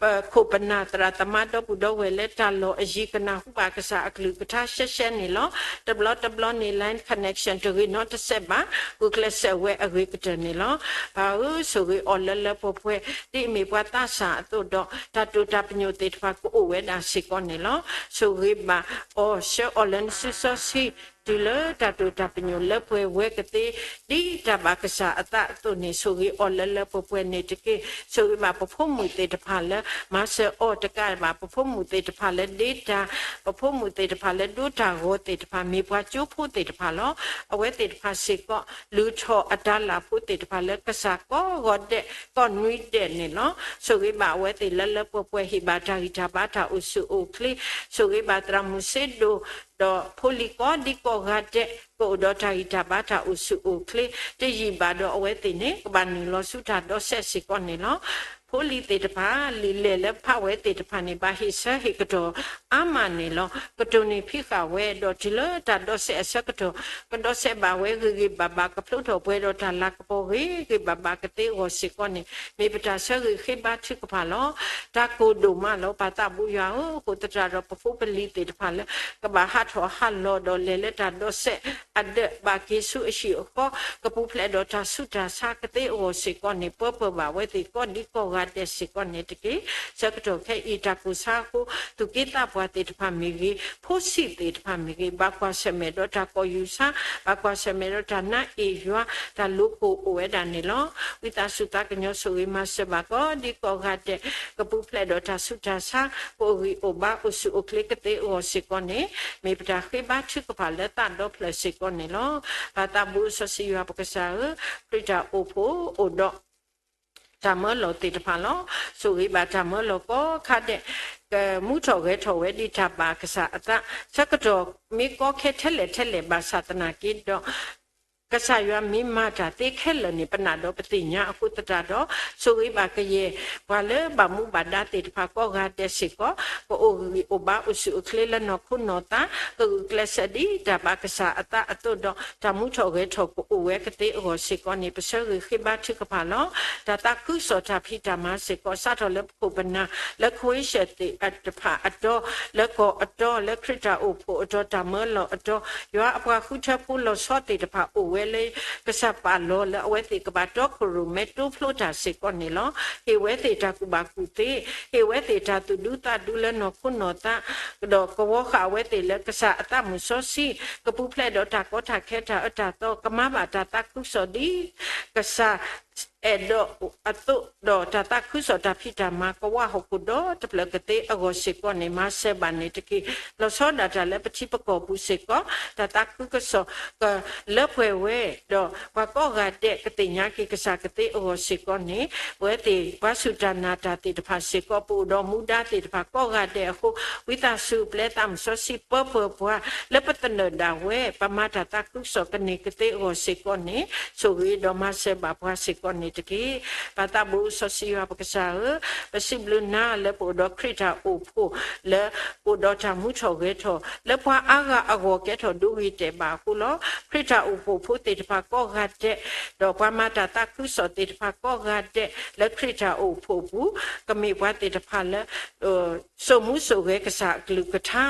ပခိၣ်ပနၢ်သရၣ်သမါဒီပုၢ်ဒီဝဲၢ်လၢတၢ်လီၢ်အယံၤ ကနၢ်ဟူဘၣ်ကစၢ်အကလုၢ်ကထါရှဲရှဲန့ၣ်လီၤ. တဘျီတဘျီန့ၣ် line connection တဂ့ၤနီတစဲးဘၣ်, ဂုာ်ကျဲးစၢးဝဲအဂ့ၤကတၢၢ်န့ၣ်လီၤ. ပၢ်ဧၢ, ဆိၣ်ဂ့ၤအီၤလၢလၢပှဲၤပှဲၤ ဒ်အမ့ၢ်ပှၤသးစၢ်အသိးဒီး တၢ်တိာ်တၢ်ပညိၣ်သ့ၣ်တဖၣ်ကအိၣ်ဝဲဒၣ်စ့ၢ်ကီးန့ၣ်လီၤ. ဆိၣ်ဂ့ၤဘၣ်အီၤ ဆှၢအီၤလၢနစုစီဆှံ တုၤလၢတၢ်တိာ်တၢ်ပညိၣ်လၢပှဲၤဝဲကသ့ ဒ်တၢ်ဘၣ်ကစၢ်အသးအသိးန့ၣ် ဆိၣ်ဂ့ၤအီၤလၢလၢပှဲၤပှဲၤန့ၣ်တက့ၢ်. ဆိၣ်ဂ့ၤဘၣ်ပဖိမုၣ်သ့ၣ်တဖၣ်လၢ မၤစၢၤအီၤတကးဘၣ် ပဖိမုၣ်သ့ၣ်တဖၣ်လၢဒ့တၢ်, ပဖိမုၣ်သ့ၣ်တဖၣ်လၢဒိတၢ်ဂီၤသ့ၣ်တဖၣ် မ့ၢ်ပှၤကၠိဖိသ့ၣ်တဖၣ်လီၤ. အဝဲသ့ၣ်တဖၣ်စ့ၢ်ကီး လုၢ်ထီၣ်အတၢ်လၢ်ဖိသ့ၣ်တဖၣ်လၢ ကစၢ်ကိးဂီၤဒဲး ကိးနွံဒဲးန့ၣ်လီၤ. ဆိၣ်ဂ့ၤဘၣ်အဝဲသ့ၣ်လၢလၢပှဲၤပှဲၤ ဟ့ၣ်ဘၣ်တၢ်ဂံၢ်တၢ်ဘါတၢ်အိၣ်ဆူၣ်အိၣ်ချ့, ဆိၣ်ဂ့ၤဘၣ်သရၣ်မုၣ်စ့ဒိၣ် ဒီးဖိလံၤကိးဒံကိးဂၤဒဲး ကအိၣ်ဒီးတၢ်ဂံၢ်တၢ်ဘါတၢ်အိၣ်ဆူၣ်အိၣ်ချ့, တယံာ်ဘၣ်ဒီးအဝဲသ့ၣ်န့ၣ် ကဘၣ်နုာ်လီၤဆူတၢ်ဒီးစဲးစ့ၢ်ကီးန့ၣ်လီၤ. ဖိလံၤသ့ၣ်တဖၣ် လံာ်လဲၢ်လၢဖးဝဲသ့ၣ်တဖၣ်န့ၣ် ဘၣ်ဟ့ၣ်ဆၢဟ့ၣ်ကတီၢ်အါမးန့ၣ်လီၤ. ကတိၤန့ၢ်ဖံးဃာ်ဝဲ ဒီးတုၤလၢတၢ်ဒီးစဲးအဆၢကတီၢ် ကဒီးစဲးဘၣ်ဝဲဂ့ၤဂ့ၤဘၣ်ဘၣ် ကဖျိထီၣ်ပှဲၤဒီးတၢ်လၤကပီၤဂ့ၤဂ့ၤဘၣ်ဘၣ်ကသ့အဂီၢ်စ့ၢ်ကီးန့ၣ် မ့ၢ်ပတၢ်ဆၢဂ့ၤဃ့ဘါထုကဖၣ်လီၤ. တၢ်ကိၢ်ဒိၣ်မးလီၤ ပၢ်သးဘိယွၤဧၢ, အဃိသတးဒီးပဖိပလံၤသ့ၣ်တဖၣ်လၢ ကဘၣ်ဟးထီၣ်ဟးလီၤဒီးလဲၤလၢတၢ်ဒီးစဲးအဒၢးဘၣ်က့ၤဆူအဟံၣ်အဃီ ကပူၤဖျဲးဒီးတၢ်ဆူးတၢ်ဆါကသ့အဂီၢ်စ့ၢ်ကီးန့ၣ် ပၢပၢၢ်ဘၣ်ဝဲသ့ၣ်ကိးဒံကိးဂၤဒဲးစ့ၢ်ကီးန့ၣ်တက့ၢ်. ဆၢကတီၢ်ခဲအံၤတၢ်ကိၢ်ဆါအဃိ သူၣ်က့သးပှၢ်သ့ၣ်တဖၣ်မ့ၢ်ဂ့ၤ, ဖိဆံးသ့ၣ်တဖၣ်မ့ၢ်ဂ့ၤ, ဘၣ်ကွၢ်ဆၢၣ်မဲာ်ဒီးတၢ်ကီၢ်ယူၤဆါ, ဘၣ်ကွၢ်ဆၢၣ်မဲာ်ဒီးတၢ်နါအ့ၣ်ယွၤ, တၢ်လိၤကိၢ်အိၣ်ဝဲဒၣ်န့ၣ်လီၤ. ဝံသးစူၤသးကညီၤဆိၣ်ဂ့ၤမၤစၢၤဘၣ်ကိးဒံကိးဂၤဒဲး ကပူၤဖျဲးဒီးတၢ်ဆူးတၢ်ဆါ, ကအိၣ်ဂံၢ်အိၣ်ဘါအိၣ်ဆူၣ်အိၣ်ချ့ကသ့အဂီၢ်စ့ၢ်ကီးန့ၣ် မ့ၢ်ပတၢ်ဃ့ဘါထုကဖၣ်လၢသးဒီဖျၢၣ်စ့ၢ်ကီးန့ၣ်လီၤ. ပၢ်သးဘိစီဆှံယွၤပကစၢ်ဧၢ, ခရံာ်တၢ်အိၣ်ဖှိၣ်အိၣ်ဒီး တၢ်မၢလီၤသ့ၣ်တဖၣ်လီၤ. ဆိၣ်ဂ့ၤဘၣ်တၢ်မၢလီၤကိးခါဒဲး ကမူထီၣ်ဂဲၤထီၣ်ဝဲဒ်တၢ်ဘၣ်ကစၢ်အသး, ဆၢကတီၢ်မ့ၢ်ကီခဲထဲလဲၣ်ထဲလဲၣ်ဘၣ်ဆၣ်သနာ်က့ဒီး ကစၢ်ယွၤမ့ၢ်မၤတၢ်သ့ခဲလၢာ်န့ၣ် ပနာ်ဒီးပသ့ၣ်ညါအဃိသတးဒီး ဆိၣ်ဂ့ၤဘၣ်ကယဲၢ်ပှၤလၢဘၣ်မူဘၣ်ဒါသ့ၣ်တဖၣ်ကိးဂၤဒဲးစ့ၢ်ကီး, ကအိၣ်ဂံၢ်အိၣ်ဘါအိၣ်ဆူၣ်အိၣ်ချ့လၢနီၢ်ခိနီၢ်သး, ကဂုာ်ကျဲးစၢးဒ်တၢ်ဘၣ်ကစၢ်အသးအသိးဒီး တၢ်မူထီၣ်ဂဲၤထီၣ်ကအိၣ်ဝဲကသ့အဂီၢ်စ့ၢ်ကီးန့ၣ် ပဆၢဂ့ၤဃ့ဘါထုကဖၣ်လီၤ. တၢ်သးခုကစီၣ်တၢ်ဖံးတၢ်မၤစ့ၢ်ကီး စးထီၣ်လၢပခိၣ်ပနၢ် လၢကဝ့ၢ်စၢၣ်သ့ၣ်တဖၣ်အတီၤ, လၢကီၢ်အတီၤ, လၢခရံာ်တၢ်အိၣ်ဖှိၣ်အတီၤ, တၢ်မၢလီၤအတီၤ, ယွၤအပှၤဃုထၢဖိလီၤဆီသ့ၣ်တဖၣ်အိၣ်ဝဲလၢ ကစၢ်ပာ်လီၤလၢအဝဲသ့ၣ်ကဘၣ်တီခိၣ်ရိၣ်မဲတိဖျိတၢ်စ့ၢ်ကီးန့ၣ်လီၤ. ဟ့ၣ်ဝဲသ့ၣ်တၢ်ကူၣ်ဘၣ်ကူၣ်သ့, ဟ့ၣ်ဝဲသ့ၣ်တၢ်သူၣ်ဒူသးဒူလၢနီၢ်ခိနီၢ်သး, ဒီးကဝီၤဃာ်အဝဲသ့ၣ်လၢကစၢ်အသးမုၢ်စီဆှံ, ကပူၤဖျဲးဒီးတၢ်ကီတၢ်ခဲတၢ်အၢတၢ်သီ, ကမၤဘၣ်တၢ်သးခုကစီၣ်ဒ် ကစၢ် အဲၣ်ဒိးအသိး, ဒီးတၢ်သးခုကစီၣ်တၢ်ဖံးတၢ်မၤ ကဝၢ်ဟီၣ်ခိၣ်ဒီတဖျၢၣ်ကသ့အဂီၢ်စ့ၢ်ကီးန့ၣ် မၤစၢၤဘၣ်န့ၣ်တက့ၢ်. လီၤဆီဒၣ်တၢ်လၢပထံပကီၢ်ပူၤစ့ၢ်ကီး တၢ်သးခုကစီၣ်ကလၢပှဲၤဝဲ, ဒီးပှၤကိးဂၤဒဲးကသ့ၣ်ညါက့ၤကစၢ်ကသ့အဂီၢ်စ့ၢ်ကီးန့ၣ် ပဝဲသ့ၣ်ပှၤစူၢ်တၢ်နာ်တၢ်သ့ၣ်တဖၣ်စ့ၢ်ကီး ပအိၣ်ဒီးမူဒါသ့ၣ်တဖၣ်ကိးဂၤဒဲးအဃိ ဝံသးစူၤပျဲသးမုၢ်စီဆှံပၢပၢၢ်ပှၤ လၢပသနၢၣ်ဒၣ်ဝဲ ပမၤတၢ်သးခုကစီၣ်ကန့ၢ်ကသ့အဂီၢ်စ့ၢ်ကီးန့ၣ် ဆိၣ်ဂ့ၤဒီးမၤစၢၤဘၣ်ပှၤစ့ၢ်ကီးန့ၣ်တက့ၢ်. ပၢ်သးဘိစီဆှံယွၤပကစၢ်ဧၢ, ပစံးဘျုးနၤလၢပအိၣ်ဒီးခရံာ်တၢ်အိၣ်ဖှိၣ်လၢ အိၣ်ဒီးတၢ်မူထီၣ်ဂဲၤထီၣ် လၢပှၤအါဂၤအဂီၢ်ကဲထီၣ်ဒိဂ့ၤတဲာ်ဘၣ်အဃိလီၤ. ခရံာ်တၢ်အိၣ်ဖှိၣ်ဖိသ့ၣ်တဖၣ်ကိးဂၤဒဲး, ဒီးပှၤမၤတၢ်သးခုကစီၣ်သ့ၣ်တဖၣ်ကိးဂၤဒဲး လၢခရံာ်တၢ်အိၣ်ဖှိၣ်အပူၤ ကမ့ၢ်ပှၤသ့ၣ်တဖၣ်လၢ စိာ်မူစိာ်ဂဲၤကစၢ်အကလုၢ်ကထါ,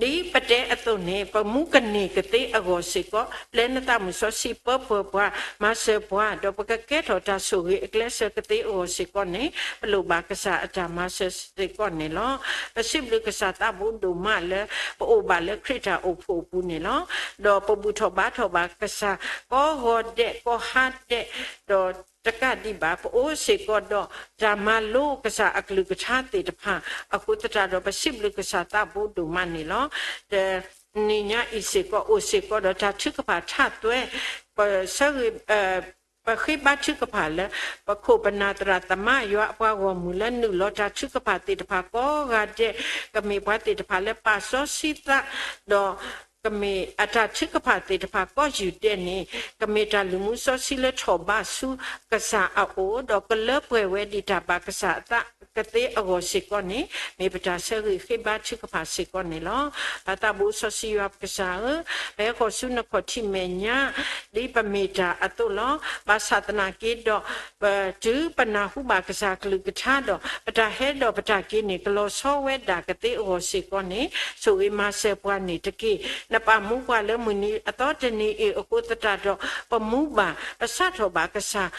ဒီး ဒ်ပတဲအသိးန့ၣ် ပမူကန့ၢ်ကသ့အဂီၢ်စ့ၢ်ကီး ပျဲနသးမုၢ်စီဆှံပၢပၢၢ်ပှၤ မၤစၢၤပှၤ ဒီးပကကဲထီၣ်တၢ်ဆိၣ်ဂ့ၤအကျဲးစၢးကသ့အဂီၢ်စ့ၢ်ကီးန့ၣ် ပလိၣ်ဘၣ်ကစၢ်အတၢ်မၤစၢၤစ့ၢ်ကီးန့ၣ်လီၤ. ပစံးဘျုးကစၢ်သးဘိဒိၣ်မးလၢ ပအိၣ်ဘၣ်လၢခရံာ်တၢ်အိၣ်ဖှိၣ်အပူၤန့ၣ်လီၤ. ဒီးပဘူၣ်ထီၣ်ဘါထီၣ်ဘၣ်ကစၢ် ကိးဂီၤဒဲးကိးဟါဒဲး, ဒီး တကးဒံးဘၣ် ပအိၣ်စ့ၢ်ကီးဒီးတၢ်မၤလိကစၢ်အကလုၢ်ကထါသ့ၣ်တဖၣ် အဃိသတးဒီး ပစံးဘျုးကစၢ်သးဘိဒိၣ်မးန့ၣ်လီၤ. တနံၤညါအံၤစ့ၢ်ကီး အိၣ်စ့ၢ်ကီးဒီးတၢ်ထုကဖၣ်ထးသွဲ ပဆၢဂ့ၤ ပဃ့ဘါထုကဖၣ်လၢ ပခိၣ်ပနၢ်သရၣ်သမါ ယွၤအပှၤဂီၢ်မုၢ်လၢနုာ်လီၤတၢ်ထုကဖၣ်သ့ၣ်တဖၣ်ကိးဂၤဒဲး, ကမ့ၢ်ပှၤသ့ၣ်တဖၣ်လၢပာ်စီဆှံသး, ဒီးကမ့ၢ်အတၢ်ထုကဖၣ်သ့ၣ်တဖၣ်ကိးယုၢ်ဒဲးန့ၣ် ကမ့ၢ်တၢ်လုၢ်မူစီဆှံလၢထီၣ်ဘးဆူကစၢ်အအိၣ်, ဒီးကလၢပှဲၤဝဲဒ်တၢ်ဘၣ်ကစၢ်အသးကသ့အဂီၢ်စ့ၢ်ကီးန့ၣ် မ့ၢ်ပတၢ်ဆၢဂ့ၤဃ့ဘါထုကဖၣ်စ့ၢ်ကီးန့ၣ်လီၤ. ပသးဘိစီဆှံယွၤပကစၢ်ဧၢ, ပဟဲဃီၤဆူနခီၣ်ထံးမဲာ်ညါ ဒ်ပမ့ၢ်တၢ်အသိးလီၤ. ဘၣ်ဆၣ်သနာ်က့ဒီး ပတုၤပနၢ်ဟူဘၣ်ကစၢ်ကလုၢ်ကထါဒီး ပတၢ်ဟဲဒီးပတၢ်က့ၤန့ၣ် ကလီၤဆီဝဲဒၣ်ကသ့အဂီၢ်စ့ၢ်ကီးန့ၣ် ဆိၣ်ဂ့ၤမၤစၢၤပှၤန့ၣ်တက့ၢ်. နပာ်မူပှၤလၢမုၢ်နံၤအသီတနံၤအံၤအဃိသတးဒီး ပမူဘၣ် ပစးထီၣ်ဘၣ်ကစၢ်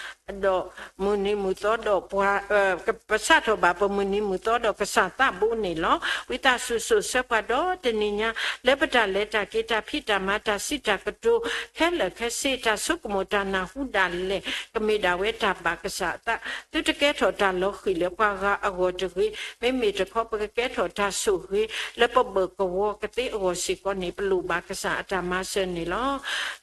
ဒီးမုၢ်နံၤမုၢ်သီဒီးပှၤ ပစးထီၣ်ဘၣ်ပမုၢ်နံၤမုၢ်သီဒီးကစၢ်သးဘိန့ၣ်လီၤ. ဝံသးစူၤစိာ်ဆှၢပှၤဒီးတနံၤညါ လၢပတၢ်လဲၤတၢ်က့ၤတၢ်ဖံးတၢ်မၤတၢ်စံးတၢ်ကတိၤ ခဲလၢာ်ခဲဆ့ တၢ်ဆိကမိၣ်တၢ်နၢ်ဟူဒၣ်လဲာ် ကမ့ၢ်ဒၣ်ဝဲတၢ်ဘၣ်ကစၢ်အသး, သုတကဲထီၣ်တၢ်လီၤဃံၤလၢပှၤဂၤအဂီၢ်တဂ့ၤ, မ့မ့ၢ်တခီ ပကကဲထီၣ်တၢ်ဆိၣ်ဂ့ၤ လၢပဘၢၣ်ကဝီၤကသ့အဂီၢ်စ့ၢ်ကီးန့ၣ် ပလိၣ်ဘၣ်ကစၢ်အတၢ်မၤစၢၤန့ၣ်လီၤ.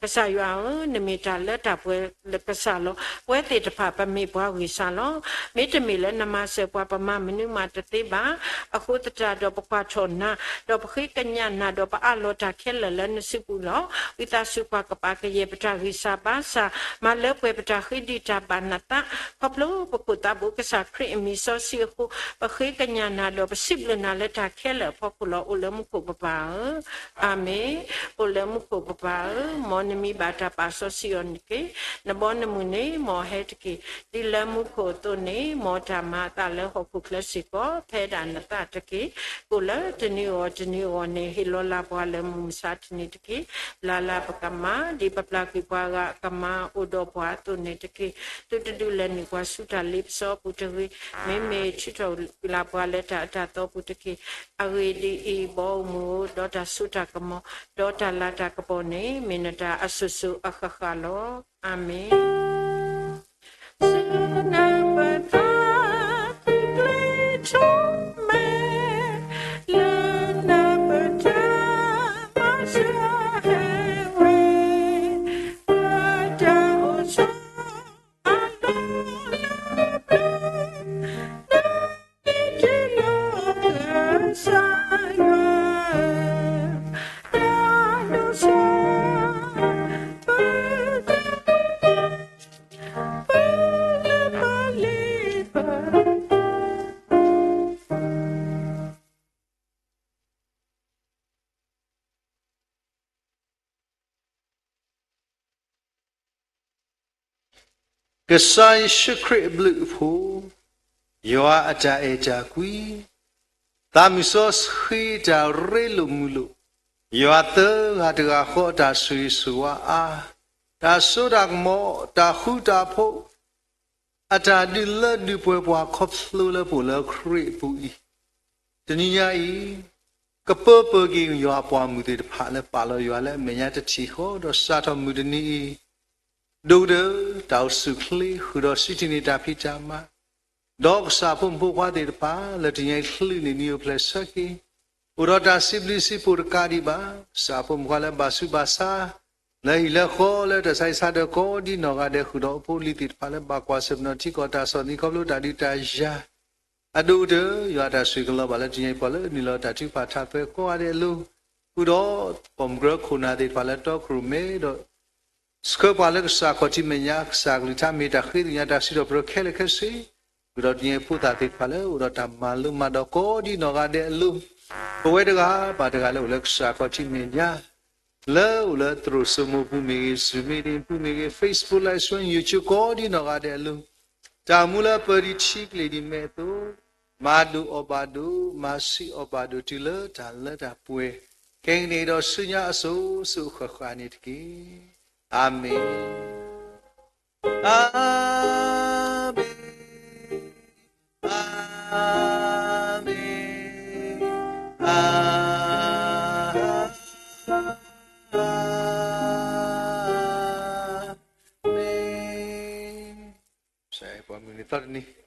ကစၢ်ယွၤဧၢ, နမ့ၢ်တၢ်လၢတၢ်ပှဲၤကစၢ်လီၤ. ပဝဲသ့ၣ်တဖၣ်ပမ့ၢ်ပှၤဂံၢ်စၢ်လီၤ. မ့တမ့ၢ်လၢနမၤစၢၤပှၤ ပမၤမနုၤမးတသ့ဘၣ်. အဃိသတးဒီး ပကွၢ်ထီၣ်နၤ, ဒီးပဃ့ကညးနၤ, ဒီးပအးလီၤတၢ်ခဲလၢာ်လၢနစုပူၤလီၤ. ဝံသးစူၤကွၢ်ကပာ်ကယဲၢ်ပတၢ်ဂံၢ်စၢ်ဘါစၢ်, မၤလၢပှဲၤပတၢ်ဃ့ဒံးတၢ်ဘၣ်နသး, ခီဖျိပခိၣ်သးဘိကစၢ်ခရံာ်အမံၤစီဆှံအဃိ, ပဃ့ကညးနၤဒီးပစံးဘျုးနၤလၢတၢ်ခဲလၢာ်အဖီခိၣ်လီၤ. အိၣ်လၢမူခိၣ်ပပၢ်ဧၢ, အၤမ့ၣ်. အိၣ်လၢမူခိၣ်ပပၢ်ဧၢ, မ်နမံၤဘၣ်တၢ်ပာ်စီဆှံအီၤန့ၣ်တက့ၢ်. နဘီနမုၢ်န့ၣ် မ်အဟဲတက့ၢ်. ဒ်လၢမူခိၣ်အသိးန့ၣ်, မ်တၢ်မၤအသးလၢဟီၣ်ခိၣ်ချၢစ့ၢ်ကီး ဖဲဒၣ်နသးတက့ၢ်. ကိၣ်လၢတနံၤအဂီၢ်တနံၤအဂီၢ်န့ၣ် ဟ့ၣ်လီၤလၢပှၤလၢမုၢ်မဆါတနံၤတက့ၢ်. ပျၢ်လၢပကမၤ ဒ်ပပျၢ်ကွံာ်ပှၤဂၤအကမၤအိၣ်ဒီးပှၤအသိးန့ၣ်တက့ၢ်. သုတဒုးလဲၤနုာ်ပှၤဆူတၢ်လ့ပစီအပူၤတဂ့ၤ. မ့မ့ၢ်ထုးထီၣ်လၢ်ပှၤလၢတၢ်အတၢ်သီပူၤတက့ၢ်. အဂ့ၢ်ဒ်အံၤ, ဘီမုၢ်ဧၢ, ဒီးတၢ်စိတၢ်ကမီၤ, ဒီးတၢ်လၤတၢ်ကပီၤန့ၣ် မ့ၢ်နတၢ်အစိၤစိၤအဃၣ်ဃၣ်လီၤ. အၤမ့ၣ်. ကစၢ်ယ့ၣ်ၡူးခရံာ်အဘျုးအဖှိၣ်, ယွၤအတၢ်အဲၣ်တၢ်ကွံ, သးမုၢ်စီဆှံတၢ်ရ့လိာ်မုာ်လိာ်, ယွၤသၢဂၤတဂၤဃီအတၢ်ဆိၣ်ဂ့ၤဆိၣ်ဝါအါ, တၢ်စိတၢ်ကမီၤ, တၢ်ဃူတၢ်ဖိး, အတၢ်ဒုးလၢဒုးပှဲၤပှၤခီဖျိလၢပအိၣ်လၢခရံာ်အပူၤအံၤ, တနံၤညါအံၤ, ကပၢပၢၢ်က့ၤယွၤအပှၤမုၢ်သ့ၣ်တဖၣ်လၢပာ်လီၤယွၤလၢအမဲာ်ညါတထံၣ်ဃီ, ဒီးစးထီၣ်မုၢ်တနံၤအံၤ, ဒိၣ်ကတၢၢ် တၢ်အိၣ်ဆူၣ်အိၣ်ချ့ ဃုာ်ဒီးစံးထီၣ်န့ၢ်တၢ်ဖံးတၢ်မၤ, ဒီးကစၢ်ဖိမုၣ်ဖိခွါသ့ၣ်တဖၣ် လၢတနံၤအံၤချုးန့ၢ်နံၤအိၣ်ဖျဲၣ်ဆၢက့ၤ, အိၣ်ဒီးတၢ်စံးဘျုးစံးဖှိၣ်တကးဒံးဘၣ်, ကစၢ်ဖိမုၣ်ဖိခွါလၢဘၣ်ဆူးဘၣ်ဆါ လၢဟံၣ်လၢဃီလၢတၢ်ဆါဟံၣ်ဆါဒၢးကိးဒ်နီၢ်ဂၤဒဲး ဃုာ်ဒီးအိၣ်ဖှိၣ်လံၤသ့ၣ်တဖၣ်လၢဘၣ်ကွၢ်ဆၢၣ်မဲာ်ထံကီၢ်တၢ်ဆီၣ်သနံးခီဖျိတၢ်ဒုးတၢ်ယၤ, အဒိၣ်ကတၢၢ် ယွၤအတၢ်ဆိၣ်ဂ့ၤကလီၤဘၣ်လၢတနံၤအံၤပှၤလၢနုာ်လီၤတၢ်ထုကဖၣ်ထးသွဲကိးဂၤဒဲးအလိၤ, ဃုာ်ဒီးပိာ်မုၣ်ကရၢခိၣ်နၢ်သ့ၣ်တဖၣ်လၢတီခိၣ်ရိၣ်မဲဒီး ဆှၢပှၤလၢကစၢ်ခီၣ်ထံးမဲာ်ညါ ကစၢ်ကလုၢ်ကထါမ့ၢ်တၢ်ဃ့ကညးတၢ်စံးထီၣ်ပတြၢၤခဲလၢာ်ခဲဆ့, ဃုာ်ဒီးတနံၤအံၤဖိသၣ်သ့ၣ်တဖၣ်လၢအိၣ်ဒီးတၢ်မၤလိမၤဒိး ကိးဒ်နီၢ်ဂၤဒဲးအလိၤ, ပဝဲတဂၤဘၣ်တဂၤလၢအိၣ်လၢကစၢ်ခီၣ်ထံးမဲာ်ညါ, လၢအိၣ်လၢသရိာ်စိမိၤပူၤမ့ၢ်ဂ့ၤ, Zoom meetingပူၤမ့ၢ်ဂ့ၤ, Facebook Live Stream YouTube ကိးဒ်နီၢ်ဂၤဒဲးအလိၤ, တၢ်မူလၢပၢၤဒံးထံကျ့ၤဒံးမဲာ်အသိး, မၤဒိၣ်အီၣ်ဘၣ်ဒိၣ်, မၤဆံးအီၣ်ဘၣ်ဒိၣ် တုၤလၢတၢ်လၢတၢ်ပှဲၤ, ခဲကနံၣ်အံၤဒီးဆူညါအစိၤစိၤအဃၣ်ဃၣ်န့ၣ်တက့ၢ်. အၤမ့ၣ်, အၤမ့ၣ်, အၤမ့ၣ်, အၤမ့ၣ်. သီတနံၤ